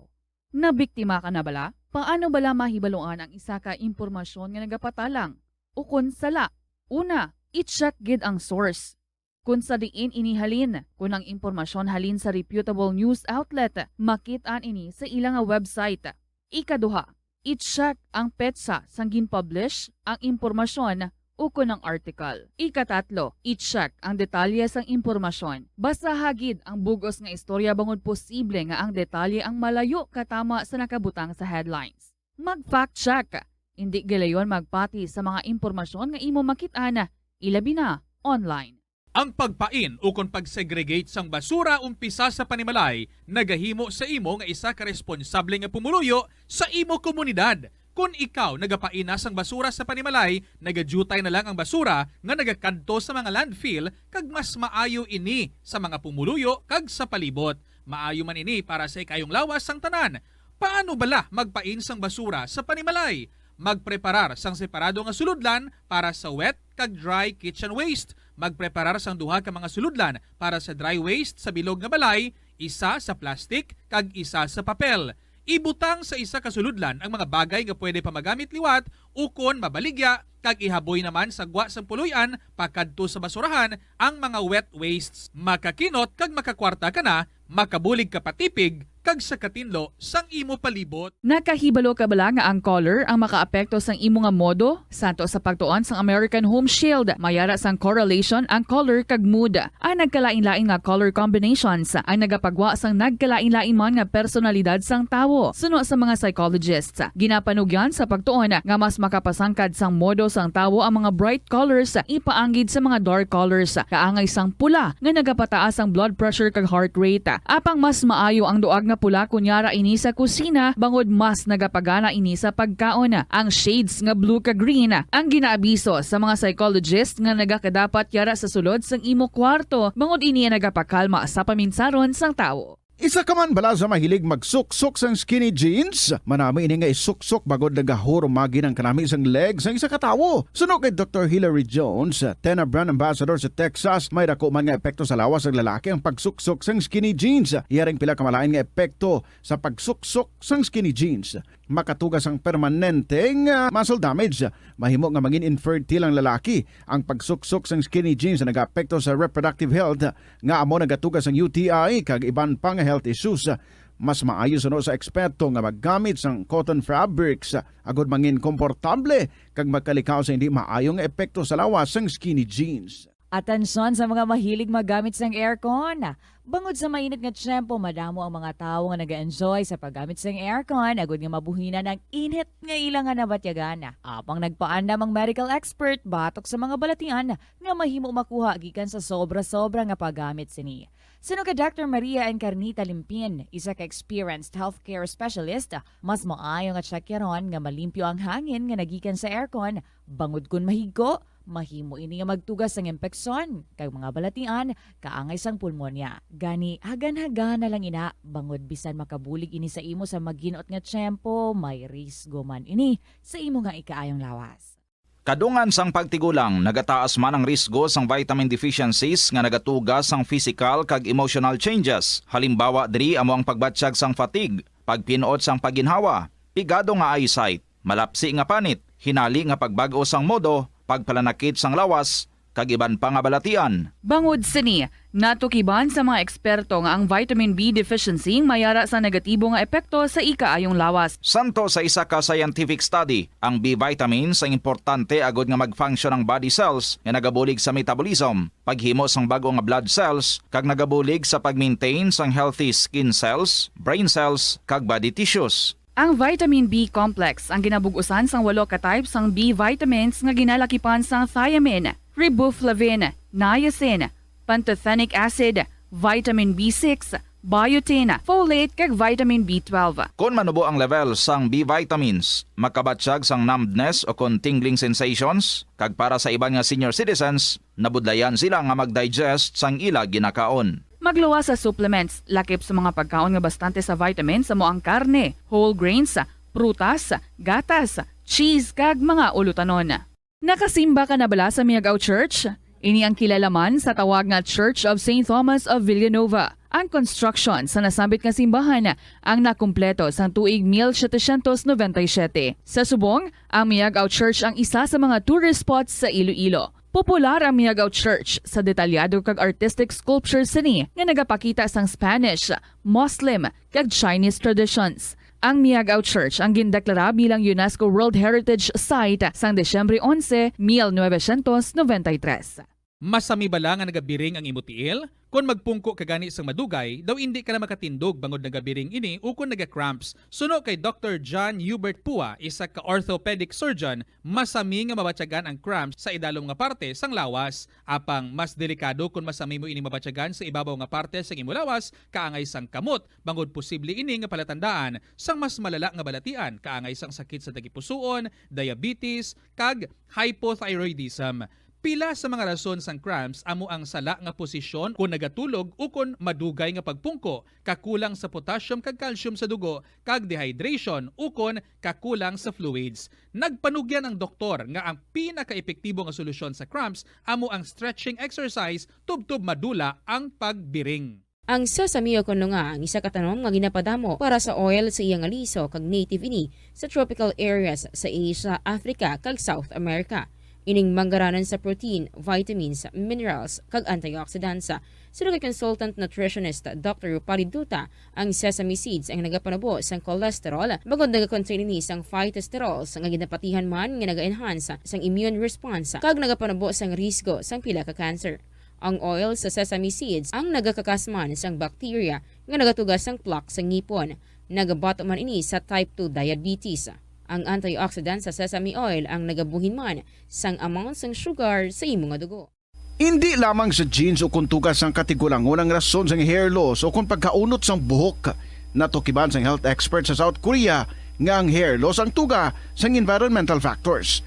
nabiktima ka na bala? Paano bala mahibaluan ang isa ka impormasyon nga nagapatalang ukon sala? Una, i-check gid ang source. Kung sa diin ini halin, kung ang impormasyon halin sa reputable news outlet, makit-an ini sa ila nga website. Ikaduha, i-check ang petsa sang gin-publish ang impormasyon ukon ang article. Ikatatlo, i-check ang detalye sang impormasyon. Basaha gid ang bug-os nga istorya bangod posible nga ang detalye ang malayo katama sa nakabutang sa headlines. Mag-fact check. Indi gilayon magpati sa mga impormasyon nga imo makit-an, ilabi na online. Ang pagpain ukon pag-segregate sang basura umpisa sa panimalay nagahimo sa imo nga isa ka responsable nga pumuluyo sa imo komunidad. Kon ikaw nagapain na sang basura sa panimalay, nagadyutay na lang ang basura nga nagakadto sa mga landfill, kag mas maayo ini sa mga pumuluyo kag sa palibot. Maayo man ini para sa ikayong lawas sang tanan. Paano bala magpain sang basura sa panimalay? Magpreparar sang separado nga sulodlan para sa wet kag dry kitchen waste. Magpreparar sang duha ka mga sulodlan para sa dry waste sa bilog nga balay, isa sa plastic kag isa sa papel. Ibutang sa isa ka sulodlan ang mga bagay nga pwede pa magamit liwat ukon mabaligya, kag ihaboy naman sa gwa sang puloy-an pakadto sa basurahan ang mga wet wastes. Makakinot kag makakwarta ka na, makabulig ka patipig, kag sa katinlo sang imo palibot. Nakahibalo ka bala nga ang color ang makaapekto sang imo nga modo? Santo sa pagtuon sang American Home Shield, may ara sang correlation ang color kag mood. Ang nagkalain-lain nga color combinations ang nagapagwa sang nagkalain-lain man nga personalidad sang tawo. Suno sa mga psychologists, ginapanugyan sa pagtuon nga mas makapasangkad sang modo sang tawo ang mga bright colors ipaanggid sa mga dark colors, kaangay sang pula nga nagapataas ang blood pressure kag heart rate. Apang mas maayo ang duag nga pula kon yara ini sa kusina, bangod mas nagapagana ini sa pagkaon. Ang shades nga blue kag green ang ginaabiso sa mga psychologist nga nagakadapat yara sa sulod sang imo kwarto, bangod ini ang nagapakalma sa paminsaron sang tawo. Isa ka man bala sa mahilig magsuksok sang skinny jeans? Manami ini nga isuksok bangod nagahurumagi ang kanami sang leg sang isa ka tawo. Suno kay Doktor Hilary Jones, Tena brand ambassador sa Texas, may dako man nga epekto sa lawas sang lalaki ang pagsuksok sang skinny jeans. Iya ring pila ka malain nga epekto sa pagsuksok sang skinny jeans. makatuga sang permanente nga muscle damage. Mahimo nga mangin infertile ang lalaki. Ang pagsuksok sang skinny jeans nagaapekto sa reproductive health, nga amo nagatuga sang U T I kag iban pa nga health issues. Mas maayo suno sa eksperto nga maggamit sang cotton fabrics agod mangin komportable kag magkalikaw sa hindi maayo nga epekto sa lawas sang skinny jeans. Atensyon sa mga mahilig maggamit sang aircon. Bangod sa mainit nga tiyempo, madamo ang mga tawo nga nag-enjoy sa paggamit sang aircon agud nga mabuhinan ang init nga ila nga nabatyagan. Apang nagpaandam ang medical expert batok sa mga balatian nga mahimo makuha gikan sa sobra-sobra nga paggamit sini. Suno kay Doctor Maria Encarnita Limpin, isa ka experienced healthcare specialist, mas maayo nga tsakyaron nga malimpyo ang hangin nga nagikan sa aircon, bangod kon mahigko, mahimo ini nga magtugas sang impeksyon kag mga balatian kaangay sang pulmonya. Gani, hagan-hagana lang ina, bangod bisan makabulig ini sa imo sa maginot nga tiyempo, may risgo man ini sa imo nga ikaayong lawas. Kadungan sang pagtigulang, nagataas man ang risgo sang vitamin deficiencies nga nagatuga sang physical kag emotional changes. Halimbawa diri amo ang pagbatyag sang fatigue, pagpin-ot sang pagginhawa, pigado nga eyesight, malapsi nga panit, hinali nga pagbag-o sang modo, pagpalanakit sang lawas, kag iban pa nga balatian. Bangod sini, natukiban sa mga eksperto nga ang vitamin B deficiency may ara sa negatibo nga epekto sa ikaayong lawas. Santo sa isa ka scientific study, ang B vitamins ang importante agod nga mag-function ang body cells nga nagabulig sa metabolism, paghimo sang bag-o nga blood cells, kag nagabulig sa pag-maintain sang healthy skin cells, brain cells, kag body tissues. Ang vitamin B complex ang ginabug-usan sang walo ka type sang B vitamins nga ginalakipan sang thiamine, riboflavin, niacin, pantothenic acid, vitamin B six, biotin, folate, kag vitamin B twelve. Kon manubo ang level sang B vitamins, makabatyag sang numbness o kon tingling sensations, kag para sa iban nga senior citizens, nabudlayan sila nga mag-digest sang ila ginakaon. Magluwas sa supplements, lakip sa mga pagkaon nga bastante sa vitamins amo ang karne, whole grains, prutas, gatas, cheese, kag mga ulutanon. Nakasimba ka na bala sa Miagao Church? Ini ang kilala man sa tawag nga Church of Saint Thomas of Villanova. Ang construction sa nasambit nga simbahan ang nakumpleto sang tuig mil setecientos noventa y siete. Sa subong, ang Miagao Church ang isa sa mga tourist spots sa Iloilo. Popular ang Miagao Church sa detalyado kag artistic sculptures sini nga nagapakita sang Spanish, Muslim, kag Chinese traditions. Ang Miagao Church ang gindeklara bilang UNESCO World Heritage Site sang Disyembre onse, mil novecientos noventa y tres. Masami bala nga nagabiring ang imo tiil? Kon magpungko ka gani sang madugay, daw indi ka na makatindog bangod nagabiring ini ukon naga-cramps. Suno kay Doctor John Hubert Pua, isa ka orthopedic surgeon, masami nga mabatyagan ang cramps sa idalom nga parte sang lawas. Apang mas delikado kon masami mo ini mabatyagan sa ibabaw nga parte sang imo lawas, kaangay sang kamot, bangod posible ini nga palatandaan sang mas malala nga balatian, kaangay sang sakit sa tagipusoon, diabetes, kag hypothyroidism. Pila sa mga rason sang cramps amo ang sala nga posisyon kon nagatulog ukon madugay nga pagpungko, kakulang sa potassium kag calcium sa dugo, kag dehydration ukon kakulang sa fluids. Nagpanugyan ang doktor nga ang pinakaepektibo nga solusyon sa cramps amo ang stretching exercise tubtob madula ang pagbiring. Ang sesame o kon lunga ang isa ka tanom nga ginapadamo para sa oil sa iya nga liso kag native ini sa tropical areas sa Asia, Africa, kag South America. Ining manggaranan sa protein, vitamins, minerals, kag antioxidants. Suno kay consultant nutritionist Doctor Rupali Duta, ang sesame seeds ang nagapanubo sang cholesterol bangod nagakontain ini sang phytosterols nga ginapatihan man nga naga-enhance sang immune response kag nagapanubo sang risgo sang pila ka cancer. Ang oil sa sesame seeds ang nagakakas man sang bacteria nga nagatuga sang plaque sa ngipon. Nagabato man ini sa type two diabetes. Ang antioxidant sa sesame oil ang nagabuhin man sang amount sang sugar sa imo nga dugo. Indi lamang sa genes o kon tuga sang katigulangon ang rason sang hair loss o kon pagkaunot sang buhok. Natukiban sang health expert sa South Korea nga ang hair loss ang tuga sang environmental factors.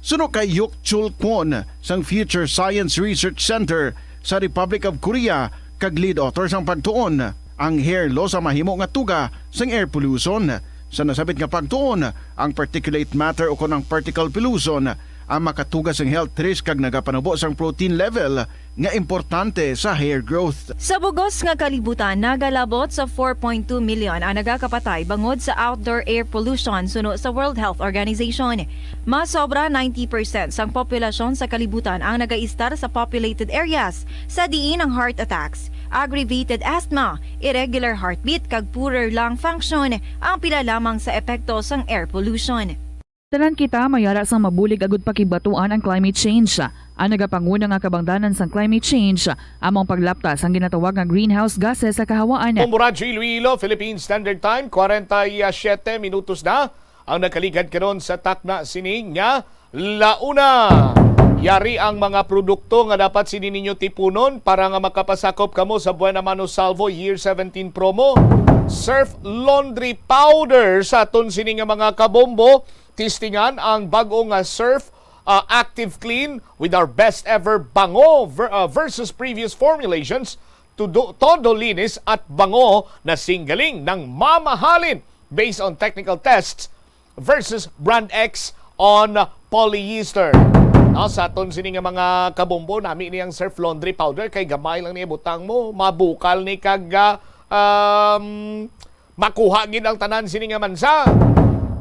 Suno kay Yuk Chul Kwon sang Future Science Research Center sa Republic of Korea kag lead author sang pagtuon, ang hair loss ang mahimo nga tuga sang air pollution. Sa nasabit nga pagtuon, ang particulate matter o kon ang particle pollution ang makatuga sang health risk kag nagapanubo sang protein level nga importante sa hair growth. Sa bugos nga kalibutan, nagalabot sa four point two million ang nagakapatay bangod sa outdoor air pollution suno sa World Health Organization. Mas sobra ninety percent sang populasyon sa kalibutan ang nagaistar sa populated areas, sa diin ang heart attacks, aggravated asthma, irregular heartbeat kag poorer lung function ang pila lamang sa epekto sang air pollution. Tanan kita may ara sang mabulig agud pakigbatuan ang climate change. Ang nagapanguna nga kabangdanan sang climate change amo ang paglapta sang ginatawag nga greenhouse gases sa kahawaan. Bombo Radyo Iloilo, Philippine Standard Time, kwarenta y siete minutos na ang nagkaligad karon sa takna sini nga launa. Yari ang mga produkto nga dapat sini ninyo tipunon para nga makapasakop kamo sa Buena Mano Salvo Year seventeen promo. Surf Laundry Powder sa aton sini nga mga kabombo. Testingan ang bag-o nga Surf, ah, Active Clean with our best ever bango ver-, ah, versus previous formulations. Todo, todo linis at bango na singgaling ng mamahalin based on technical tests versus brand X on polyester. No, sa aton sini nga mga kabombo, nami ni ang Surf Laundry Powder kay gamay lang ni butang mo, mabukal ni kag, ah, um, makuha gid ang tanan sini nga mansa.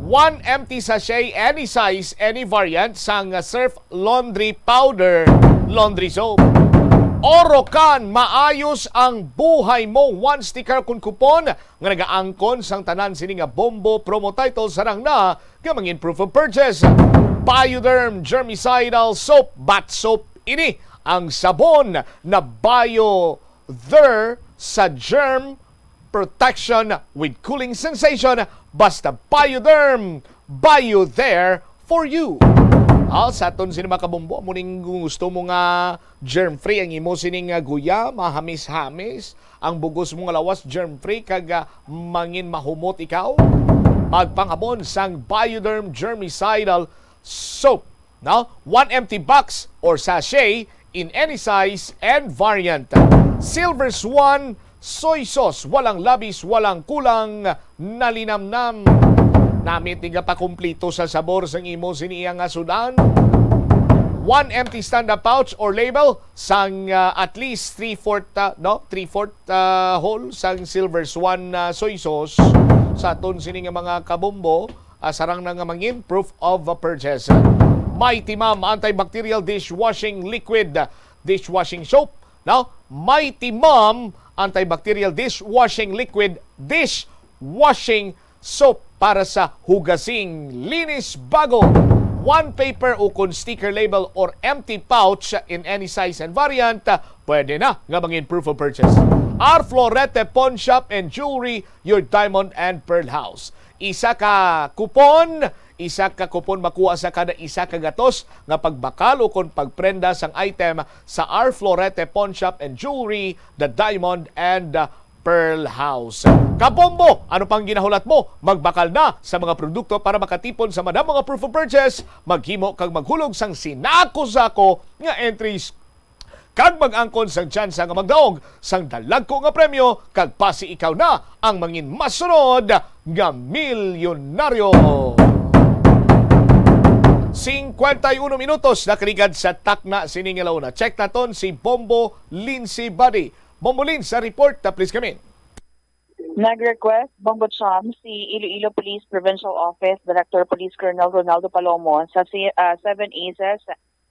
One empty sachet, any size, any variant sang Surf Laundry Powder, laundry soap. Orocan, maayos ang buhay mo. One sticker kun coupon nga nagaangkon sang tanan sini nga bombo promo title sarang na nga mangin proof of purchase. Bioderm Germicidal Soap, bath soap ini, ang sabon na bio there sa germ protection with cooling sensation. Basta Bioderm, Bio there for you. Ah, sa aton sini mga kabombo, amo ning gusto mo nga germ-free ang imo sining, ah, guya, mahamis-hamis ang bugos mo nga lawas, germ-free kag, ah, mangin mahumot ikaw? Magpangabon sang Bioderm Germicidal Soap, no? One empty box or sachet in any size and variant. Silver Swan Soy Sauce, walang labis, walang kulang, nalinamnam. Namit nga pakumplito sa sabor sang imo sini iya nga sudan. One empty stand-up pouch or label sang, ah, at least three-fourth, ah, no? Three-fourth, ah, whole sang Silver Swan, ah, soy sauce sa aton sini nga mga kabombo, ah, sarang na nga mangin proof of, ah, purchase. Mighty Mom Antibacterial Dishwashing Liquid, ah, Dishwashing Soap, no? Mighty Mom Antibacterial Dishwashing Liquid, Dishwashing Soap para sa hugasing linis bago. One paper ukon sticker label or empty pouch in any size and variant, ah, pwede na nga mangin proof of purchase. Our Florete Pawn Shop and Jewelry, your diamond and pearl house. Isa ka kupon, isa ka kupon makuha sa kada isa ka gatos nga pagbakal ukon pagprenda sang item sa Our Florete Pawn Shop and Jewelry, the diamond and, uh, pearl house. Kabombo, ano pang ginahulat mo? Magbakal na sa mga produkto para makatipon sa madamo nga proof of purchase, maghimo kag maghulog sang sinako-sako nga entries kag mag-angkon sang tsansa nga magdaog sang dalagko nga premyo, kag pasi ikaw na ang mangin masunod nga milyonaryo. Cincuenta y uno minutos nakaligad sa takna sini nga launa. Check naton si Bombo Lindsay Buddy. Bombo Lin, sa report, ah, please come in. Nag-request, Bombo Cham, si Iloilo Police Provincial Office Director Police Colonel Ronaldo Palomo sa si-, ah, Seven Aces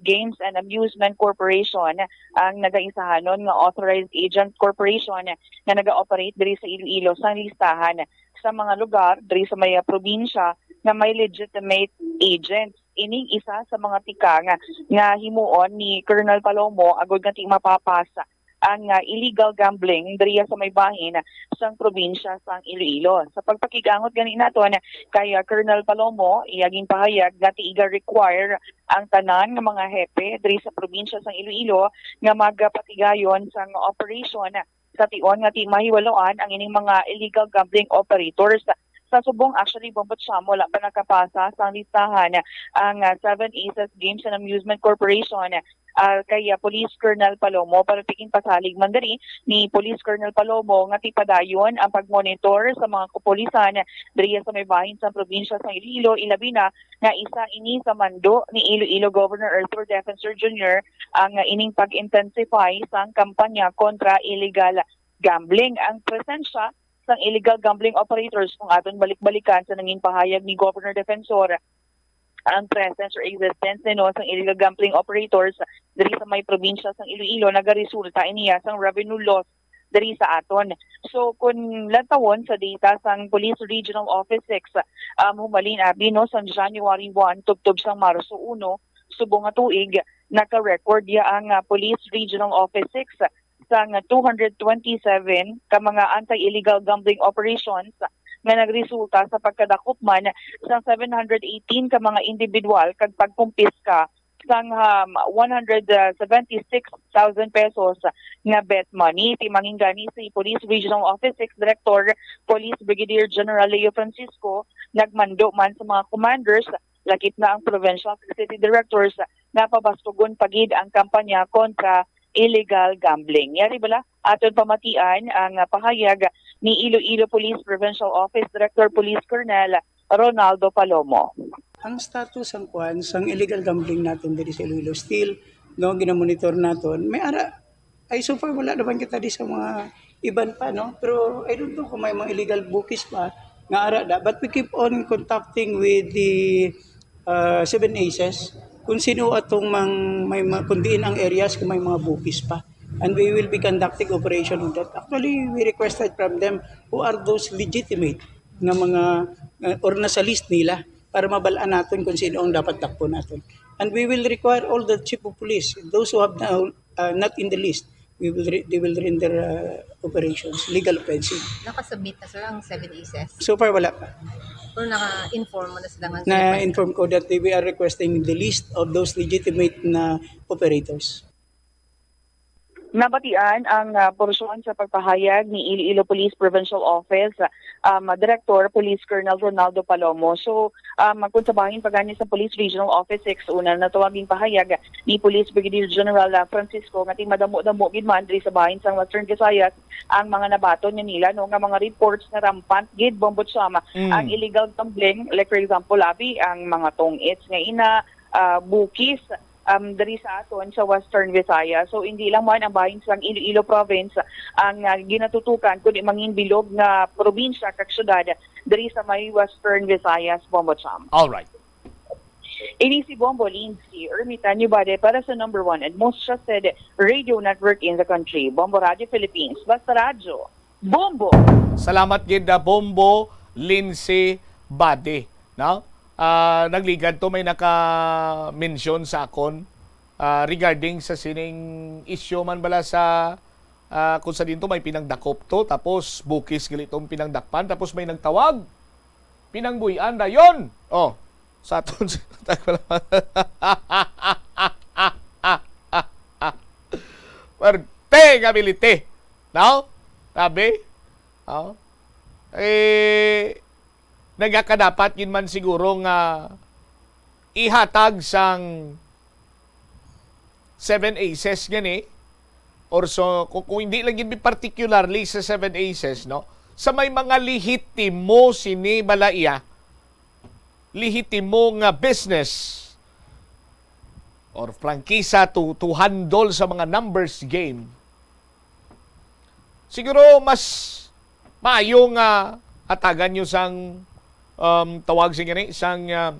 Games and Amusement Corporation, ang nagaisahanon nga authorized agent corporation nga naga-operate diri sa Iloilo, sang listahan sa mga lugar diri sa may probinsya nga may legitimate agents. Ining isa sa mga tikang nga himuon ni Colonel Palomo agud nga di mapapas ang, ah, illegal gambling diriya sa may bahin sang probinsya sang Iloilo. Sa pagpakig-angot gani naton kay, ah, Colonel Palomo, iya ginpahayag nga ti iga-require ang tanan nga mga hepe diri sa probinsya sang Iloilo nga magapatigayon sang operation sa tion nga ti mahiwaloan ang ining mga illegal gambling operators Sa subong, actually, Bombo Cham, wala pa nakapasa sang listahan ang, ah, Seven Aces Games and Amusement Corporation, ah, kay, ah, Police Colonel Palomo, pero ginpasalig man diri ni Police Colonel Palomo nga tipadayon ang pagmonitor sa mga kapulisan diri sa may bahin sa probinsya sa Iloilo, ilabi na nga isa ini sa mando ni Iloilo Governor Arthur Defensor Junior ang, ah, ining pag-intensify sang kampanya kontra illegal gambling. Ang presensya sang illegal gambling operators, kung aton balik-balikan sa nangin pahayag ni Governor Defensor, ang presence or existence nino sang illegal gambling operators diri sa may probinsya sang Iloilo nagaresulta iniya sang revenue loss diri sa aton. So, kung lantawon sa data sang Police Regional Office six, um, humalin abi, no, sang January one tubtob sang Marso uno, subong nga tuig, naka-record ya ang, ah, Police Regional Office six sang two hundred twenty-seven ka mga anti-illegal gambling operations nga nagresulta sa pagkadakop man sang seven hundred eighteen ka mga individual kag pagkumpiska sang, um, one hundred seventy-six thousand pesos nga bet money. Timanginggani si Police Regional Office six Director Police Brigadier General Leo Francisco nagmando man sa mga commanders, lakip na ang provincial city directors, nga pabastugon pa gid ang kampanya kontra illegal gambling. Yari bala, aton pamatian ang, ah, pahayag ni Iloilo Police Provincial Office Director Police Colonel Ronaldo Palomo. Ang status sang kuan, sang illegal gambling naton diri sa Iloilo, still, no, ginamonitor naton. May ara, ay, so far, wala naman kita di sa mga iban pa, no? Pero I don't know kung may mga illegal bookies pa nga ara da. But we keep on contacting with the, uh, Seven Aces kung sino atong mang, may ma-, kung diin ang areas kung may mga bookies pa. And we will be conducting operation on that. Actually, we requested from them who are those legitimate nga mga, uh, or nasa list nila para mabalaan naton kung sino ang dapat dakpon naton. And we will require all the chief of police, those who have now, uh, not in the list, we will re-, they will render, uh, operations, legal offensive. Nakasubmit na, sir, ang Seven Aces? So far, wala pa. Pero naka-inform mo na sila nga Na-inform ko that we are requesting the list of those legitimate na operators. Nabatian ang, ah, porsyon sa pagpahayag ni Iloilo Police Provincial Office, um, Director Police Colonel Ronaldo Palomo. So, um, kung sa bahin pa gani sa Police Regional Office six, una natawag ang pahayag ni Police Brigadier General, ah, Francisco nga ti madamo-damo gid man diri sa bahin sang Western Visayas ang mga nabaton nga nila, no, nga mga reports nga rampant gid, Bombo Cham, Mm. ang illegal gambling, like, for example, abi, ang mga tong-its nga ina, ah, bookies, um, diri sa aton sa Western Visayas. So, hindi lang man ang bahin sang Iloilo Province ang, ah, ginatutukan, kundi mangin bilog nga probinsya kag syudad diri sa may Western Visayas, Bombo Cham. All right. Ini si Bombo Lindsay Ermitanio Bade para sa number one and most trusted radio network in the country, Bombo Radio Philippines. Basta Radyo, Bombo! Salamat gid, ah, Bombo Lindsay Bade, no? Ah, nagligad to, may naka-mention sa akon, ah, regarding sa sining issue man bala sa, ah, kung sa dinto may pinangdakop to, tapos bukis gali tong pinangdakpan, tapos may nagtawag, pinangbuy-an dayon. Oh, sa aton sa Perte nga bilite, no? Sabi? Oh. Eh, nagakadapat gid man siguro nga ihatag sang Seven Aces gani, or so, kung, kung hindi lang gid particularly sa Seven Aces, no? Sa may mga lehitimo sini bala iya, lehitimo nga business or prangkisa to, to handle sa mga numbers game, siguro mas maayo nga hatagan nyo sang, um, tawag sa gani, sang, ah,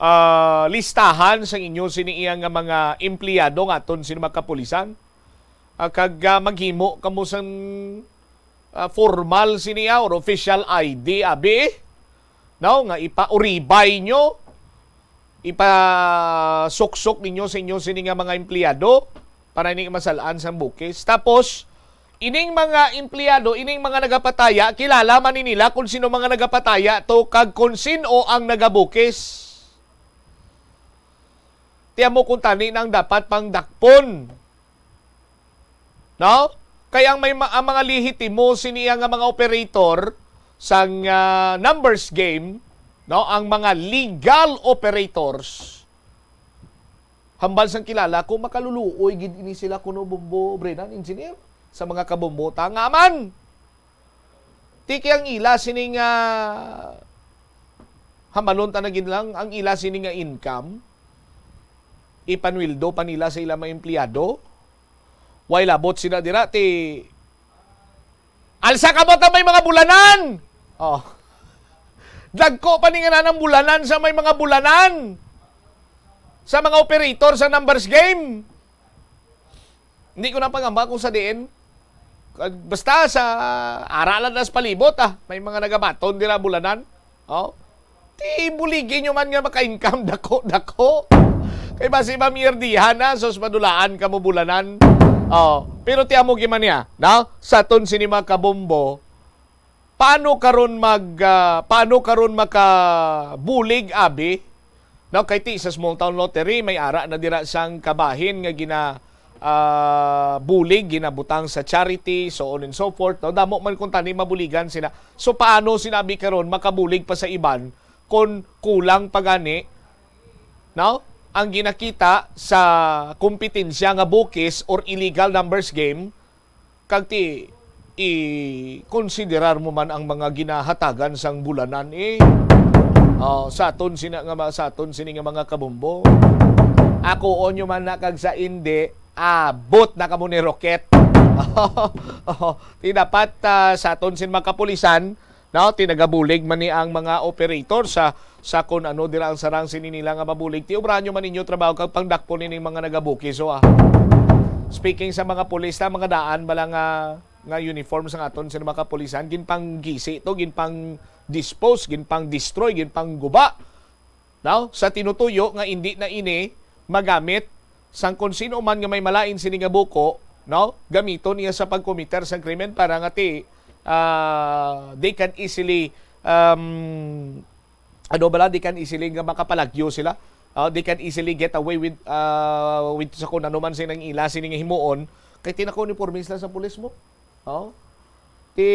ah, listahan sang inyo sini iya nga mga empleyado nga aton sini mga kapulisan. Ah, kag, ah, maghimo kamo sang, ah, formal sini, ah, or official I D, abi, eh. No, nga ipauribay nyo, ipasuksok ninyo sa inyo sini nga mga empleyado para hindi masal-an sang bukis. Tapos, ining mga empleyado, ining mga nagapataya, kilala man ni nila kung sino mga nagapataya to kag kung sino ang nagabukis. Tiyan mo kung tani nang dapat pang dakpon. No? Kay ang may ma-, ang mga lehitimo sini nga mga operator, sang, ah, numbers game, no, ang mga legal operators, hambal sang kilala ko, makaluluoy gid ini sila kuno, Bombo Brennan, engineer, sa mga kabombo ta nga man. Tiki ang ila sining, ah, hambalon ta na gid lang, ang ila sining nga income, ipanweldo pa nila sa ila mga empleyado. Way labot sila dira, ti alsa ka ba ta may mga bulanan? Oh. Dagko pa ni nga nanang bulanan sa may mga bulanan. Sa mga operator sa numbers game. Hindi ko na pangamba kung sa diin. Basta sa ara lang nas palibot, ah, may mga nagabaton dira bulanan. Oh. Ti buligi nyo man nga maka-income dako-dako. Kay basi mamierdihan na, sus, madulaan ka mo bulanan. Oh, pero ti amo giman niya, no? Sa aton sini mga kabombo, paano karon mag, ah, paano karon makabulig, abi? No, kay ti sa small town lottery may ara na dira sang kabahin nga gina, ah, bulig, ginabutang sa charity, so on and so forth. No, damo man kung tani mabuligan sila. So paano sinabi karon makabulig pa sa iban kung kulang pa gani, no? Ang ginakita sa kompetensya nga bukis or illegal numbers game, kag ti i-konsiderar mo man ang mga ginahatagan sang bulanan, eh. Oh, sa aton sina nga ma-, sa aton sini nga mga kabombo. Ako onyo man na kag sa indi, abot na kamo ni Rocket. Oh, ti dapat, ah, sa aton sin mga kapulisan, no, ti nagabulig man ni ang mga operator sa, sa kun ano dira ang sarang sini nila nga mabulig. Ti obrahan nyo man inyo trabaho kag pangdakpon ining mga nagabukis, oh, ah. Speaking sa mga pulis, na mga daan bala nga, nga uniform sa aton sa mga kapulisan, ginpanggisi to, ginpang-dispose, ginpang-destroy, ginpangguba, no? Sa tinutuyo nga indi na ini magamit sang kon sino man nga may malain sini nga buko, no? Gamiton niya sa pagkomiter sang krimen para nga ti, ah, they can easily, um, ano bala, they can easily nga makapalagyo sila. Ah, they can easily get away with, ah, with sa kung ano man sining ila sini nga himuon. Kay ti naka-uniforme sila sa pulis mo. Oh. Ti,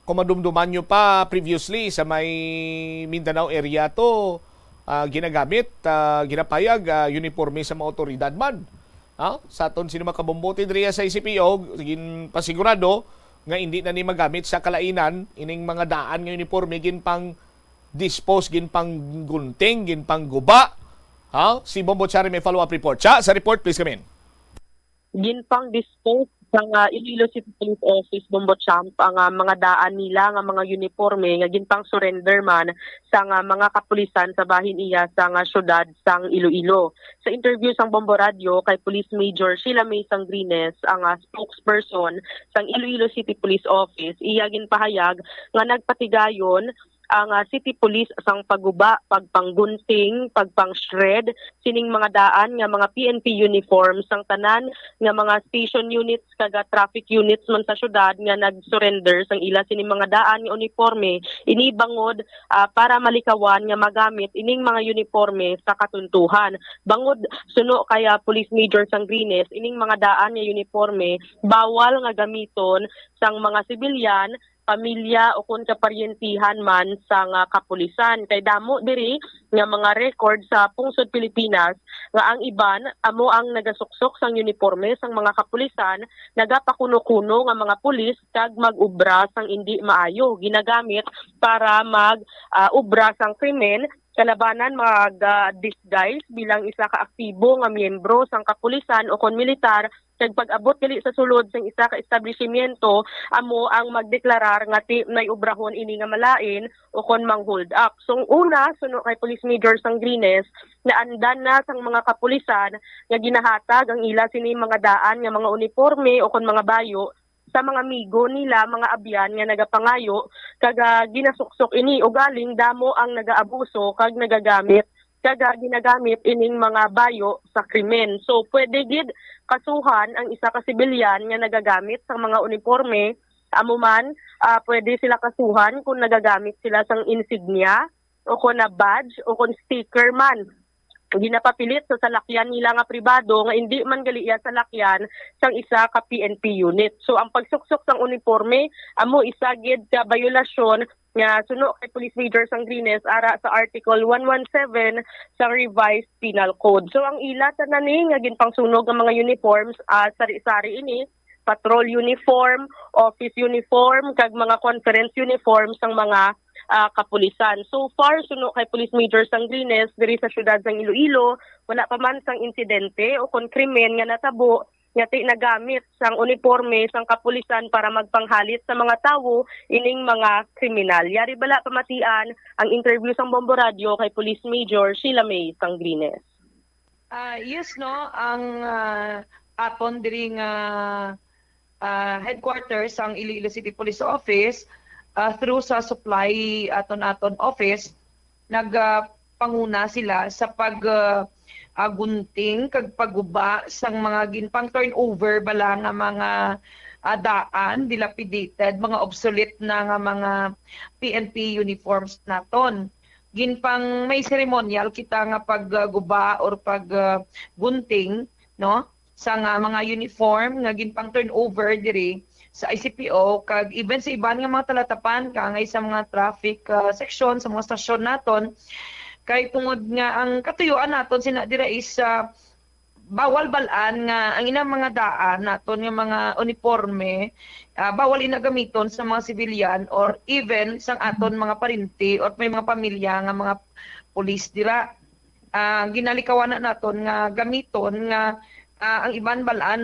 kung madumduman nyo pa, previously sa may Mindanao area to, ah, ginagamit, ah, ginapayag, ah, uniforme sa mga otoridad man. Ah, sa aton sino makabombote diriya sa C P O, ginpasigurado nga hindi na ni magamit sa kalainan ining mga daan nga uniforme, ginpang-dispose, ginpanggunting, ginpangguba. Ha? Si Bombo Chari may follow-up report. Cha, sa report, please come in. Ginpang-dispose sang, ah, Iloilo City Police Office, Bombo Champ, ang, ah, mga daan nila nga mga uniforme nga ginpang-surrender man sang, ah, mga kapulisan sa bahin iya sang, ah, syudad sang Iloilo. Sa interview sang Bombo Radio kay Police Major Sheila May Sangrines, ang, ah, spokesperson sang Iloilo City Police Office, iya ginpahayag nga nagpatigayon ang, ah, City Police sang pagguba, pagpanggunting, pagpang-shred sining mga daan nga mga P N P uniform sang tanan nga mga station units kag, ah, traffic units man sa syudad nga nag-surrender sang ila sining mga daan nga uniforme. Ini bangod, ah, para malikawan nga magamit ining mga uniforme sa katuntuhan. Bangod suno kay, ah, Police Major Sangrines, ining mga daan nga uniforme bawal nga gamiton sang mga sibilyan, pamilya, o kon kaparyentihan man sang, ah, kapulisan. Kay damo diri nga mga record sa pungsod Pilipinas nga ang iban amo ang nagasuksok sang uniporme sang mga kapulisan, nagapakuno-kuno nga mga pulis kag mag-ubra sang indi maayo, ginagamit para mag, ah, ubra sang krimen, kalabanan mag, ah, disguise bilang isa ka aktibo nga miyembro sang kapulisan o kon militar, kag pag-abot gali sa sulod sang isa ka establishmento, amo ang magdeklarar nga ti may obrahon ini nga malain o kon mang-hold up. So, una, suno kay Police Major Sangrines, naandan na sang mga kapulisan nga ginahatag ang ila sini mga daan nga mga uniporme o kon mga bayo sa mga amigo nila, mga abyan nga nagapangayo, kag, ah, ginasuksok ini. Ugaling damo ang nagaabuso kag nagagamit kag, ah, ginagamit ining mga bayo sa krimen. So, pwede gid kasuhan ang isa ka sibilyan nga nagagamit sang mga uniporme. Amo man, ah, pwede sila kasuhan kung nagagamit sila sang insignia o kon na badge o kon sticker man. ginapapilit sa salakyan nila nga pribado nga indi man gali iya salakyan sang isa ka P N P unit. So, ang pagsuksok sang uniporme amo isa gid ka bayolasyon nga suno kay Police Major Sangrines ara sa Article one one seven sang Revised Penal Code. So, ang ila tanan ni nga ginpangsunog nga mga uniforms, ah, sari-sari ini, patrol uniform, office uniform, kag mga conference uniform sang mga, ah, kapulisan. So far, suno kay Police Major Sangrines diri sa siyudad sang Iloilo, wala pa man sang insidente o kon krimen nga natabo nga ti nagamit sang uniporme sang kapulisan para magpanghalit sa mga tawo ining mga kriminal. Yari bala pamatian ang interview sang Bombo Radio kay Police Major Sheila May Sangrines. Ah, yes, no, ang, ah, aton diri nga, ah, headquarters sang Iloilo City Police Office, ah, through sa supply aton-aton office, nagapanguna sila sa pag, ah, ah, gunting kag pagguba sang mga ginpang turnover bala nga mga, ah, daan, dilapidated, mga obsolete na nga mga P N P uniforms naton. Ginpang may ceremonial kita nga pagguba or pag, ah, gunting, no, sa nga mga uniform nga ginpang turnover diri sa I C P O kag even sa iban nga mga talatapan kaangay sa mga traffic, ah, section sa mga stasyon naton. Kay tungod nga ang katuyuan naton sina dira is, ah, bawal bal-an nga ang ilang mga daan naton nga mga uniporme, ah, bawal ina gamiton sa mga civilian or even sang aton mga parente or may mga pamilya nga mga pulis dira. Ah, ginalikawan na naton nga gamiton nga, ah, ang iban bal-an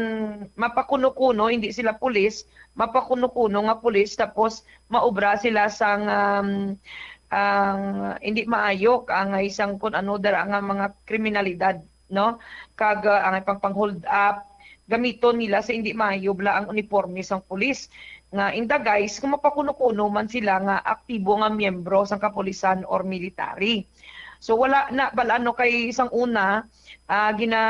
mapakuno-kuno, hindi sila pulis, mapakuno-kuno nga pulis, tapos maobra sila sang, um, ang hindi maayo, kaangay sang kun ano dara nga mga kriminalidad, no? Kag, ah, ang pang pang-hold up, gamiton nila sa hindi maayo bala ang uniporme sang pulis, nga in the guise kung mapakuno-kuno man sila nga aktibo nga miyembro sang kapulisan or military. So wala na bala, no, kay sang una, ah, gina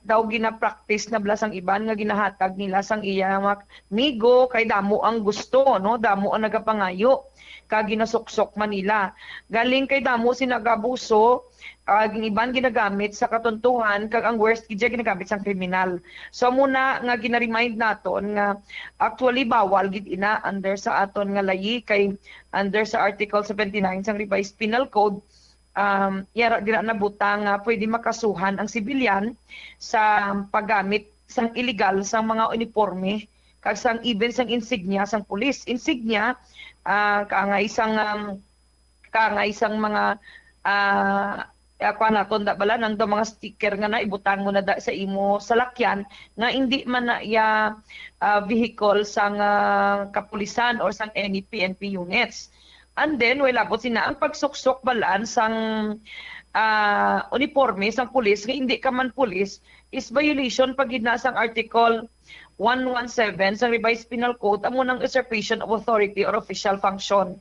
daw gina-practice na bala sang iban nga ginahatag nila sang iya mga migo kay damo ang gusto, no, damo ang nagapangayo kag ginasuksok man nila. Galing kay damo sina gabuso, ah, ang iban ginagamit sa katuntuhan, kag ang worst gid siya ginagamit sang kriminal. So amo na nga gina-remind naton nga actually bawal gid ina under sa aton nga layi, kay under sa Article seventy-nine sang Revised Penal Code, um, yara dira nabutang nga pwede makasuhan ang sibilyan sa paggamit sang illegal sang mga uniporme kag sang even sang insignia sang pulis. Insignia, ah, kaangay sang, um, kaangay sang mga, ah, ah, kuwan naton da bala nang daw mga sticker nga naibutang mo na da sa imo salakyan nga hindi man na iya, ah, vehicle sang, ah, kapulisan or sang any P N P units. And then, way labot sina ang pagsuksok bal-an sang, ah, uniporme sang pulis nga hindi ka man pulis is violation pa gid na sang Article one one seven sang Revised Penal Code, amo nang usurpation of authority or official function.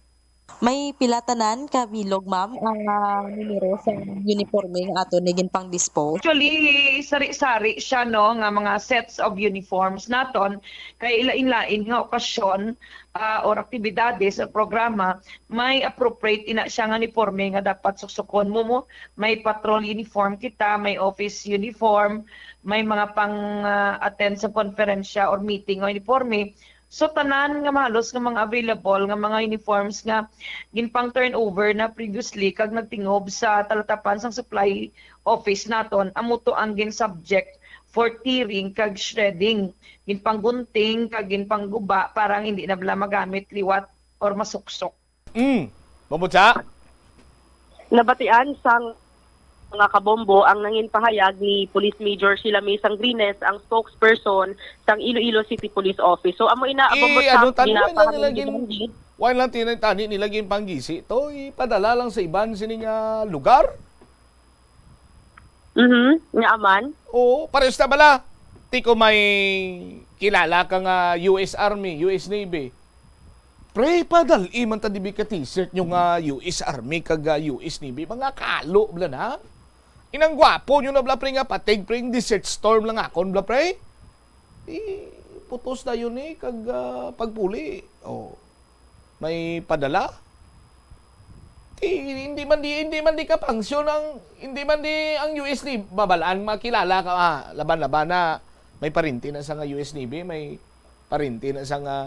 May pila tanan ka bilog, ma'am, ang, ah, numero sa uniforme nga aton ni ginpang-dispose? Actually, sari-sari siya, no, nga mga sets of uniforms naton kay lain-lain nga okasyon, ah, or aktibidades or programa may appropriate ina siya nga uniforme nga dapat suksukon mo mo. May patrol uniform kita, may office uniform, may mga pang, ah, attend sa konferensya or meeting nga uniforme. So, tanan nga mahalos nga mga available nga mga uniforms nga ginpang turnover na previously kag nagtingob sa talatapan sang supply office naton, amo to ang gin-subject for tearing kag shredding, ginpanggunting kag ginpangguba para ang hindi na bala magamit liwat or masuksok. Mm. Bumutsa? Nabatian sang mga kabombo ang nangin pahayag ni Police Major Sheila May Sangrines, ang spokesperson sang Iloilo City Police Office. So amo ina, abang mo sa ano, tani, wala nila gin-, wala lang tinatani nila ginpanggisi to, ipadala lang sa iban sining, ah, lugar. Mhm, nga aman. Oo, pares na bala. Ti ko may kilala ka nga U S Army, U S Navy. Pre, padal-i man ta dibi ka t-shirt nyo nga U S Army kag, ah, U S Navy. Mga kalo bala na. Inang gwapo nyo na bala, pre, nga patig, pre, desert storm lang akon bala, pre. Di putos na yun eh, kag, ah, pagpuli. Oh. May padala? Eh, hindi man di, hindi man di ka function ang, hindi man di ang U S Navy, babalaan makilala ka, ah, laban-laban na may parente na sa nga U S Navy, may parente na sa nga,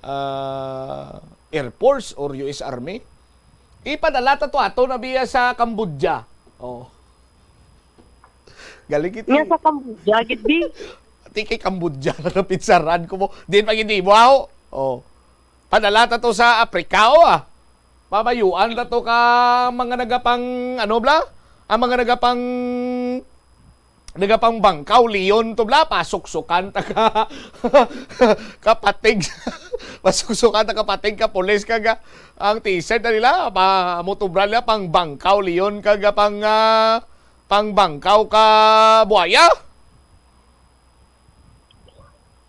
ah, Air Force or U S Army. Ipadala ta to ato na biya sa Cambodia. Oh. Galing ito. Nga sa Cambodia, gid di. Ati kay Cambodia na napitsaran ko mo. Din pa gid mo, aw. Oh. Padala ta to sa Africa, oh, ah. Pabayuan ta to ka mga nagapang, ano, bla? Ang mga nagapang, nagapangbangkaw, leon to, bla? Pasuksukan ta ka, kapatig. Pasuksukan ta kapatig ka pulis ka ga. Ang t-shirt na nila, pa, mutubra nila, pang bangkaw, leon ka ga, pang, ah, pang bangkaw ka buaya.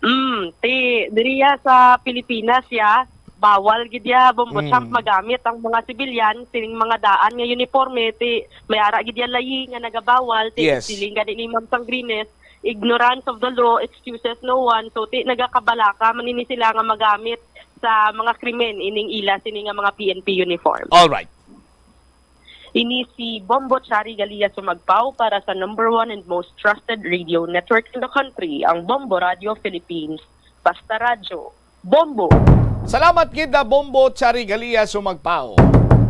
Mm, ti, diriya sa Pilipinas, ya, bawal gid ya, Bombo Cham, Mm. magamit ang mga sibilyan sining mga daan nga uniforme, ti, may ara gid ya layi nga nagabawal, ti, Yes. siling gani ni Ma'am Sangrines, ignorance of the law excuses no one. So, ti, nagakabalaka man ini sila nga magamit sa mga krimen ining ila sini nga mga P N P uniform. All right. Ini si Bombo Chari Galia Sumagpao para sa number one and most trusted radio network in the country, ang Bombo Radio Philippines. Basta Radyo, Bombo! Salamat gid na Bombo Chari Galia Sumagpao.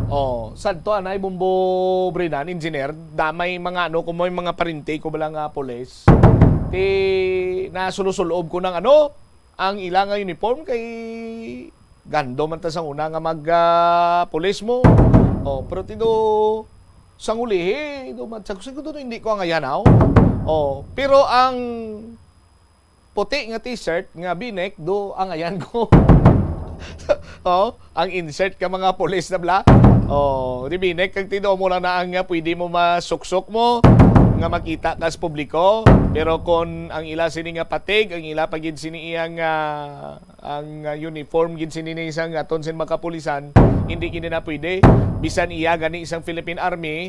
Oh, sadto anay Bombo Brinan, engineer, damay mga ano, kung may mga parente ko bala nga pulis. Ti nasulo-sulob ko ng ano, ang ila nga uniform kay gando man ta sa una nga mag, ah, pulis mo. Oh, pero tido sang ulihi, do man sa, siguro hindi ko ang ayan, aw. Oh, pero ang puti nga t-shirt nga binek do ang ayan ko. Oh, ang insert ka mga pulis na bla. Oh, di binek kag tido mo lang na ang nga pwede mo masuksok mo nga makita ka sa publiko. Pero kon ang ila sini nga patig, ang ila pa gid sini iya nga ang, ah, uniform gid sini ni isang aton sin mga kapulisan, hindi gid na pwede. Bisan iya gani isang Philippine Army,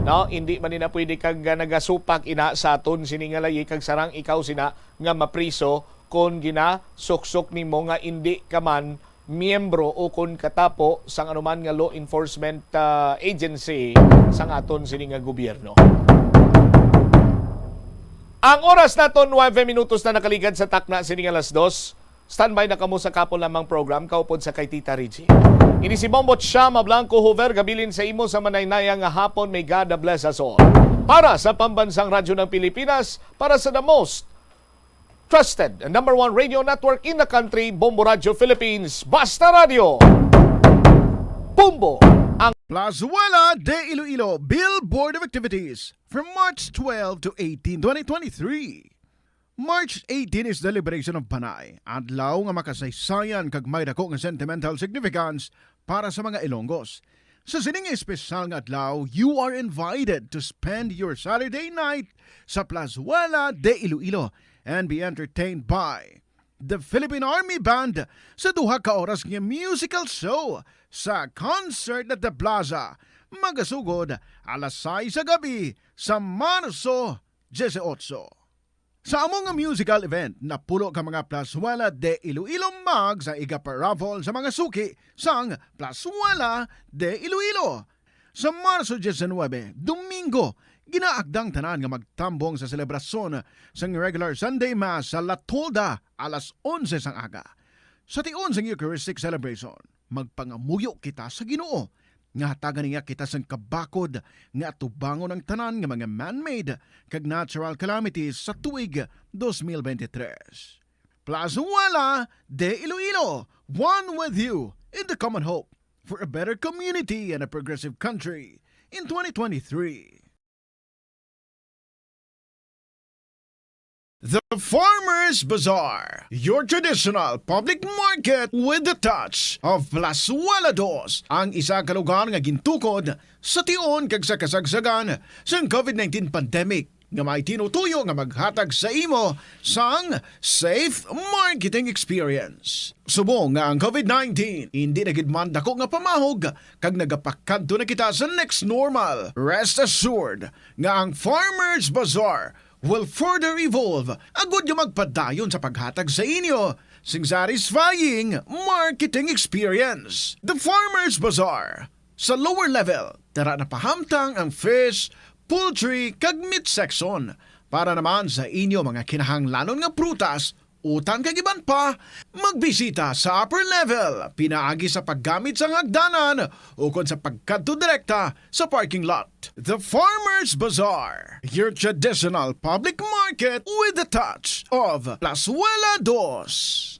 no, hindi man na pwede kag, ah, nagasupak ina sa aton sini nga layi kag sarang ikaw sina nga mapriso kon ginasuksok nimo nga indi ka man miyembro o kon katapo sang anuman nga law enforcement, ah, agency sang aton sini nga gobyerno. Ang oras naton, nuebe minutos na nakaligad sa takna sini nga alas dos. Standby na kamo sa kapon lamang program, kaupod sa kay Tita Reggie. Ini si Bombo Chama Blanco Hover, gabilin sa imo sa manaynaya nga hapon. May God bless us all. Para sa Pambansang Radyo ng Pilipinas, para sa the most trusted and number one radio network in the country, Bombo Radio Philippines, Basta Radio. Bombo, ang Plazuela de Iloilo Billboard of Activities from March twelve to eighteen, twenty twenty-three. March eighteen is the liberation of Panay, adlaw nga makasaysayan kag may dako nga sentimental significance para sa mga Ilonggos. Sa sining espesyal nga adlaw, you are invited to spend your Saturday night sa Plazuela de Iloilo and be entertained by the Philippine Army Band sa duha ka oras nga musical show sa Concert at the Plaza, magasugod alas sais sa gabi sa Marso dieciocho. Sa amo nga musical event, napulo ka mga Plazuela de Iloilo mugs ang iga-paraffle sa mga suki sang Plazuela de Iloilo. Sa Marso diecinuebe, Domingo, ginaagda ang tanan nga magtambong sa selebrasyon sang regular Sunday Mass sa La Tolda alas onse sang aga. Sa tion sang Eucharistic celebration, magpangamuyo kita sa Ginoo nga hatagan niya kita sang kabakod nga atubangon ang tanan nga mga man-made kag natural calamities sa tuig dos mil bente tres. Plazuela de Iloilo, one with you in the common hope for a better community and a progressive country in twenty twenty-three. The Farmers Bazaar, your traditional public market with the touch of Plazuela Dos, ang isa ka lugar nga gintukod sa tion kag sa kasagsagan sang covid nineteen pandemic, nga may tinutuyo nga maghatag sa imo sang safe marketing experience. Subong nga ang covid nineteen indi na gid man dako nga pamahog kag nagapakadto na kita sa next normal, rest assured nga ang Farmers Bazaar will further evolve agud nga magpadayon sa paghatag sa inyo sing satisfying marketing experience. The Farmers Bazaar, Sa lower level, dira na pahamtang ang fish, poultry, kag meat section. Para naman sa inyo mga kinahanglanon nga prutas, utang kag iban pa, magbisita sa upper level, pinaagi sa paggamit sang hagdanan ukon sa pagkadto direkta sa parking lot. The Farmers Bazaar, your traditional public market with a touch of Plazuela Dos.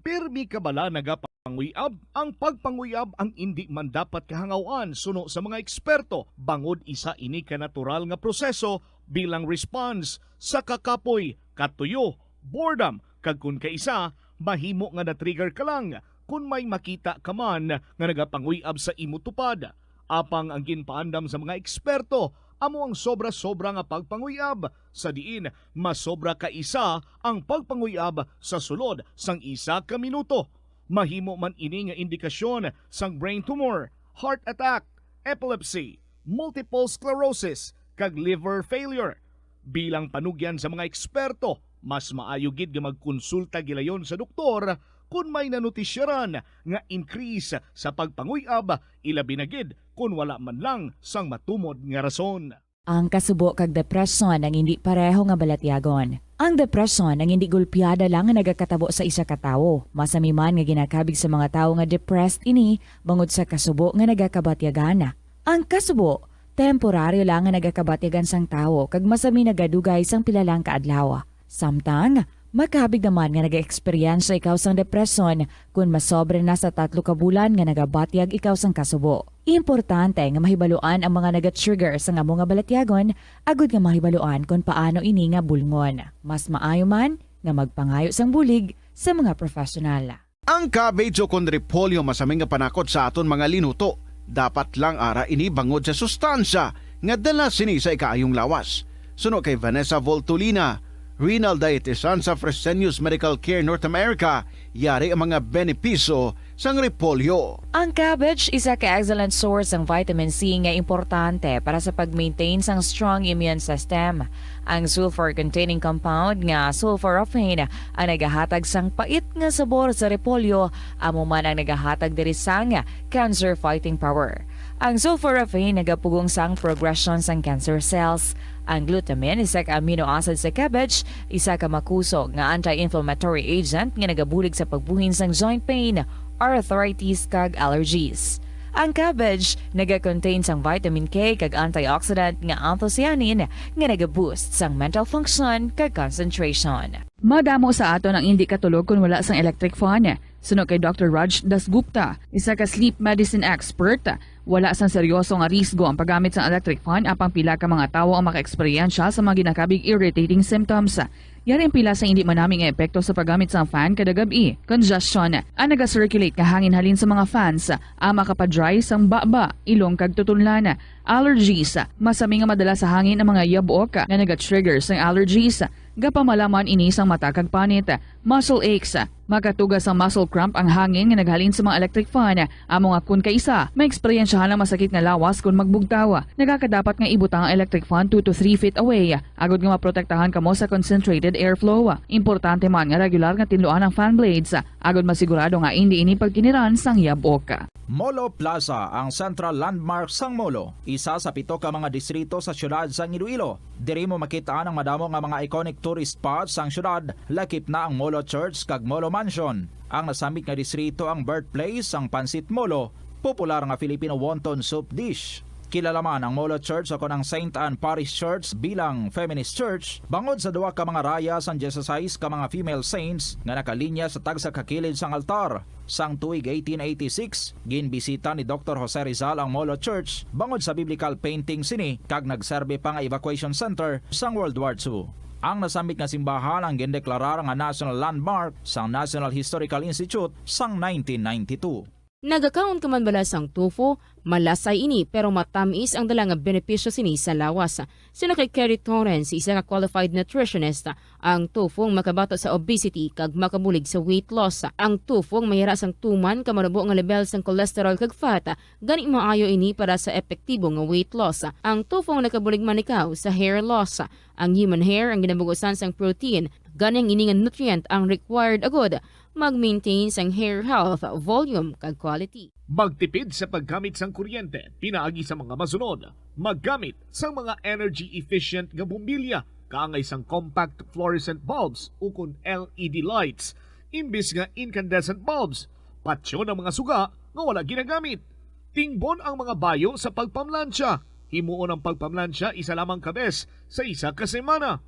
Pirmi ka bala nagapanguyab? Ang pagpanguyab ang indi man dapat kahangaw-an suno sa mga eksperto, bangod isa ini ka natural nga proseso bilang response sa kakapoy, katuyo, boredom, kag kon kaisa, mahimo nga na-trigger ka lang kon may makita ka man nga nagapanguyab sa imo tupad. Apang ang ginpaandam sa mga eksperto amo ang sobra-sobra nga pagpanguyab, sa diin masobra ka isa ang pagpanguyab sa sulod sang isa ka minuto. Mahimo man ini nga indikasyon sang brain tumor, heart attack, epilepsy, multiple sclerosis, kag liver failure. Bilang panugyan sa mga eksperto, mas maayo gid nga magkonsulta gilayon sa doktor kon may nanotisyaran nga increase sa pagpanguyab, ilabi na gid kon wala man lang sang matumod nga rason. Ang kasubo kag depresyon ang indi pareho nga balatyagon. Ang depresyon ang indi gulpiada lang nga nagakatabo sa isa ka tawo. Masami man nga ginakabig sa mga tawo nga depressed ini bangod sa kasubo nga nagakabatyagan. Ang kasubo, temporaryo lang nga nagakabatyagan sang tawo kag masami nagadugay sang pila lang ka adlaw. Samtang, makabig naman nga nag-eksperyensya ikaw sang depresyon kon masobra na sa tatlo ka bulan nga nagabatyag ikaw sang kasubo. Importante nga mahibaluan ang mga naga-trigger sang amo nga balatyagon agod nga mahibaluan kon paano ini nga bulngon. Mas maayo man nga magpangayo sang bulig sa mga professional. Ang cabbage ukon repolyo masami nga panakot sa aton mga linuto. Dapat lang ara ini bangod sa sustansya nga dala sini sa ikaayong lawas. Suno kay Vanessa Voltolina, renal dietitian sa Fresenius Medical Care North America, yari ang mga benepisyo sang repolyo. Ang cabbage isa ka excellent source sang vitamin C nga importante para sa pag-maintain sang strong immune system. Ang sulfur-containing compound nga sulforaphane ang nagahatag sang pait nga sabor sa repolyo, amo man ang nagahatag diri sang cancer fighting power. Ang sulforaphane nagapugong sang progression sang cancer cells. Ang glutamine, isa ka amino acid sa cabbage, isa ka makusog nga anti-inflammatory agent nga nagabulig sa pagbuhin sang joint pain, arthritis, kag allergies. Ang cabbage naga-contain sang vitamin K kag antioxidant nga anthocyanin nga naga-boost sang mental function kag concentration. Madamo sa aton ang indi katulog kon wala sang electric fan. Suno kay Doctor Raj Dasgupta, isa ka sleep medicine expert, wala sang seryoso nga risgo ang paggamit sang electric fan, apang pila ka mga tawo ang makaeksperyensya sa mga ginakabig irritating symptoms. Yari ang pila sa indi manami nga epekto sa paggamit sang fan kada gab-i. Congestion, ang naga-circulate nga hangin halin sa mga fans, ang makapa-dry sang baba, ilong kag tutunlan. Allergies, masami nga madala sa hangin ang mga yabok nga naga-trigger sang allergies. Gapamalaman ini sang mata kag panit. Muscle aches, makatuga sang muscle cramp ang hangin nga naghalin sa mga electric fan. Amo nga kon kaisa, maeksperiensyahan ang masakit nga lawas kon magbugtaw. Nagakadapat nga ibutang ang electric fan two to three feet away, agod nga maprotektahan kamo sa concentrated airflow. Importante man nga regular nga tinluan ang fan blades, agod masigurado nga indi ini pagkiniran sang yabok. Molo Plaza, ang central landmark sang Molo, isa sa pito ka mga distrito sa siyudad sang Iloilo. Diri mo makit-an ang madamo nga mga iconic tourist spots sang siyudad, lakip na ang Molo Church kag Molo Mansion. Ang nasambit nga distrito ang birthplace sang Pancit Molo, popular nga Filipino wonton soup dish. Kilala man ang Molo Church ukon ang Saint Anne Parish Church bilang feminist church bangod sa duha ka mga raya sang dieciséis ka mga female saints nga nakalinya sa tagsa ka kilid sang altar. Sang tuig eighteen eighty-six, ginbisita ni Doktor Jose Rizal ang Molo Church bangod sa biblical painting sini kag nagserbi pa nga evacuation center sang World War Two. Ang nasambit nga simbahan ang gindeklarar nga national landmark sang National Historical Institute sang nineteen ninety-two. Nagakaon ka man bala sang tofu? Malasay ini, pero matamis ang dala nga benepisyo sini sa lawas. Suno kay Kerry Torrens, isa ka qualified nutritionist, ang tofu ang makabato sa obesity kag makabulig sa weight loss. Ang tofu ang mayara sang tuman ka manubo nga lebel sang cholesterol kag fat, gani maayo ini para sa epektibo nga weight loss. Ang tofu ang nakabulig man ikaw sa hair loss. Ang human hair ang ginabugusan sang protein, gani ang ini nga nutrient ang required agud Mag-maintain sang hair health, volume, kag quality. Magtipid sa paggamit sang kuryente pinaagi sa mga masunod. Maggamit sang mga energy-efficient nga bombilya kaangay sang compact fluorescent bulbs ukon L E D lights imbis nga incandescent bulbs. Patyon ang mga suga nga wala ginagamit. Tingbon ang mga bayo sa pagpamlansya. Himuon ang pagpamlansya isa lamang ka bes sa isa ka semana.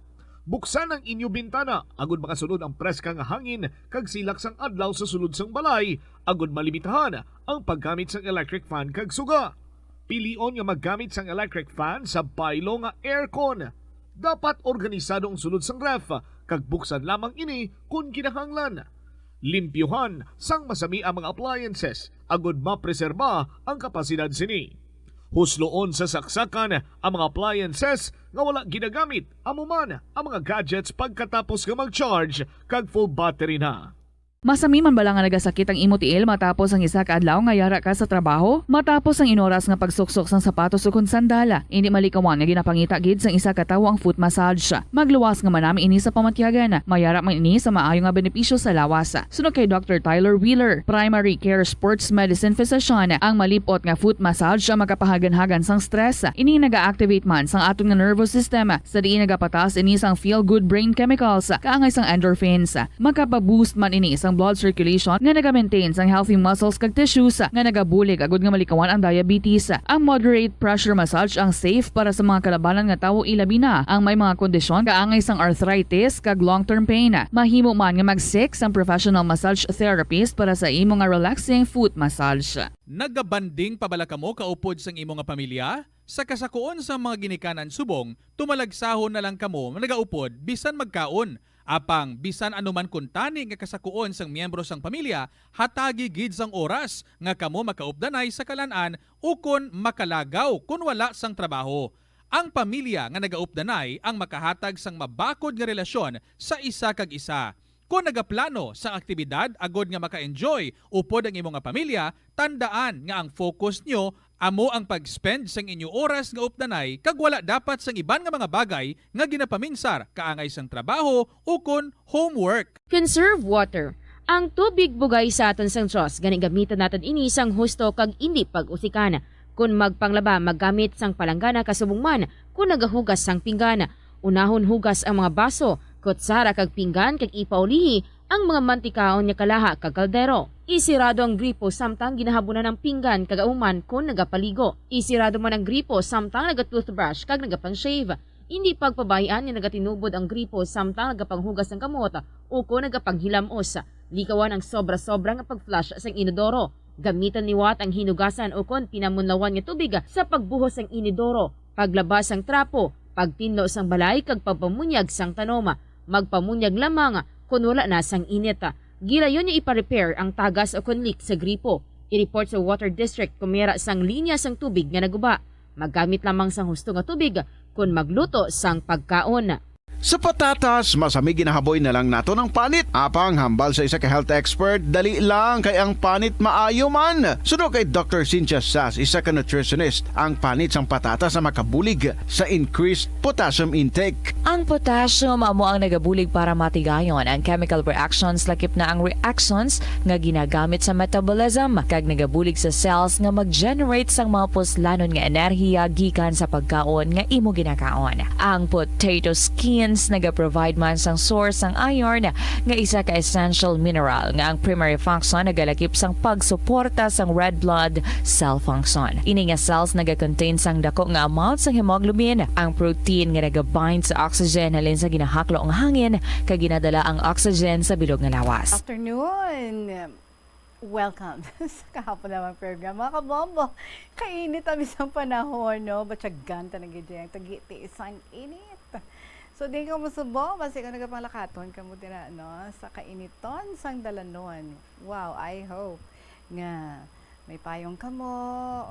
Buksan ang inyo bintana agud makasulod ang preska nga hangin kag silak sang adlaw sa sulod sang balay, agud malimitahan ang paggamit sang electric fan kag suga. Pilion nga maggamit sang electric fan sa baylo nga aircon. Dapat organisado ang sulod sang ref kag buksan lamang ini kon kinahanglan. Limpyuhan sang masami ang mga appliances agud mapreserba ang kapasidad sini. Husloon sa saksakan ang mga appliances nga wala ginagamit, amo man ang mga gadgets pagkatapos nga mag-charge kag full battery na. Masami man bala nga nagasakit ang imo tiil matapos ang isa ka adlaw nga yara ka sa trabaho? Matapos ang inoras nga pagsuksok sang sapatos ukon sandal, indi malikawan nga ginapangita gid sang isa ka tawo ang foot massage. Magluwas nga manami ini sa pamatyagan. Mayara man ini sa maayo nga benepisyo sa lawas. Suno kay Doctor Tyler Wheeler, primary care sports medicine physician, ang malip-ot nga foot massage ang makapahaganhagan sang stress. Ini naga-activate man sang aton nga nervous system, sa diin nagapataas ini sang feel-good brain chemicals, kaangay sang endorphins. Makapa-boost man ini sang blood circulation nga naga-maintain sang healthy muscles kag tissues nga nagabulig agud nga malikawan ang diabetes. Ang moderate pressure massage ang safe para sa mga kalabanan nga tawo, ilabi na ang may mga kondisyon kaangay sang arthritis kag long-term pain. Mahimo man nga mag-seek sang professional massage therapist para sa imo nga relaxing foot massage. Nagabanding pa bala kamo kaupod sang imo nga pamilya? Sa kasakuon sang mga ginikanan subong, tumalagsahon na lang kamo nagaupod bisan magkaon. Apang bisan ano man kuntani nga kasakuon sang miyembro sang pamilya, hatagi gid sang oras nga kamo makaupdanay sa kalan-an ukon makalagaw kon wala sang trabaho. Ang pamilya nga nagaupdanay ang makahatag sang mabakod nga relasyon sa isa kag isa. Kon nagaplano sang aktibidad agod nga maka-enjoy upod ang imo nga pamilya, tandaan nga ang focus nyo amo ang pag-spend sang inyo oras nga updanay kag wala dapat sang iban nga mga bagay nga ginapaminsar kaangay sang trabaho ukon homework. Conserve water. Ang tubig bugay sa aton sang Dios, gani gamitan naton ini sang husto kag indi pag-usikan. Kon magpanglaba, maggamit sang palanggana kasubong man kon nagahugas sang pinggan. Unahon hugas ang mga baso, kutsara kag pinggan kag ipaulihi ang mga mantikaon nga kalaha kag kaldero. Isirado ang gripo samtang ginahabunan ang pinggan kag ahuman kon nagapaligo. Isirado man ang gripo samtang naga-toothbrush kag nagapang-shave. Indi pagpabay-an nga nagatinubod ang gripo samtang nagapanghugas sang kamot ukon nagapanghilamos. Likawan ang sobra-sobra nga pag-flush sang inodoro. Gamitan liwat ang hinugasan ukon pinamunlawan nga tubig sa pagbuhos sang inodoro, paglaba sang trapo, pagtinlo sang balay, kag pagpamunyag sang tanom. Magpamunyag lamang kon wala na sang init. Gilayon nga ipa-repair ang tagas ukon leak sa gripo. I-report sa Water District kon may ara sang linya sang tubig nga naguba. Maggamit lamang sang husto nga tubig kon magluto sang pagkaon. Sa patatas, masami ginahaboy na lang naton ang panit. Apang hambal sa isa ka health expert, dali lang kay ang panit maayo man. Suno kay Doctor Cynthia Sass, isa ka nutritionist, ang panit sang patatas ang makabulig sa increased potassium intake. Ang potassium amo ang nagabulig para matigayon ang chemical reactions, lakip na ang reactions nga ginagamit sa metabolism, kag nagabulig sa cells nga mag-generate sang mga puslanon nga enerhiya gikan sa pagkaon nga imo ginakaon. Ang potato skins nagaprovide man sang source sang iron, nga isa ka essential mineral nga ang primary function nagalakip sang pagsuporta sang red blood cell function. Ini nga cells nagakontain sang dako nga amount sang hemoglobin, ang protein nga nagabind sa oxygen halin sa ginahaklo nga hangin kag ginadala ang oxygen sa bilog nga lawas. Afternoon. Welcome sa kahapon namang program, mga kabombo. Kainit ang isang panahon, no? Batyagan ta na gid ang tagiti isang init. So, di ko musubo, basi ko nagapanglakaton kamo dira, no? Sa kainiton sang dalanon. Wow, I hope nga may payong kamo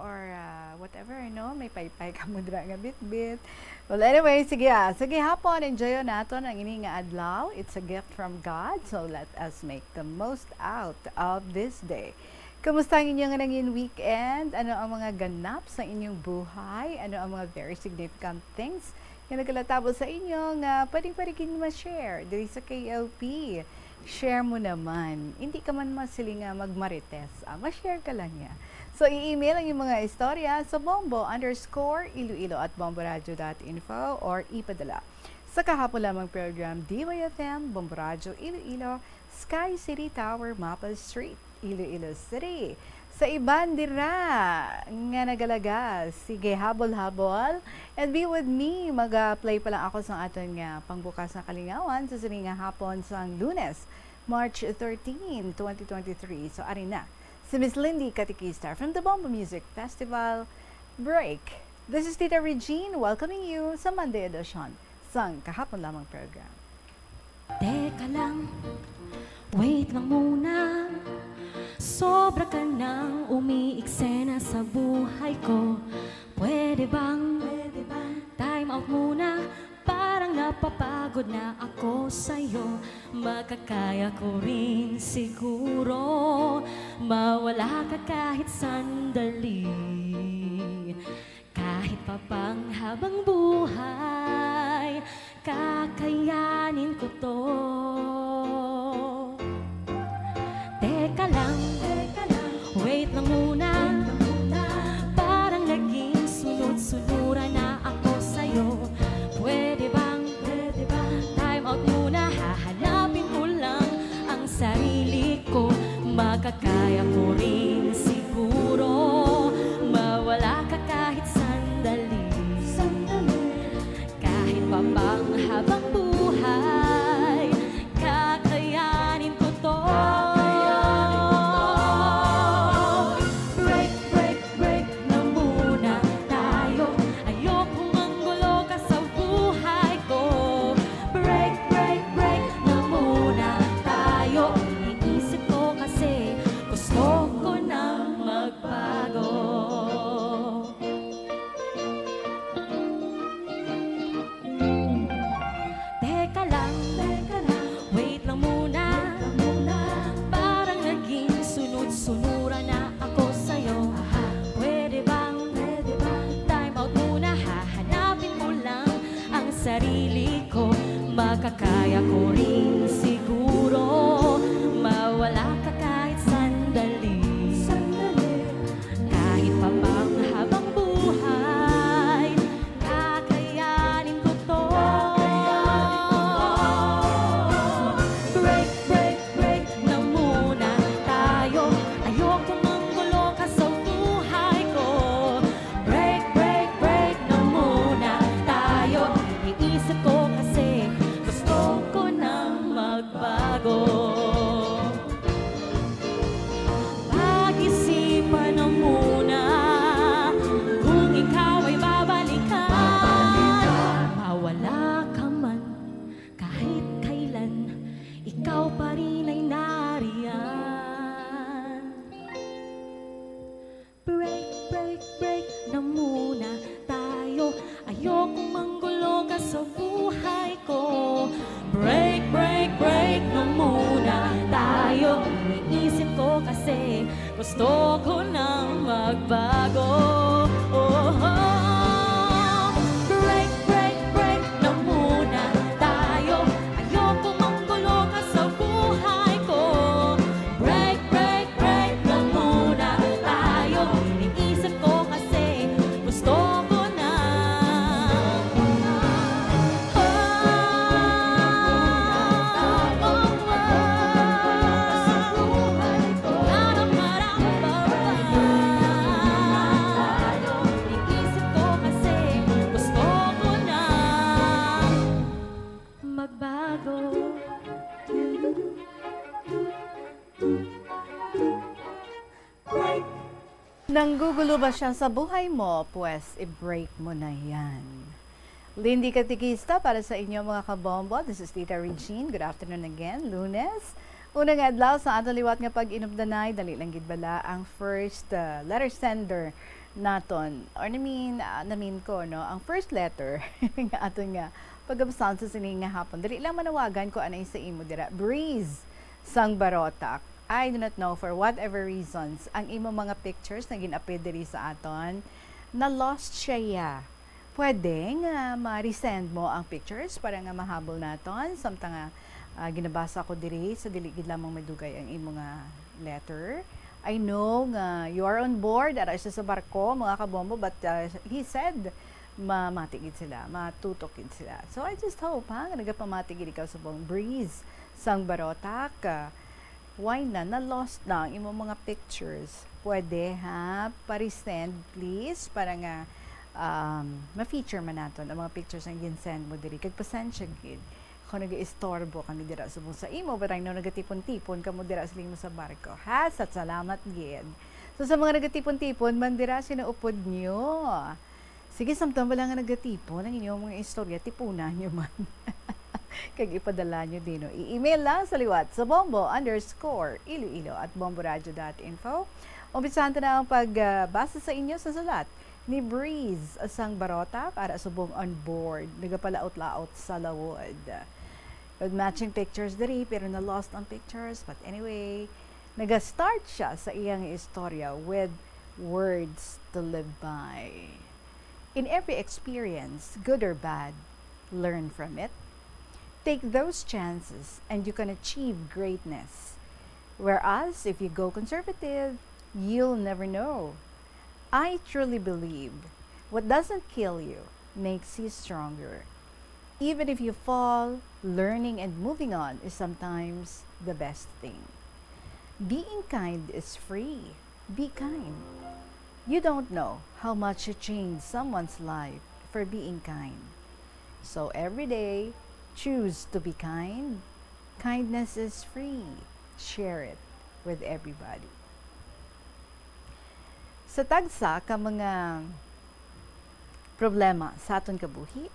or, ah, whatever, no? May paypay kamo dira nga bitbit. Well, anyway, sige, ah. Sige, hapon, enjoy naton ang ini nga adlaw. It's a gift from God, so let us make the most out of this day. Kumusta ang inyo nga nangin weekend? Ano ang mga ganap sa inyong buhay? Ano ang mga very significant things nga nagkalatabo sa inyo nga pwedeng pwede gid ma-share diri sa K L P? Share mo naman. Hindi ka man masiling nga magmarites. Ah, ma-share ka lang niya. So, i-email ang iyong mga istorya sa bombo underscore iloilo at bomboradio dot info or ipadala sa kahapon lamang program, D Y F M, Bombo Radyo Iloilo, Sky City Tower, Maple Street, Iloilo City. Sa iban dira nga nagalaga, sige, habol-habol. And be with me, mag-play pa lang ako sa aton nga pangbukas nga kalingawan sa sini nga hapon sang Lunes, March thirteen, twenty twenty-three. So, ari na si Miss Lindy Katikista from the Bombo Music Festival. Break. This is Tita Regine welcoming you sa Monday edition sang kahapon lamang program. Teka lang, wait lang muna. Sobra ka nang umiiksena sa buhay ko. Pwede bang, pwede bang time out muna? Parang napapagod na ako sa'yo. Makakaya ko rin siguro mawala ka kahit sandali. Kahit pa bang habang buhay, kakayanin ko to. Teka lang, teka lang, wait lang muna. Parang naging sunod-sunuran na ako sa'yo. Pwede bang, pwede bang time out muna? Hahanapin ko lang ang sarili ko. Makakaya ko rin siguro mawala ka kahit sandali. Kahit pa bang habang buhay, kakayanin ko to. Break, break, break na muna tayo. Ayokong manggulo ka sa buhay ko. Break, break, break na muna tayo. Iniisip ko kasi gusto ko nang magbago. Teka lang, teka lang, wait lang muna. Parang naging sunod-sunuran na ako sa'yo. Pwede bang, pwede bang time out muna? Hahanapin ko lang ang sarili ko. Makakaya ko rin siguro mawala ka kahit sandali. Kahit pa bang habang buhay, kakayanin ko to. Break, break, break na muna tayo. Ayokong manggulo ka sa buhay ko. Break, break, break na muna tayo. Iniisip ko kasi gusto ko nang magbago. Pag-isipan na muna kung ikaw ay babalikan. Mawala ka man kahit kailan, ikaw pa rin ay nariyan. Break, break, break na muna tayo. Ayokong manggulo ka sa buhay ko. Break, break, break na muna tayo. Iniisip ko kasi gusto ko nang magbago. Oh, break, break, break na muna tayo. Ayokong manggulo ka sa buhay ko. Break, break, break na muna tayo. Iniisip ko kasi gusto ko na. Oh, oh, oh. Harap-harap pa ba? Iniisip ko kasi gusto ko na magbago. Nanggugulo ba siya sa buhay mo? Pwes, i-break mo na yan. Lindy Katikista para sa inyo, mga kabombo. This is Tita Regine. Good afternoon again. Lunes. Una nga adlaw sa aton liwat nga pag-inumdanay. Dali lang gid bala ang first, uh, letter sender naton. Or I mean, uh, namin ko, no? Ang first letter nga aton nga pagabasahon sa sini nga hapon. Dali lang manawagan ko anay sa imo dira. Breeze sang Barotac. I do not know, for whatever reasons, ang imo mga pictures nga gin-appear diri sa aton, na-lost siya, ya. Pwede nga ma-resend mo ang pictures para nga mahabol naton, samtang nga Ah, ginabasa ko diri sa dili gid lamang madugay ang imo nga letter. I know nga you are on board, ara siya sa barko, mga kabombo, but, ah, he said, mamati gid sila, matutok gid sila. So, I just hope, ha, nga nagapamati gid ikaw subong, Breeze sang Barotac. Ah, why na, na-lost na ang imong mga pictures? Pwede, ha, pa-resend, please, para nga, um, ma-feature man naton ang mga pictures nga gin-send mo diri. Kag pasensya gid kung nagaistorbo kami dira subong sa imo, but I know nagatipon-tipon kamo dira sa limo sa barko, ha? Sa salamat gid. So, sa mga nagatipon-tipon man dira, sino upod nyo? Sige, samtang wala nga nagatipon ang inyong mga istorya, tipunan nyo man. Kag ipadala nyo din, no? I-email lang sa liwat sa bombo underscore iloilo at bomboradio dot info. Umpisahan ta na ang pagbasa sa inyo sa sulat ni Breeze sang Barotac, ara subong on board, nagapalaot-laot sa lawod. With matching pictures diri, pero na-lost ang pictures. But anyway, naga-start siya sa iyang istorya with words to live by. In every experience, good or bad, learn from it. Take those chances and you can achieve greatness. Whereas, if you go conservative, you'll never know. I truly believe what doesn't kill you makes you stronger. Even if you fall, learning and moving on is sometimes the best thing. Being kind is free. Be kind. You don't know how much you change someone's life for being kind. So every day, choose to be kind. Kindness is free. Share it with everybody. Sa tagsa ka mga problema sa aton kabuhi,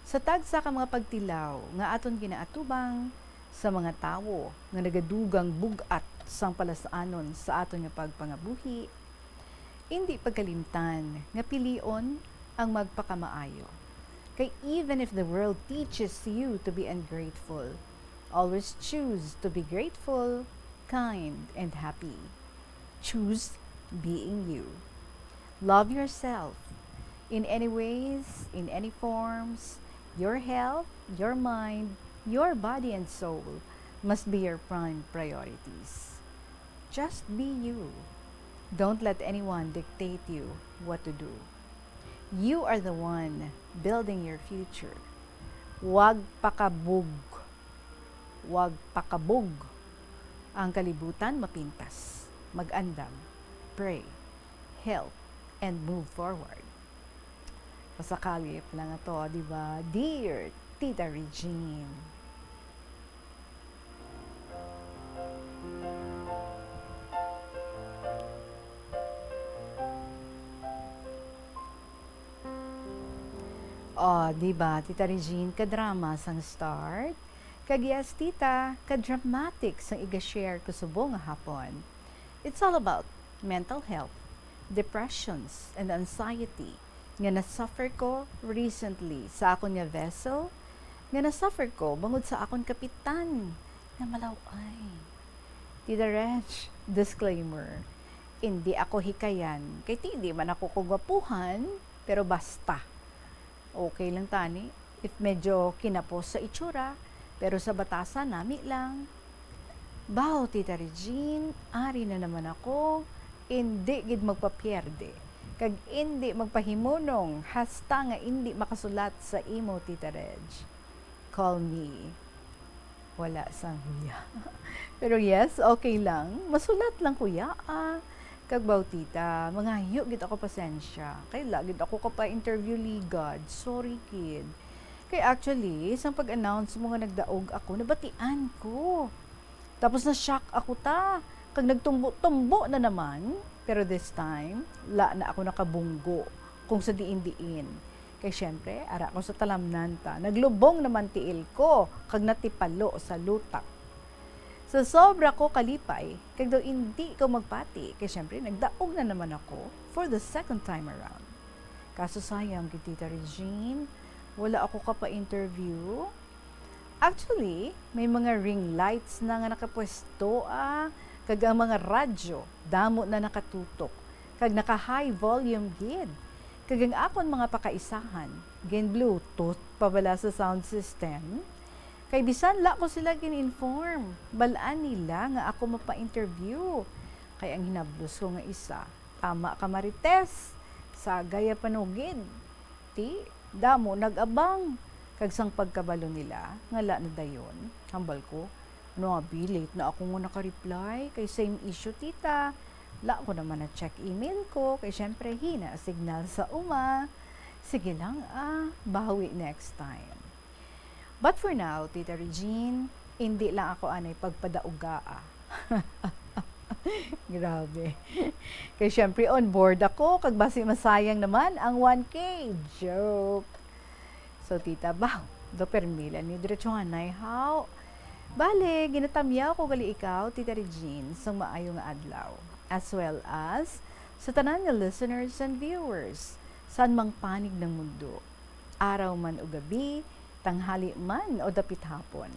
sa tagsa ka mga pagtilaw nga aton ginaatubang, sa mga tawo nga nagadugang bug-at sang palas-anon sa aton nga pagpangabuhi, indi pagkalimtan nga pilion ang magpakamaayo. Kay even if the world teaches you to be ungrateful, always choose to be grateful, kind, and happy. Choose being you. Love yourself. In any ways, in any forms, your health, your mind, your body and soul must be your prime priorities. Just be you. Don't let anyone dictate you what to do. You are the one building your future. Wag pakabug. Wag pakabug. Ang kalibutan mapintas. Mag-andam, pray, help, and move forward. Pasakalip lang ato, di ba? Dear Tita Regine. Oh, di ba, Tita Regine, kadrama sang start? Kag yes, Tita, kadramatic sang iga-share ko subong nga hapon. It's all about mental health, depressions, and anxiety nga na-suffer ko recently sa akon nga vessel, nga na-suffer ko bangod sa akon kapitan nga malaw-ay. Tita Reg, disclaimer, indi ako hikayan kay ti-, di man ako kagwapuhan, pero basta. Okay lang tani if medyo kinapos sa itsura, pero sa batasan, nami lang. Baw, Tita Regine, ari na naman ako, indi gid magpapierde, kag indi magpahimunong hasta nga indi makasulat sa imo, Tita Reg. Call me. Wala sang huya. Pero yes, okay lang. Masulat lang ko ya, ah. Kag baw, Tita, mangayo gid ako pasensya. Kay wala gid ako kapa-interview ligad. Sorry gid. Kay actually, sang pag-announce mo nga nagdaog ako, nabatian ko. Tapos na-shock ako ta. Kag nagtumbo-tumbo na naman. Pero this time, la na ako nakabunggo kung sa diin-diin. Kay siyempre, ara ko sa talamnan ta. Naglubong naman tiil ko, kag natipalo sa lutak. Sa sobra ko kalipay, kag daw indi ko magpati, kay siyempre, nagdaog na naman ako for the second time around. Kaso sayang gid, Tita Regine, wala ako kapa-interview. Actually, may mga ring lights na nga nakapwesto, ah, kag ang mga radyo, damo na nakatutok, kag naka-high volume gid. Kag ang akon mga pakaisahan, gin-Bluetooth pa bala sa sound system. Kay bisan la ko sila gin-inform, bal-an nila nga ako mapa-interview. Kay ang hinablos ko nga isa, tama ka, Marites, sagay ya panugid. Ti, damo nag-abang. Kag sang pagkabalo nila nga la na dayon, hambal ko, "Ano abi, late na ako nga naka-reply kay same issue, tita. La ko naman na-check email ko kay syempre hina signal sa uma. Sige lang, ah, bawi next time." But for now, Tita Regine, hindi lang ako anay pagpadaugaa. Grabe. Kay syempre, on board ako, kag basi masayang naman ang one K. Joke. So, tita, baw, do permila ni diretsuhanay, haw. Bale, ginatamyaw ko gali ikaw, Tita Regine, sang maayo nga adlaw, as well as sa tanan nga listeners and viewers, saan mang panig ng mundo, araw man o gabi, tanghali man o dapit hapon.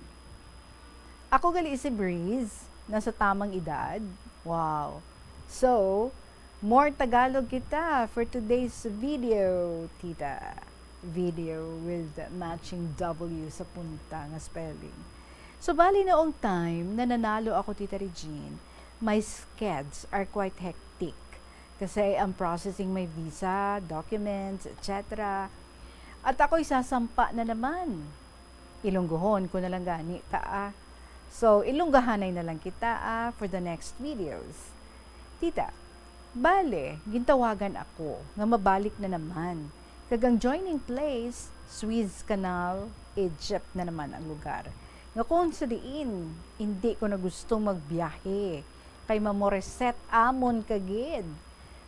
Ako gali si Breeze, nasa tamang edad. Wow. So, more Tagalog kita for today's video, tita. Video with matching W sa punta nga spelling. So, bali, noong time na nanalo ako, Tita Regine, my skeds are quite hectic. Kasi ang processing my visa, documents, et cetera. At ako'y sasampa na naman. Ilonggohon ko na lang gani ta, ah. So, Ilonggahanay na lang kita, ah, for the next videos. Tita, bale, gintawagan ako nga mabalik na naman. Kag ang joining place, Suez Canal, Egypt na naman ang lugar. Nga kung sa diin, hindi ko na gusto magbiyahe, kay mamo-reset amon ka gid.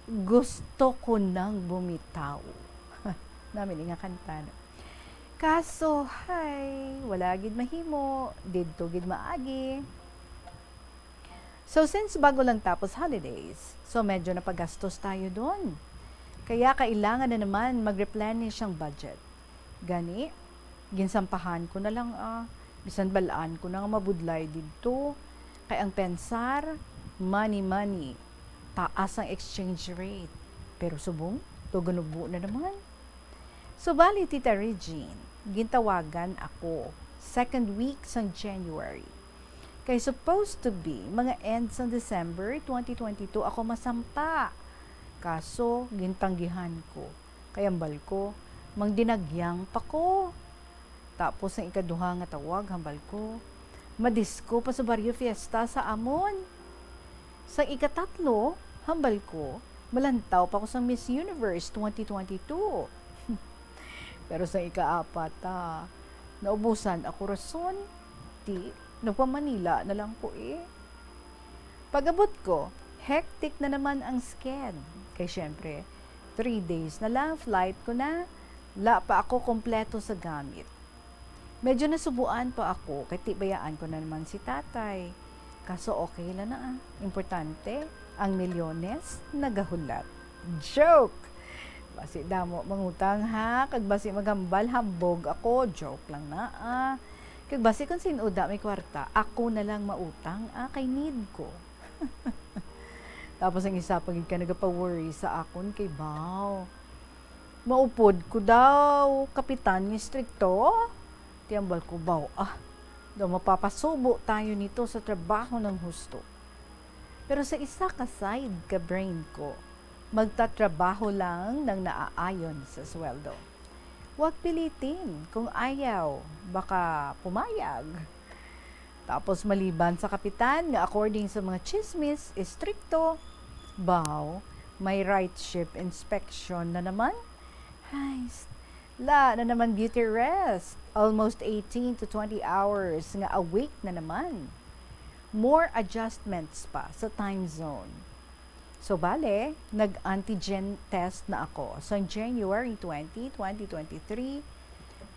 Gusto ko nang bumitaw. Nami ni nga kanta, no? Kaso, hay, wala gid mahimo, didto gid maagi. So, since bago lang tapos holidays, so medyo napagastos tayo doon. Kaya kailangan na naman mag-replenish ang budget. Gani, ginsampahan ko na lang, ah, bisan bal-an ko na nga mabudlay didto. Kay ang pensar, money, money, taas ang exchange rate. Pero subong, tuganubo na naman. So, bali, Tita Regine, gintawagan ako second week sang January. Kay supposed to be, mga end sang December twenty twenty-two ako masampa. Kaso, gintanggihan ko. Kay hambal ko, mangdinagyang pa ko. Tapos, ang ikaduha nga tawag, hambal ko, madisko pa sa baryo fiesta sa amon. Sa ikatatlo, hambal ko, malantaw pa ko sa Miss Universe twenty twenty-two. Pero sa ikaapat, ah, naubusan ako rason. Ti, nagpa-Manila na lang ko eh. Pag-abot ko, hectic na naman ang sked. Kay syempre, three days na lang flight ko na. La pa ako kompleto sa gamit. Medyo nasubuan pa ako kay tibayaan ko na naman si tatay. Kaso okay lang na, ah. Importante, ang milyones nagahulat. Joke! Basi damo mangutang, ha, kag basi maghambal hambog ako. Joke lang na, ah. Kag basi kung sin-o da may kwarta, ako na lang mautang, ah, kay need ko. Tapos ang isa pa gid ka nagapa-worry sa akon kay baw, maupod ko daw kapitan nga istrikto? Ti hambal ko, baw, ah, daw mapapasubo tayo nito sa trabaho ng husto. Pero sa isa ka side ka brain ko, magtatrabaho lang nang naaayon sa sweldo. Huwag pilitin kung ayaw, baka pumayag. Tapos maliban sa kapitan nga according sa mga chismis, istrikto, baw, may right ship inspection na naman? Ay, s-, la na naman beauty rest. Almost eighteen to twenty hours nga awake na naman. More adjustments pa sa time zone. So, bale, nag-antigen test na ako. So, in January twenty, twenty twenty-three,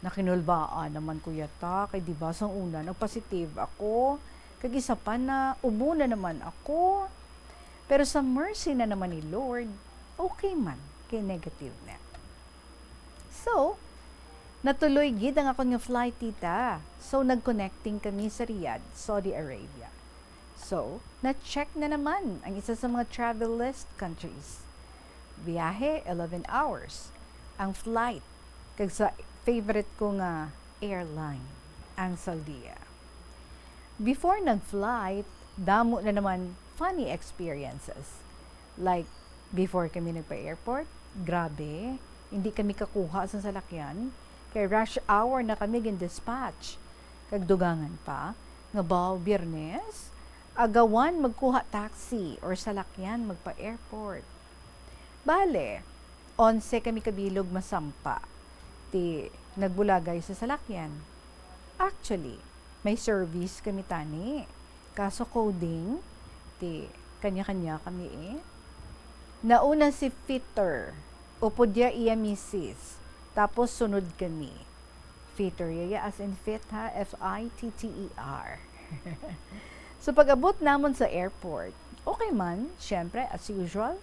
nakinulbaan naman ko yata. Kay di ba sang una, nag-positive ako. Kag isa pa na, ubo na naman ako. Pero sa mercy na naman ni Lord, okay man, kay negative na. So, natuloy gid ang akon nga flight, tita. So, nag-connecting kami sa Riyadh, Saudi Arabia. So, na-check na naman ang isa sa mga travel list countries. Biyahe, eleven hours. Ang flight, kag sa favorite ko nga airline. ang Saudia. Before nag-flight, damo na naman funny experiences. Like, before kami nagpa-airport, grabe, hindi kami kakuha sa salakyan, kay rush hour na kami gin-dispatch. Kag dugangan pa, nga baw Biyernes, agawan magkuha taxi or salakyan magpa-airport. Bale, onse kami kabilog masampa, ti nagbulagay sa salakyan. Actually, may service kami tani. Kaso coding, ti kanya-kanya kami eh. Nauna si fitter, upod ya iya misis, tapos sunod kami. Fitter ya, ya, as in fit ha, F I T T E R. So pag-abot namon sa airport, okay man, syempre, as usual,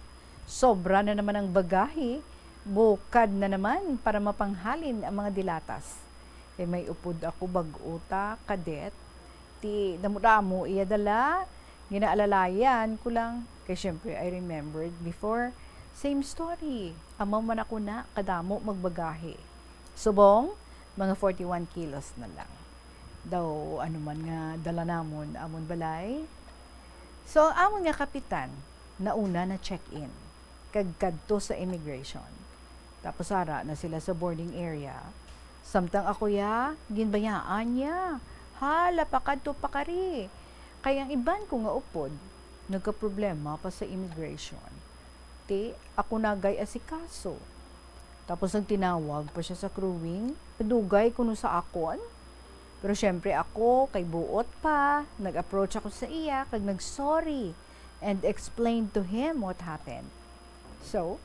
sobra na naman ang bagahe, bukad na naman para mapanghalin ang mga dilatas. Kay may upod ako bag-o ta, kadet, ti damo-damo iya dala, ginaalalayan ko lang. Kay syempre, I remembered before, same story. Amaw man ako na kadamo magbagahe. Subong, mga forty-one kilos na lang. Daw, ano man nga dala namon, amon balay. So, ang amon nga kapitan, nauna na check-in, kag kadto sa immigration. Tapos ara na sila sa boarding area. Samtang ako ya, ginbayaan niya. Hala, pakadto pa kari. Kay ang iban ko nga upod, nagkaproblema pa sa immigration. Ti, ako nagay asikaso. Tapos nagtinawag pa siya sa crewing, padugay kuno sa akon. Pero syempre ako, kay buot pa, nag-approach ako sa iya, kag nag-sorry, and explained to him what happened. So,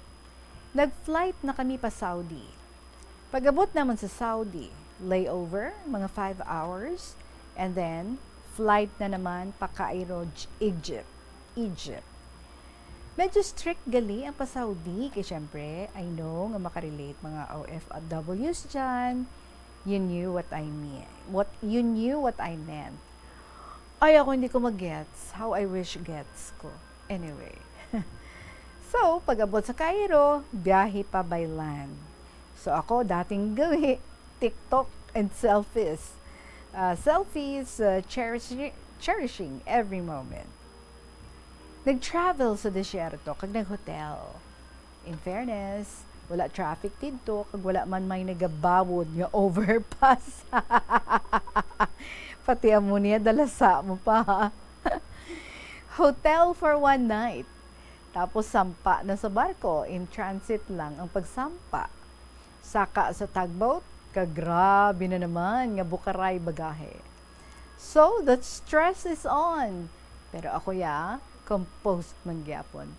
nag-flight na kami pa Saudi. Pag-abot naman sa Saudi, layover, mga five hours, and then, flight na naman pa Cairo, J-, Egypt. Egypt. Medyo strict gali ang pa-Saudi, kay syempre, I know nga makarelate mga O F Ws dyan. You knew what I mean. What, you knew what I meant. Ay, ako hindi ko mag-gets. How I wish gets ko. Anyway. So, pag-abot sa Cairo, biyahe pa by land. So, ako, dating gawi, TikTok and selfies. Ah, selfies, ah, cherishi-, cherishing every moment. Nag-travel sa disyerto kag nag-hotel. In fairness, wala traffic didto kag wala man may nagabawod nga overpass. Pati amo niya, dalasa mo pa. Hotel for one night. Tapos sampa na sa barko, in transit lang ang pagsampa. Saka sa tugboat, kag grabe na naman nga bukaray bagahe. So, the stress is on. Pero ako ya, composed man gyapon.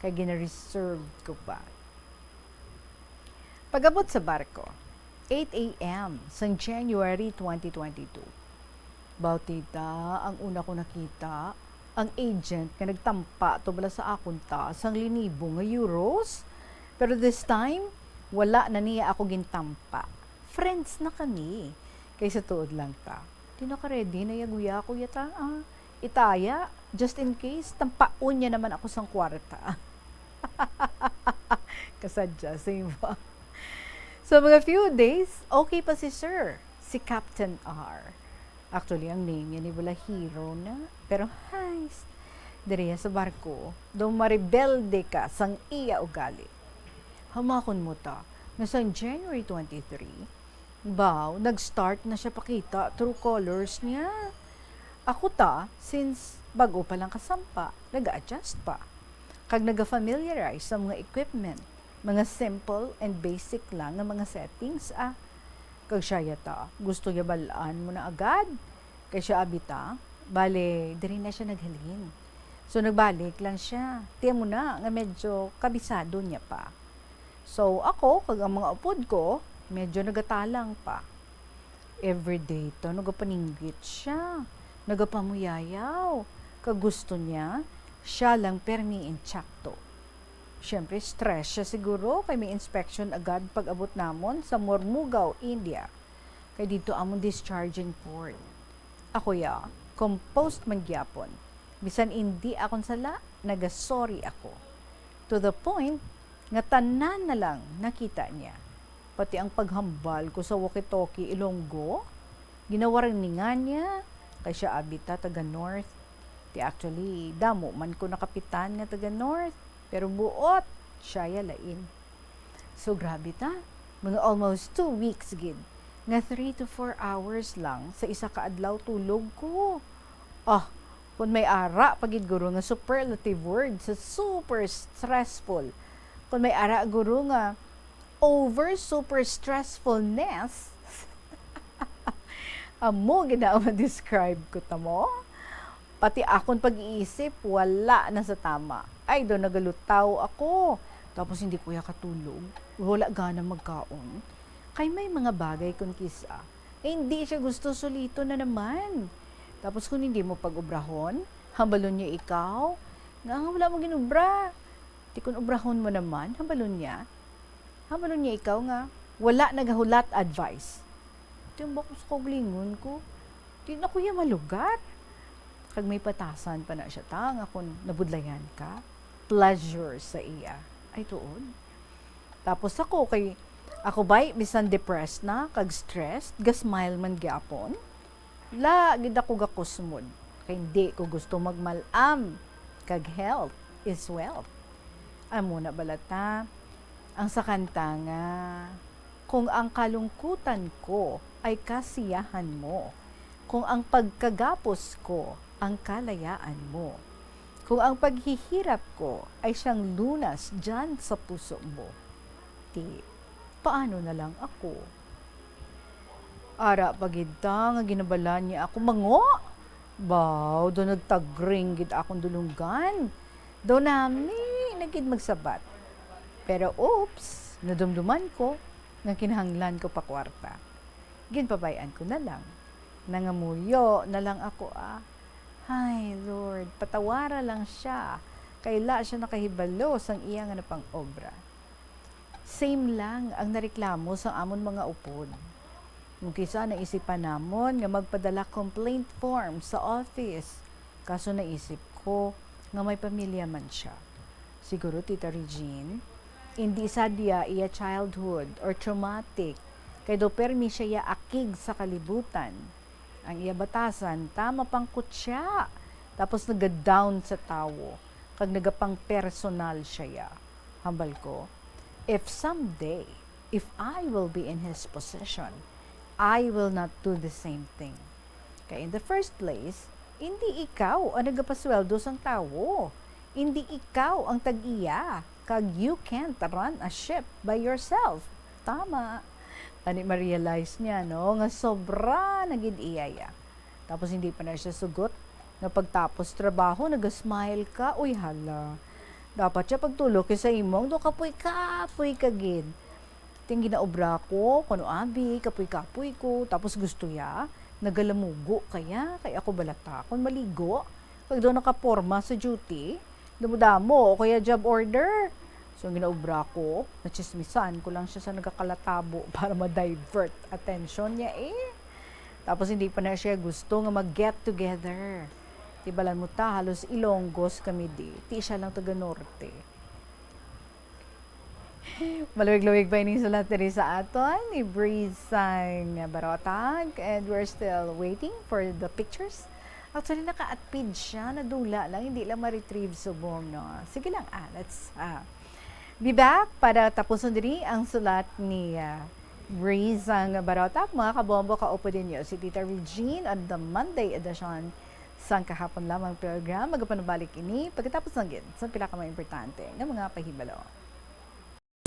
Kay gina-reserve ko pa. Pag-abot sa barko, eight A M sang January twenty twenty-two. Baw, tita, ang una ko nakita, ang agent nga nagtampa to bala sa akon ta sang linibo nga euros. Pero this time, wala na niya ako gintampa. Friends na kami. Kay sa tuod lang ta, di naka-ready na ya guya ko yata, ah. Itaya, just in case, tampaon niya naman ako sang kwarta. Kasadya, same ba? So, mga few days, okay pa si Sir, si Captain R. Actually, ang name niya ni bala Hero na. Pero, hays, diriya sa barko, daw marebelde ka sang iya ugali. Hamakon mo ta, nga sang January twenty-three, baw, nag-start na siya pakita true colors niya. Ako ta, since bag-o pa lang kasampa, nag-a-adjust pa. Kag naga-familiarize sa mga equipment, mga simple and basic lang nga mga settings, ah. Kag siya yata, gusto niya bal-an mo na agad. Kay siya abi ta, bale, diri na siya naghalin. So, nagbalik lang siya. Tiyan mo na nga medyo kabisado niya pa. So, ako kag ang mga upod ko, medyo nagatalang pa. Everyday to, nagapaninggit siya, nagapamuyayaw, kag gusto niya, siya lang permi intsakto. Siyempre, stress siya siguro kay may inspection agad pag-abot namon sa Mormugao, India. Kay didto amon discharging port. Ako ya, composed man gyapon. Bisan indi akon sala, nagasorry ako. To the point nga tanan na lang nakita niya. Pati ang paghambal ko sa walkie-talkie Ilonggo, Ginawarningan niya, kay siya abi ta taga North. Ti actually, damo man ko nakapitan nga taga North, pero buot, siya ya lain. So, grabe ta, mga almost two weeks gid, nga three to four hours lang sa isa ka adlaw tulog ko. Ah, kung may ara pa gid guro nga superlative word sa super stressful, kung may ara guro nga over super stressfulness, amo gid na ang ma-describe ko, tamo. Pati akon pag-iisip, wala na sa tama. Ay, daw nagalutaw ako. Tapos hindi ko ya katulog. Wala gana magkaon. Kay may mga bagay kon kisa, eh, hindi siya gusto sulito na naman. Tapos kung hindi mo pag-obrahon, hambalon niya ikaw nga wala mo ginobra. Ti kun obrahon mo naman, hambalon niya. Hambalon niya ikaw nga wala nagahulat advice. Timbak ko sa kaugalingon ko, di na ko ya malugat. Kag may patasan pa na siya ta nga kung nabudlayan ka, pleasure sa iya. Ay, tuod. Tapos ako, kay ako ba'y bisan depressed na kag stressed, ga-smile man gyapon. La gid ako gakusmod, kay hindi ko gusto magmal-am, kag health is wealth. Amo na bala ta ang sa kanta nga, "Kung ang kalungkutan ko ay kasiyahan mo, kung ang pagkagapos ko ang kalayaan mo, kung ang paghihirap ko ay siyang lunas diyan sa puso mo." Ti, paano na lang ako? Ara pa gid ta nga ginabalan niya ako mango. Baw, do nagtagring gid akong dulunggan. Do nami na gid magsabat. Pero oops, nadumduman ko nga kinahanglan ko pa kwarta. Ginpabay-an ko na lang. Nangamuyo na lang ako, ah. Ay, Lord, patawara lang siya. Kay la siya nakahibalo sang iya nga napang-obra. Same lang ang nareklamo sa amon mga upod. Kung kisa naisipan namon nga magpadala complaint form sa office, kaso naisip ko nga may pamilya man siya. Siguro, Tita Regine, hindi sadya iya childhood or traumatic, kay do permi siya ya akig sa kalibutan. Ang iya batasan, tama pang kutya, tapos naga-down sa tawo, kag nagapang-personal siya ya. Hambal ko, if someday, if I will be in his position, I will not do the same thing. Kay in the first place, hindi ikaw ang nagapasweldo sang tawo. Hindi ikaw ang tag-iya, kag you can't run a ship by yourself. Tama. Ani ma-realize niya, no, nga sobra na gid iya ya. Tapos hindi pa na siya sugot nga pagtapos trabaho, naga-smile ka. Uy, hala. Dapat siya pagtulok sa imong do kapoy-kapoy ka gid. Ting ginaobra ko, kuno abi, kapoy-kapoy ko. Tapos gusto ya, nagalamugo kaya, kay ako bala ta, kon maligo, kag daw nakaporma sa duty, damo-damo, o kaya job order. So, ang ginaobra ko, nachismisan ko lang siya sa nagakalatabo para ma-divert attention niya eh. Tapos hindi pa na siya gusto nga mag-get together. Ti balan mo ta, halos Ilonggos kami di. Ti siya lang taga Norte. Maluwig-luwig pa ining sulat diri sa aton ni Breeze sang Barotag, and we're still waiting for the pictures. Actually, naka-atpid siya, nadula lang, hindi lang ma-retrieve subong, no? Sige lang, ah, let's, ah, be back para tapuson diri ang sulat ni, ah, Breeze sang Barotag. Mga kabombo, kaupod ninyo si Tita Regine on the Monday edition sang kahapon lamang program. Magapanubalik ini pagkatapos lang gid sa pila ka mga importante nga mga pahibalo.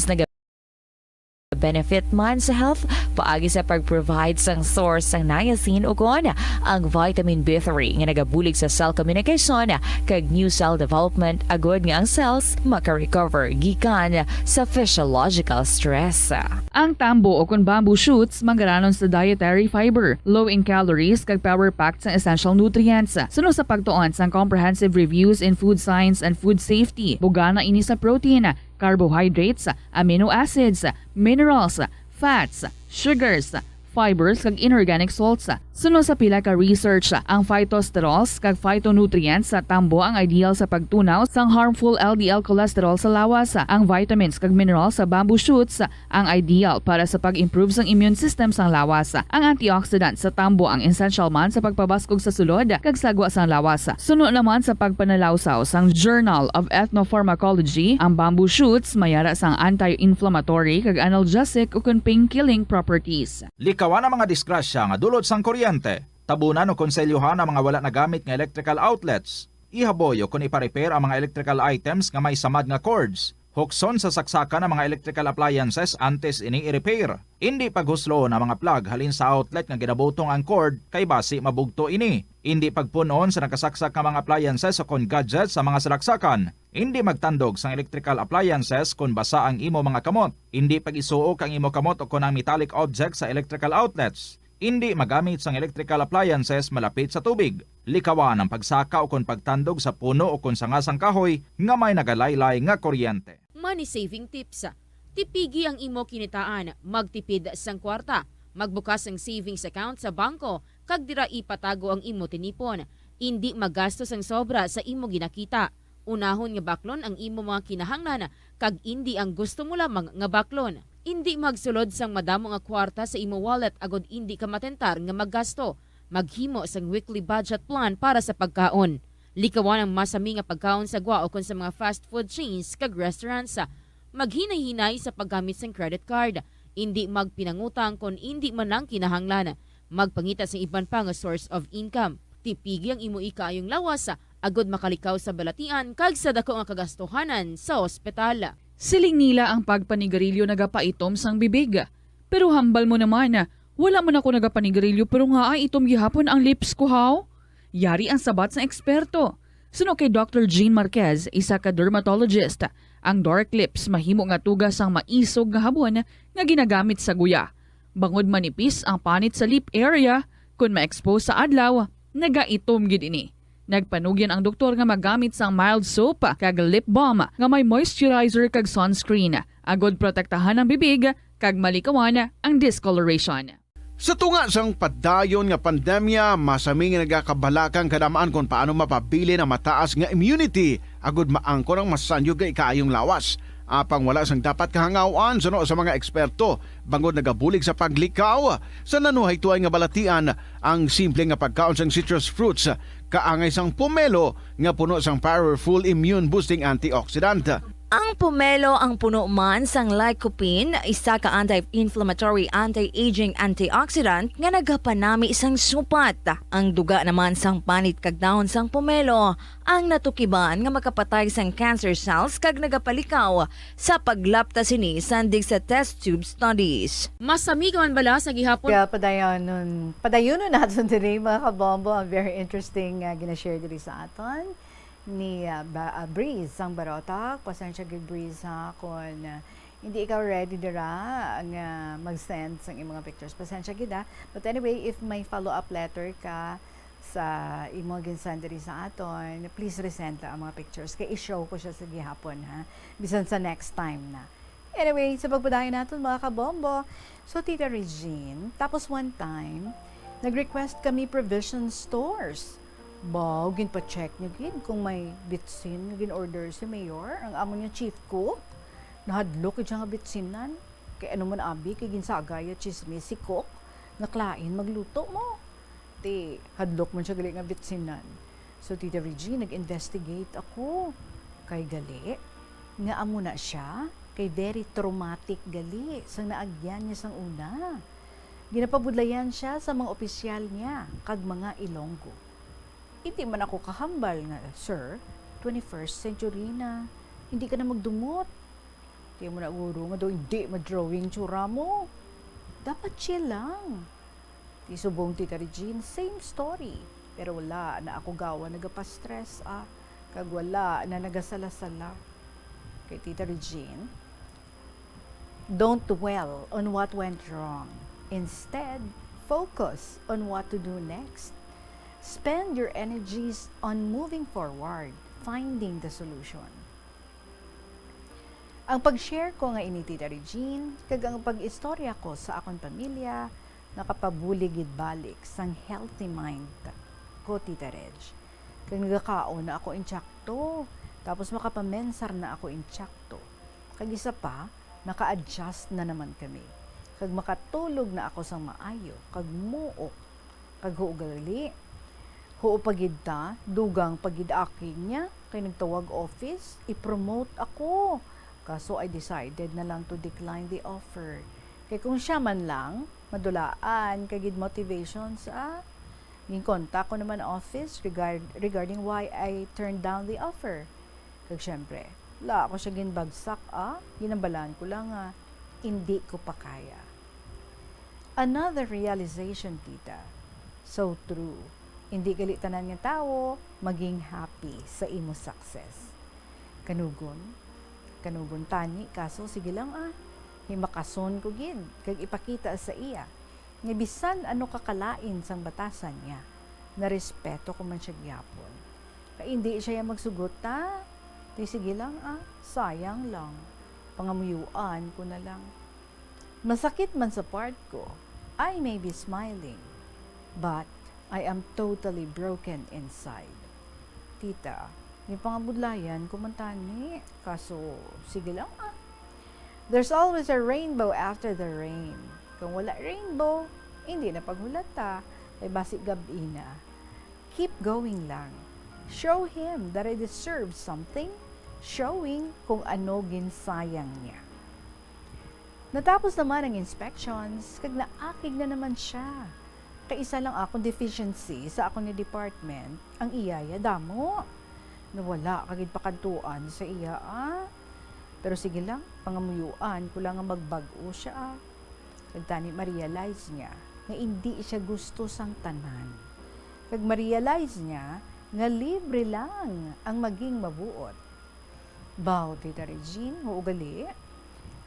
Nagabenefit man sa health paagi sa pag-provide sang source sang niacin ukon ang vitamin B three nga nagabulig sa cell communication kag new cell development, agud nga ang cells maka-recover gikan sa physiological stress. Ang tambo o kon bamboo shoots manggaranon sa dietary fiber, low in calories, kag power-packed sang essential nutrients. Suno sa pagtuon sang Comprehensive Reviews in Food Science and Food Safety, bugana ini sa protein, carbohydrates, amino acids, minerals, fats, sugars, fibers, kag inorganic salts. Suno sa pila ka research, ang phytosterols kag phytonutrients sa tambo ang ideal sa pagtunaw sang harmful L D L cholesterol sa lawas. Ang vitamins kag minerals sa bamboo shoots ang ideal para sa pag-improve sang immune system sang lawas. Ang antioxidant sa tambo ang essential man sa pagpabaskog sa sulod kag sagwa sang lawas. Suno naman sa pagpanalawsaw sang Journal of Ethnopharmacology, ang bamboo shoots may ara sang anti-inflammatory kag analgesic ukon pain-killing properties. Likawan ang mga disgrasya nga dulot sang kuryente. Tabunan o konselyohan ang mga wala nagamit nga electrical outlets. Ihaboy o kon ipa-repair ang mga electrical items nga may samad nga cords. Hukson sa saksakan ang mga electrical appliances antes ini i-repair. Indi paghusloon ang mga plug halin sa outlet nga ginabutong ang cord kay basi mabugto ini. Indi pagpun-on sa nakasaksak nga mga appliances o kon gadgets sa mga salaksakan. Indi magtandog sang electrical appliances kon basa ang imo mga kamot. Indi pag-isuok ang imo kamot o kon ang metallic objects sa electrical outlets. Indi magamit sang electrical appliances malapit sa tubig. Likawan ang pagsaka ukon pagtandog sa puno ukon sanga sang kahoy nga may nagalaylay nga kuryente. Money saving tips. Tipigi ang imo kinitaan, magtipid sang kwarta, magbukas sang savings account sa bangko, kag dira ipatago ang imo tinipon. Indi maggasto sang sobra sa imo ginakita. Unahon nga baklon ang imo mga kinahanglan kag indi ang gusto mo lamang nga baklon. Indi magsulod sang madamo nga kwarta sa imo wallet agod indi ka matentar nga maggasto. Maghimo sang weekly budget plan para sa pagkaon. Likawan ang masami nga pagkaon sa gwa ukon sa mga fast food chains kag restaurants. Maghinay-hinay sa paggamit sang credit card. Indi magpinangutang kon indi man lang kinahanglan. Magpangita sang iban pa nga source of income. Tipigi ang imo ikaayong lawas agod makalikaw sa balatian kag sa daku nga kagastuhanan sa ospital. Siling nila ang pagpanigarilyo nagapaitom sang bibig. Pero hambal mo naman, wala man ako nagapanigarilyo pero ngaay itom gihapon ang lips ko, haw? Yari ang sabat sang eksperto. Suno kay Doctor Jean Marquez, isa ka dermatologist, ang dark lips mahimo nga tuga sang maisog nga habon nga ginagamit sa guya. Bangod manipis ang panit sa lip area, kon ma-expose sa adlaw, nagaitom gid ini. Nagpanugyan ang doktor nga magamit sang mild soap kag lip balm nga may moisturizer kag sunscreen, agod protektahan ang bibig kag malikawan ang discoloration. Sa tunga sang padayon nga pandemya, masami nga nagakabalaka ang kadam-an kon paano mapabilin ang mataas nga immunity agud maangkon ang masanyog nga ikaayong lawas. Apang wala sang dapat kahangaw-an suno sa mga eksperto, bangod nagabulig sa paglikaw sa nanuhaytoay nga balatian ang simple nga pagkaon sang citrus fruits, kaangay sang pomelo nga puno sang powerful immune-boosting antioxidant. Ang pomelo ang puno man sang lycopene, isa ka anti-inflammatory, anti-aging antioxidant nga nagapanami sang supat. Ang duga naman sang panit kag dahon sang pomelo ang natukiban nga makapatay sang cancer cells kag nagapalikaw sa paglapta sini sandig sa test tube studies. Masami ka man bala sa gihapon? Kaya padayonon, padayonon naton diri, mga kabombo, ang very interesting nga gina-share diri sa aton ni ah, Ba- ah, Breeze sang Barotac. Pasensya gid, Breeze, ha, kung ah, hindi ikaw ready dira nga mag-send sang imong mga pictures. Pasensya gid, ha. But anyway, if may follow-up letter ka sa imo gin-send diri sa aton, please resend ta ang mga pictures kay i-show ko siya sa gihapon, ha, bisan sa next time na. Anyway, sa pagpadayon naton, mga kabombo, so, Tita Regine, tapos one time, nag-request kami provision stores. Baw, ginpa-check niyo gid kung may bitsin nga gin-order si Mayor, ang amo niya chief cook. Nahadlok gid siya nga bitsinan. Kay ano man abi, kay ginsagay ya chismis si cook nga klain magluto mo. Ti, hadlok man siya gali nga bitsinan. So, Tita Regine, nag-investigate ako. Kay gali, nga amo na siya, kay very traumatic gali sang naagyan niya sang una. Ginapabudlayan siya sa mga opisyal niya kag mga Ilonggo. Hindi man ako kahambal nga, "Sir, twenty-first century na, hindi ka na magdumot." Di mo na guro nga daw hindi ma-drawing tsura mo. Dapat chill lang. Ti subong, Tita Regine, same story. Pero wala na ako gawa nagapastress, ah. Kag wala na nagasala-sala. Kay Tita Regine, don't dwell on what went wrong. Instead, focus on what to do next. Spend your energies on moving forward, finding the solution. Ang pag-share ko nga ini, Tita Regine, kag ang pag-istorya ko sa akon pamilya, Nakapabulig gid balik sang healthy mind ko, Tita Reg. Kag nagakaon na ako intsakto, tapos makapamensar na ako intsakto. Kag isa pa, naka-adjust na naman kami. Kag makatulog na ako sang maayo, kag muok, kag huugali. Huo pa gid ta, dugang pa gid akig niya, kay nagtawag office, i-promote ako. Kaso I decided na lang to decline the offer. Kay kung siya man lang, madulaan ka gid motivations, ah. Ginkontak ko naman office regard-, regarding why I turned down the offer. Kag syempre, wala ako siya ginbagsak, ah. Ginambalan ko lang nga, hindi ko pa kaya. Another realization, tita. So true. Hindi gali tanan nga tawo maging happy sa imo success. Kanugon, kanugon tani, kaso sige lang, ah. Himakason ko gid, kag ipakita sa iya nga bisan ano ka kalain sang batasan niya, narespeto ko man siya gyapon. Kay indi siya ya magsugot, ta? Di sige lang, ah, sayang lang. Pangamuyuan ko na lang. Masakit man sa part ko, I may be smiling, but I am totally broken inside. Tita, gipangabudlayan ko man tani, kaso sige lang, ah. There's always a rainbow after the rain. Kung wala rainbow, hindi na paghulata, kay basi gab-i na. Keep going lang. Show him that I deserve something, showing kung ano ginsayang niya. Natapos naman ang inspections, kag naakig na naman siya. Kay isa lang akong deficiency sa akon nga department, ang iya ya damo. Nawala ka gid pakadtuan sa iya, ah. Pero sige lang, pangamuyuan ko lang nga magbag-o siya, ah. Kag tani ma-realize niya nga indi siya gusto sang tanan. Kag ma-realize niya nga libre lang ang maging mabuot. Baw, Tita Regine, huo gali.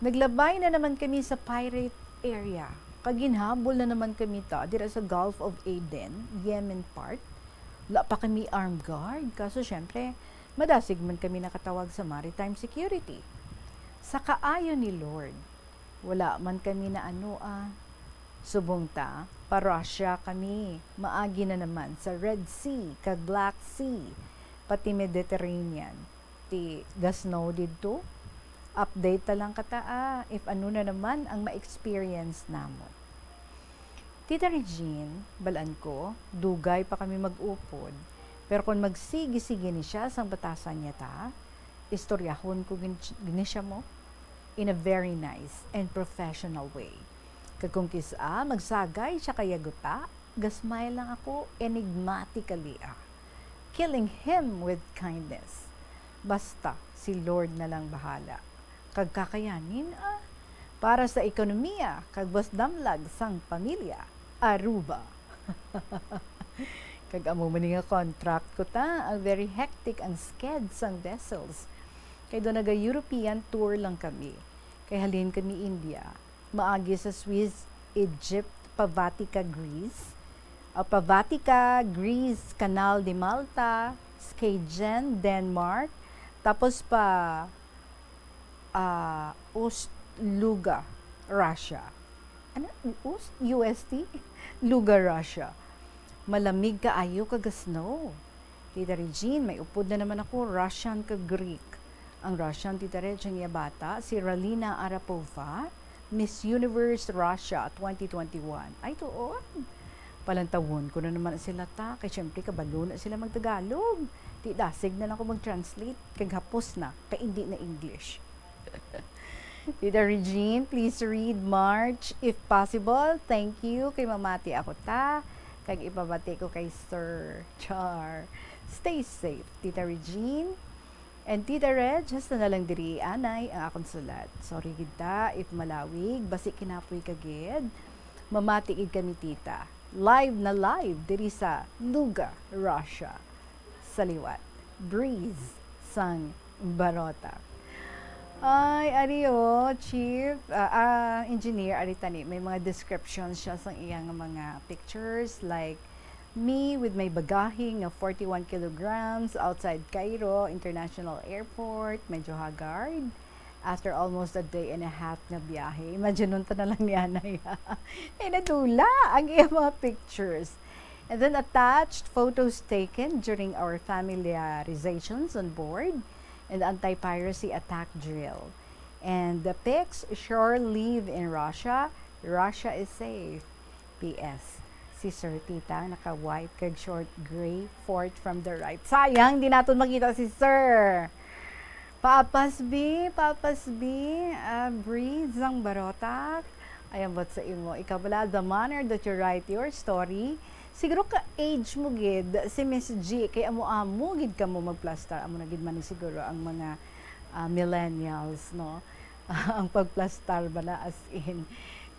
Naglabay na naman kami sa pirate area. Kag ginhabol na naman kami ta dira sa Gulf of Aden, Yemen part. Wala pa kami armed guard, kaso syempre, madasig man kami nakatawag sa maritime security. Sa kaayo ni Lord, wala man kami na ano, ah. Subong ta, pa-Russia kami, maagi na naman sa Red Sea kag Black Sea, pati Mediterranean. Ti ga-snow didto? Update ta lang ka ta, ah, if ano na naman ang ma-experience namon. Tita Regine, balan ko, dugay pa kami mag-upod, pero kon magsigi-sige ni siya sang batasan niya ta, istoryahon ko gin-, ni siya mo in a very nice and professional way. Kag kung kis-a magsagay siya kay yaguta, ga-smile lang ako enigmatically, ah. Killing him with kindness. Basta, si Lord na lang bahala. Kag kakayanin, ah, para sa ekonomiya kag mas damlag sang pamilya, Aruba. Kag amo man ni nga contract ko ta, ang very hectic ang sked sang vessels. Kay do naga-European tour lang kami. Kay halin kami India, maagi sa Swiss, Egypt, pa Vatica, Greece. Ah, pa Vatica, Greece, Canal de Malta, Skagen, Denmark, tapos pa, ah, Ust-, Luga, Russia. Ano? Ust-, U S T? Luga, Russia. Malamig kaayo kag snow. Tita Regine, may upod na naman ako, Russian kag Greek. Ang Russian, Tita Reg, ang iya bata, si Ralina Arapova, Miss Universe Russia twenty twenty-one. Ay, tuod. Palantawon ko na naman sila ta, kay syempre kabalo na sila magtagalog. Ti dasig na lang ko mag-translate, kag hapos na, kay hindi na English. Tita Regine, please read March if possible. Thank you. Kay mamati ako ta. Kag ipamati ko kay Sir Char. Stay safe, Tita Regine. And Tita Reg, hasta na lang diri, anay ang akon sulat. Sorry gid ta if malawig, basi kinapoy ka gid. Mamati gid kami, Tita. Live na live diri sa Luga, Russia. Sa liwat, breeze sang Barota. Ay, ari o, chief, ah, ah, engineer, ari tani, may mga descriptions siya sang iyang mga pictures, like, me with my bagahe nga forty-one kilograms outside Cairo International Airport, medyo haggard. after almost a day and a half nga biyahe. Imagine nun pa na lang ni anay. Eh, nadula ang iyang mga pictures. And then attached photos taken during our familiarizations on board and anti-piracy attack drill. And the pics sure live in Russia. Russia is safe. P S. Si Sir Tita, naka-white kag short gray, fourth from the right. Sayang, di naton makita si Sir. Papas B, Papas B, ah, Breeze ang Barotak. Ayan, what sa imo? Ikaw pala, the manner that you write your story. Siguro ka-age mo gid si Miss G, kay amo-amo gid kamo magplastar. Amo na gid man siguro ang mga, ah, millennials, no? Ang pagplastar ba na, as in,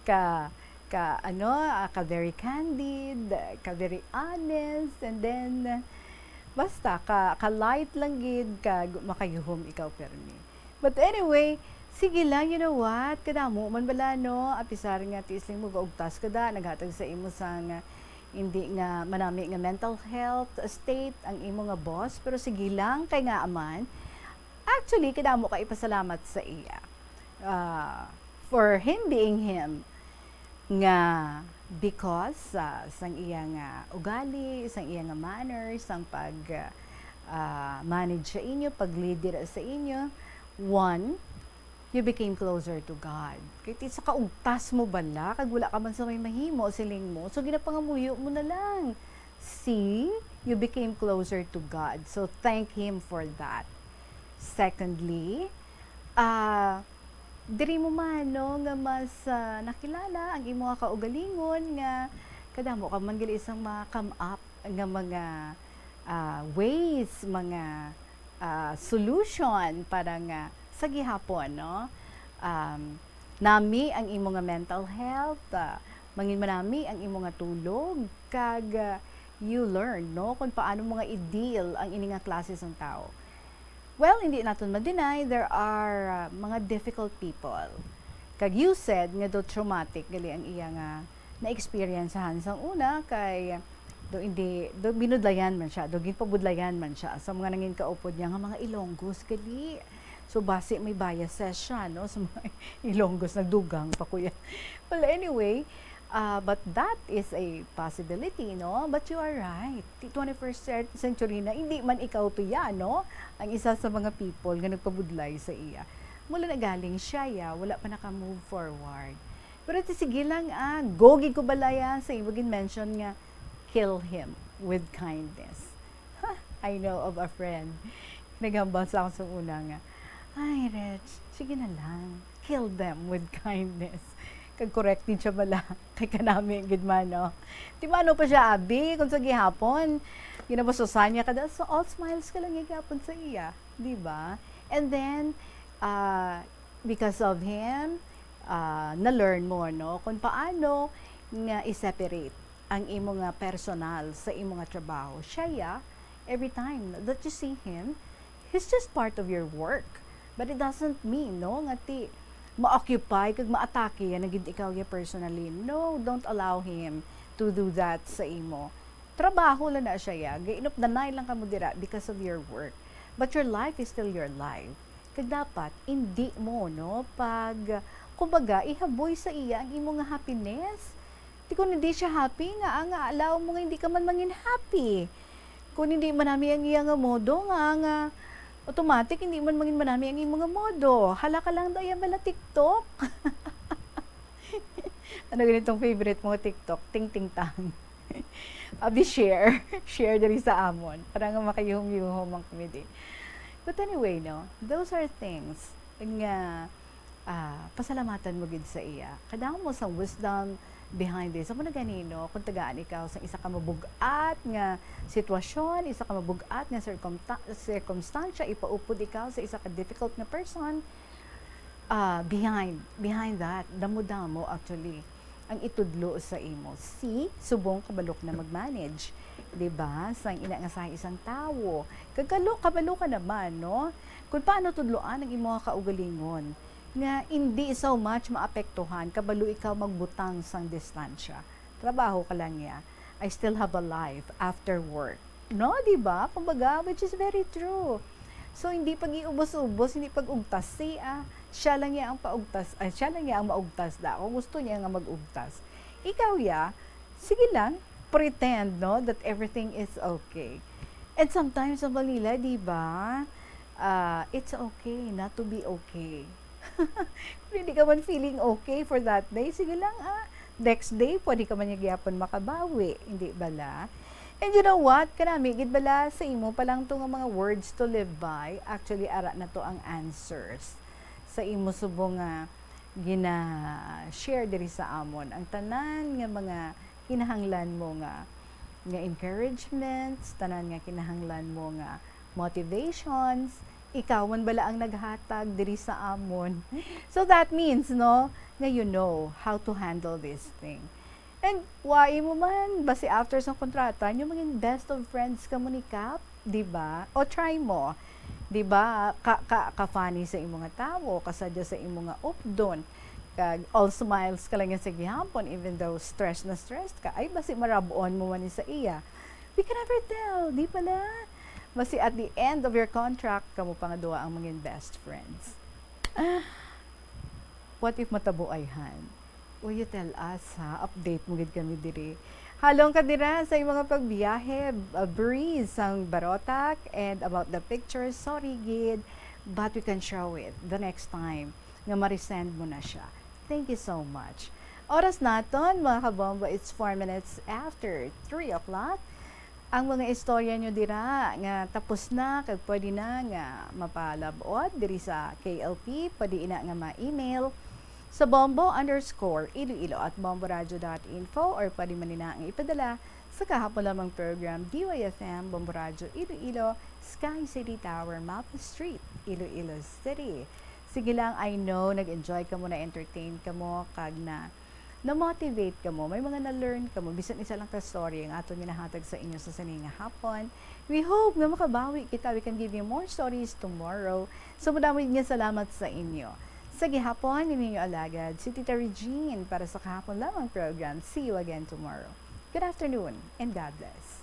ka, ka, ano, ah, ka very candid, ka very honest, and then, basta, ka, ka light lang gid, ka gu-, makayuhom ikaw permi. But anyway, sige lang, you know what? Kadamo man bala, no? Apisar nga tiis lang mo gaugtas ka da, naghatag sa imo sang, ah, hindi nga manami nga mental health state ang imo nga boss, pero sige lang, kay nga aman, actually, kadamo ka ipasalamat sa iya. Ah, for him being him, nga because, ah, sang iya nga ugali, sang iya nga manners, sang pag, ah, manage sa inyo, pag-lead dira sa inyo, one, you became closer to God. Kay ti sa kaugtas mo bala, kag wala ka man sa may mahimo, siling mo, so ginapangamuyo mo na lang. See, you became closer to God. So thank Him for that. Secondly, ah, diri mo man, no, nga mas, ah, nakilala ang imo nga kaugalingon nga kadamo ka man gali sang mga come up nga mga, ah, ways, mga, ah, solution para nga sa gihapon, no? Um, nami ang imo nga mental health, ah, mangin manami ang imo nga tulog, kag, ah, you learn, no, kung paano mo nga i-deal ang ini nga klase sang tawo. Well, hindi naton ma-deny, there are, ah, mga difficult people. Kag you said nga daw traumatic gali ang iya nga na-experiencehan sang una, kay daw hindi, daw binudlayan man siya, daw ginpabudlayan man siya sa mga nangin kaupod niya nga mga Ilonggos gali. So, basi may biases siya, no, sa mga Ilonggos, nagdugang pa ko yan. Well, anyway, ah, but that is a possibility, no? But you are right. Ti twenty-first cen-, century na, hindi man ikaw to ya, no? Ang isa sa mga people nga nagpabudlay sa iya. Mula na galing siya, ya, wala pa naka-move forward. Pero ti sige lang, ah, gogi ko balaya sa imo gin-mention nga, "Kill him with kindness." Ha, I know of a friend. Naghambal sa akon sa una nga, "Ay, Rich, sige na lang. Kill them with kindness." Kag correct din siya bala. Kay kanami gid man, no? Di ba, ano pa siya, abi? Kung sa gihapon, ginabastusan niya ka, so all smiles ka lang gihapon sa iya. Di ba? And then, ah, because of him, ah, na-learn mo, no? Kung paano nga i-separate ang imo nga personal sa imo nga trabaho. Siya, ya, every time that you see him, he's just part of your work. But it doesn't mean, no, nga ti ma-occupy kag ma-atake ya na gid ikaw ya personally. No, don't allow him to do that sa imo. Trabaho lang na siya, ya. Gainop danay lang kamo dira because of your work. But your life is still your life. Kag dapat, indi mo, no, pag, kumbaga, ihaboy sa iya ang imo nga happiness. Di kung hindi siya happy, nga, nga allow mo nga hindi ka man mangin happy. Kung hindi manami ang iya nga modo, nga, nga automatic, hindi man mangin manami ang imo nga modo. Hala ka lang daw, yan bala TikTok. Ano ganitong favorite mo nga TikTok? Ting ting tang. Abi, share. Share diri sa amon. Para nga makayuhom-yuhom ang comedy. But anyway, no, those are things nga, ah, pasalamatan mo gid sa iya. Kadamo sa wisdom behind this. Amo na gani, no, kung tagaan ikaw sa isa ka mabug-at nga sitwasyon, isa ka mabug-at nga circumta-, circumstansya, ipaupod ikaw sa isa ka difficult nga person, ah, behind, behind that, damo-damo actually ang itudlo sa imo. See, subong kabalo ka na mag-manage, di ba? Sang ina nga sa isang tawo. Kagalo, kabalo ka naman, no? Kung paano tudloan ang imo nga kaugalingon nga hindi so much maapektuhan, kabalo ikaw magbutang sang distansya. Trabaho ka lang ya. I still have a life after work. No, di ba? Kumbaga, which is very true. So, hindi pag-iubos-ubos, hindi pag-ugtasi, ah. Siya lang ya ang paugtas, ay, siya lang ya ang maugtas da. Kung gusto niya nga mag-ugtas. Ikaw ya, sige lang, pretend, no, that everything is okay. And sometimes, ang balila, di ba? Ah, it's okay not to be okay. Kung hindi ka man feeling okay for that day, sige lang, ah. Next day, pwede ka man niya gyapon makabawi, hindi bala? And you know what? Kanami gid bala sa imo pa lang to nga mga words to live by, actually, ara na to ang answers sa imo subong nga gina-share diri sa amon. Ang tanan nga mga kinahanglan mo nga, nga encouragements, tanan nga kinahanglan mo nga motivations, ikaw man bala ang naghatag diri sa amon. So that means, no, nga you know how to handle this thing. And wa imo man, basi after sa kontrata, nyo maging best of friends kamo ni Kap, di ba? O try mo, di ba? Ka, ka, ka-funny sa imo nga tawo, kasadya sa imo nga updon, kag all smiles ka lang sa gihapon, even though stressed na stressed ka, ay, basi marab-on mo man ni sa iya. We can never tell, di bala? Basi at the end of your contract, kamo pa nga duha ang maging best friends. What if matabo ayhan? Will you tell us, ha? Update mo gid kami diri. Halong ka dira sa imong mga pagbiyahe, uh, Breeze sang Barotac, and about the picture, sorry gid, but we can show it the next time nga ma-resend mo na siya. Thank you so much. Oras naton, mga kabombo, it's four minutes after three o'clock. Ang mga istorya nyo dira nga tapos na kag pwede na nga mapalab-ot diri sa K L P, pwede ina nga ma-email sa bombo underscore iloilo at bomboradio dot info, or pwede man ina nga ipadala sa kahapon lamang program, D Y F M, Bombo Radio Iloilo, Sky City Tower, Mapa Street, Iloilo City. Sige lang, I know nag-enjoy kamo, na-entertain kamo, kag na na-motivate kamo, may mga na-learn kamo, bisan isa lang ka story ang aton ginahatag sa inyo sa sini nga hapon. We hope nga makabawi kita. We can give you more stories tomorrow. So, madamo nga salamat sa inyo. Sa gihapon, ini inyo alagad, si Tita Regine para sa kahapon lamang program. See you again tomorrow. Good afternoon and God bless.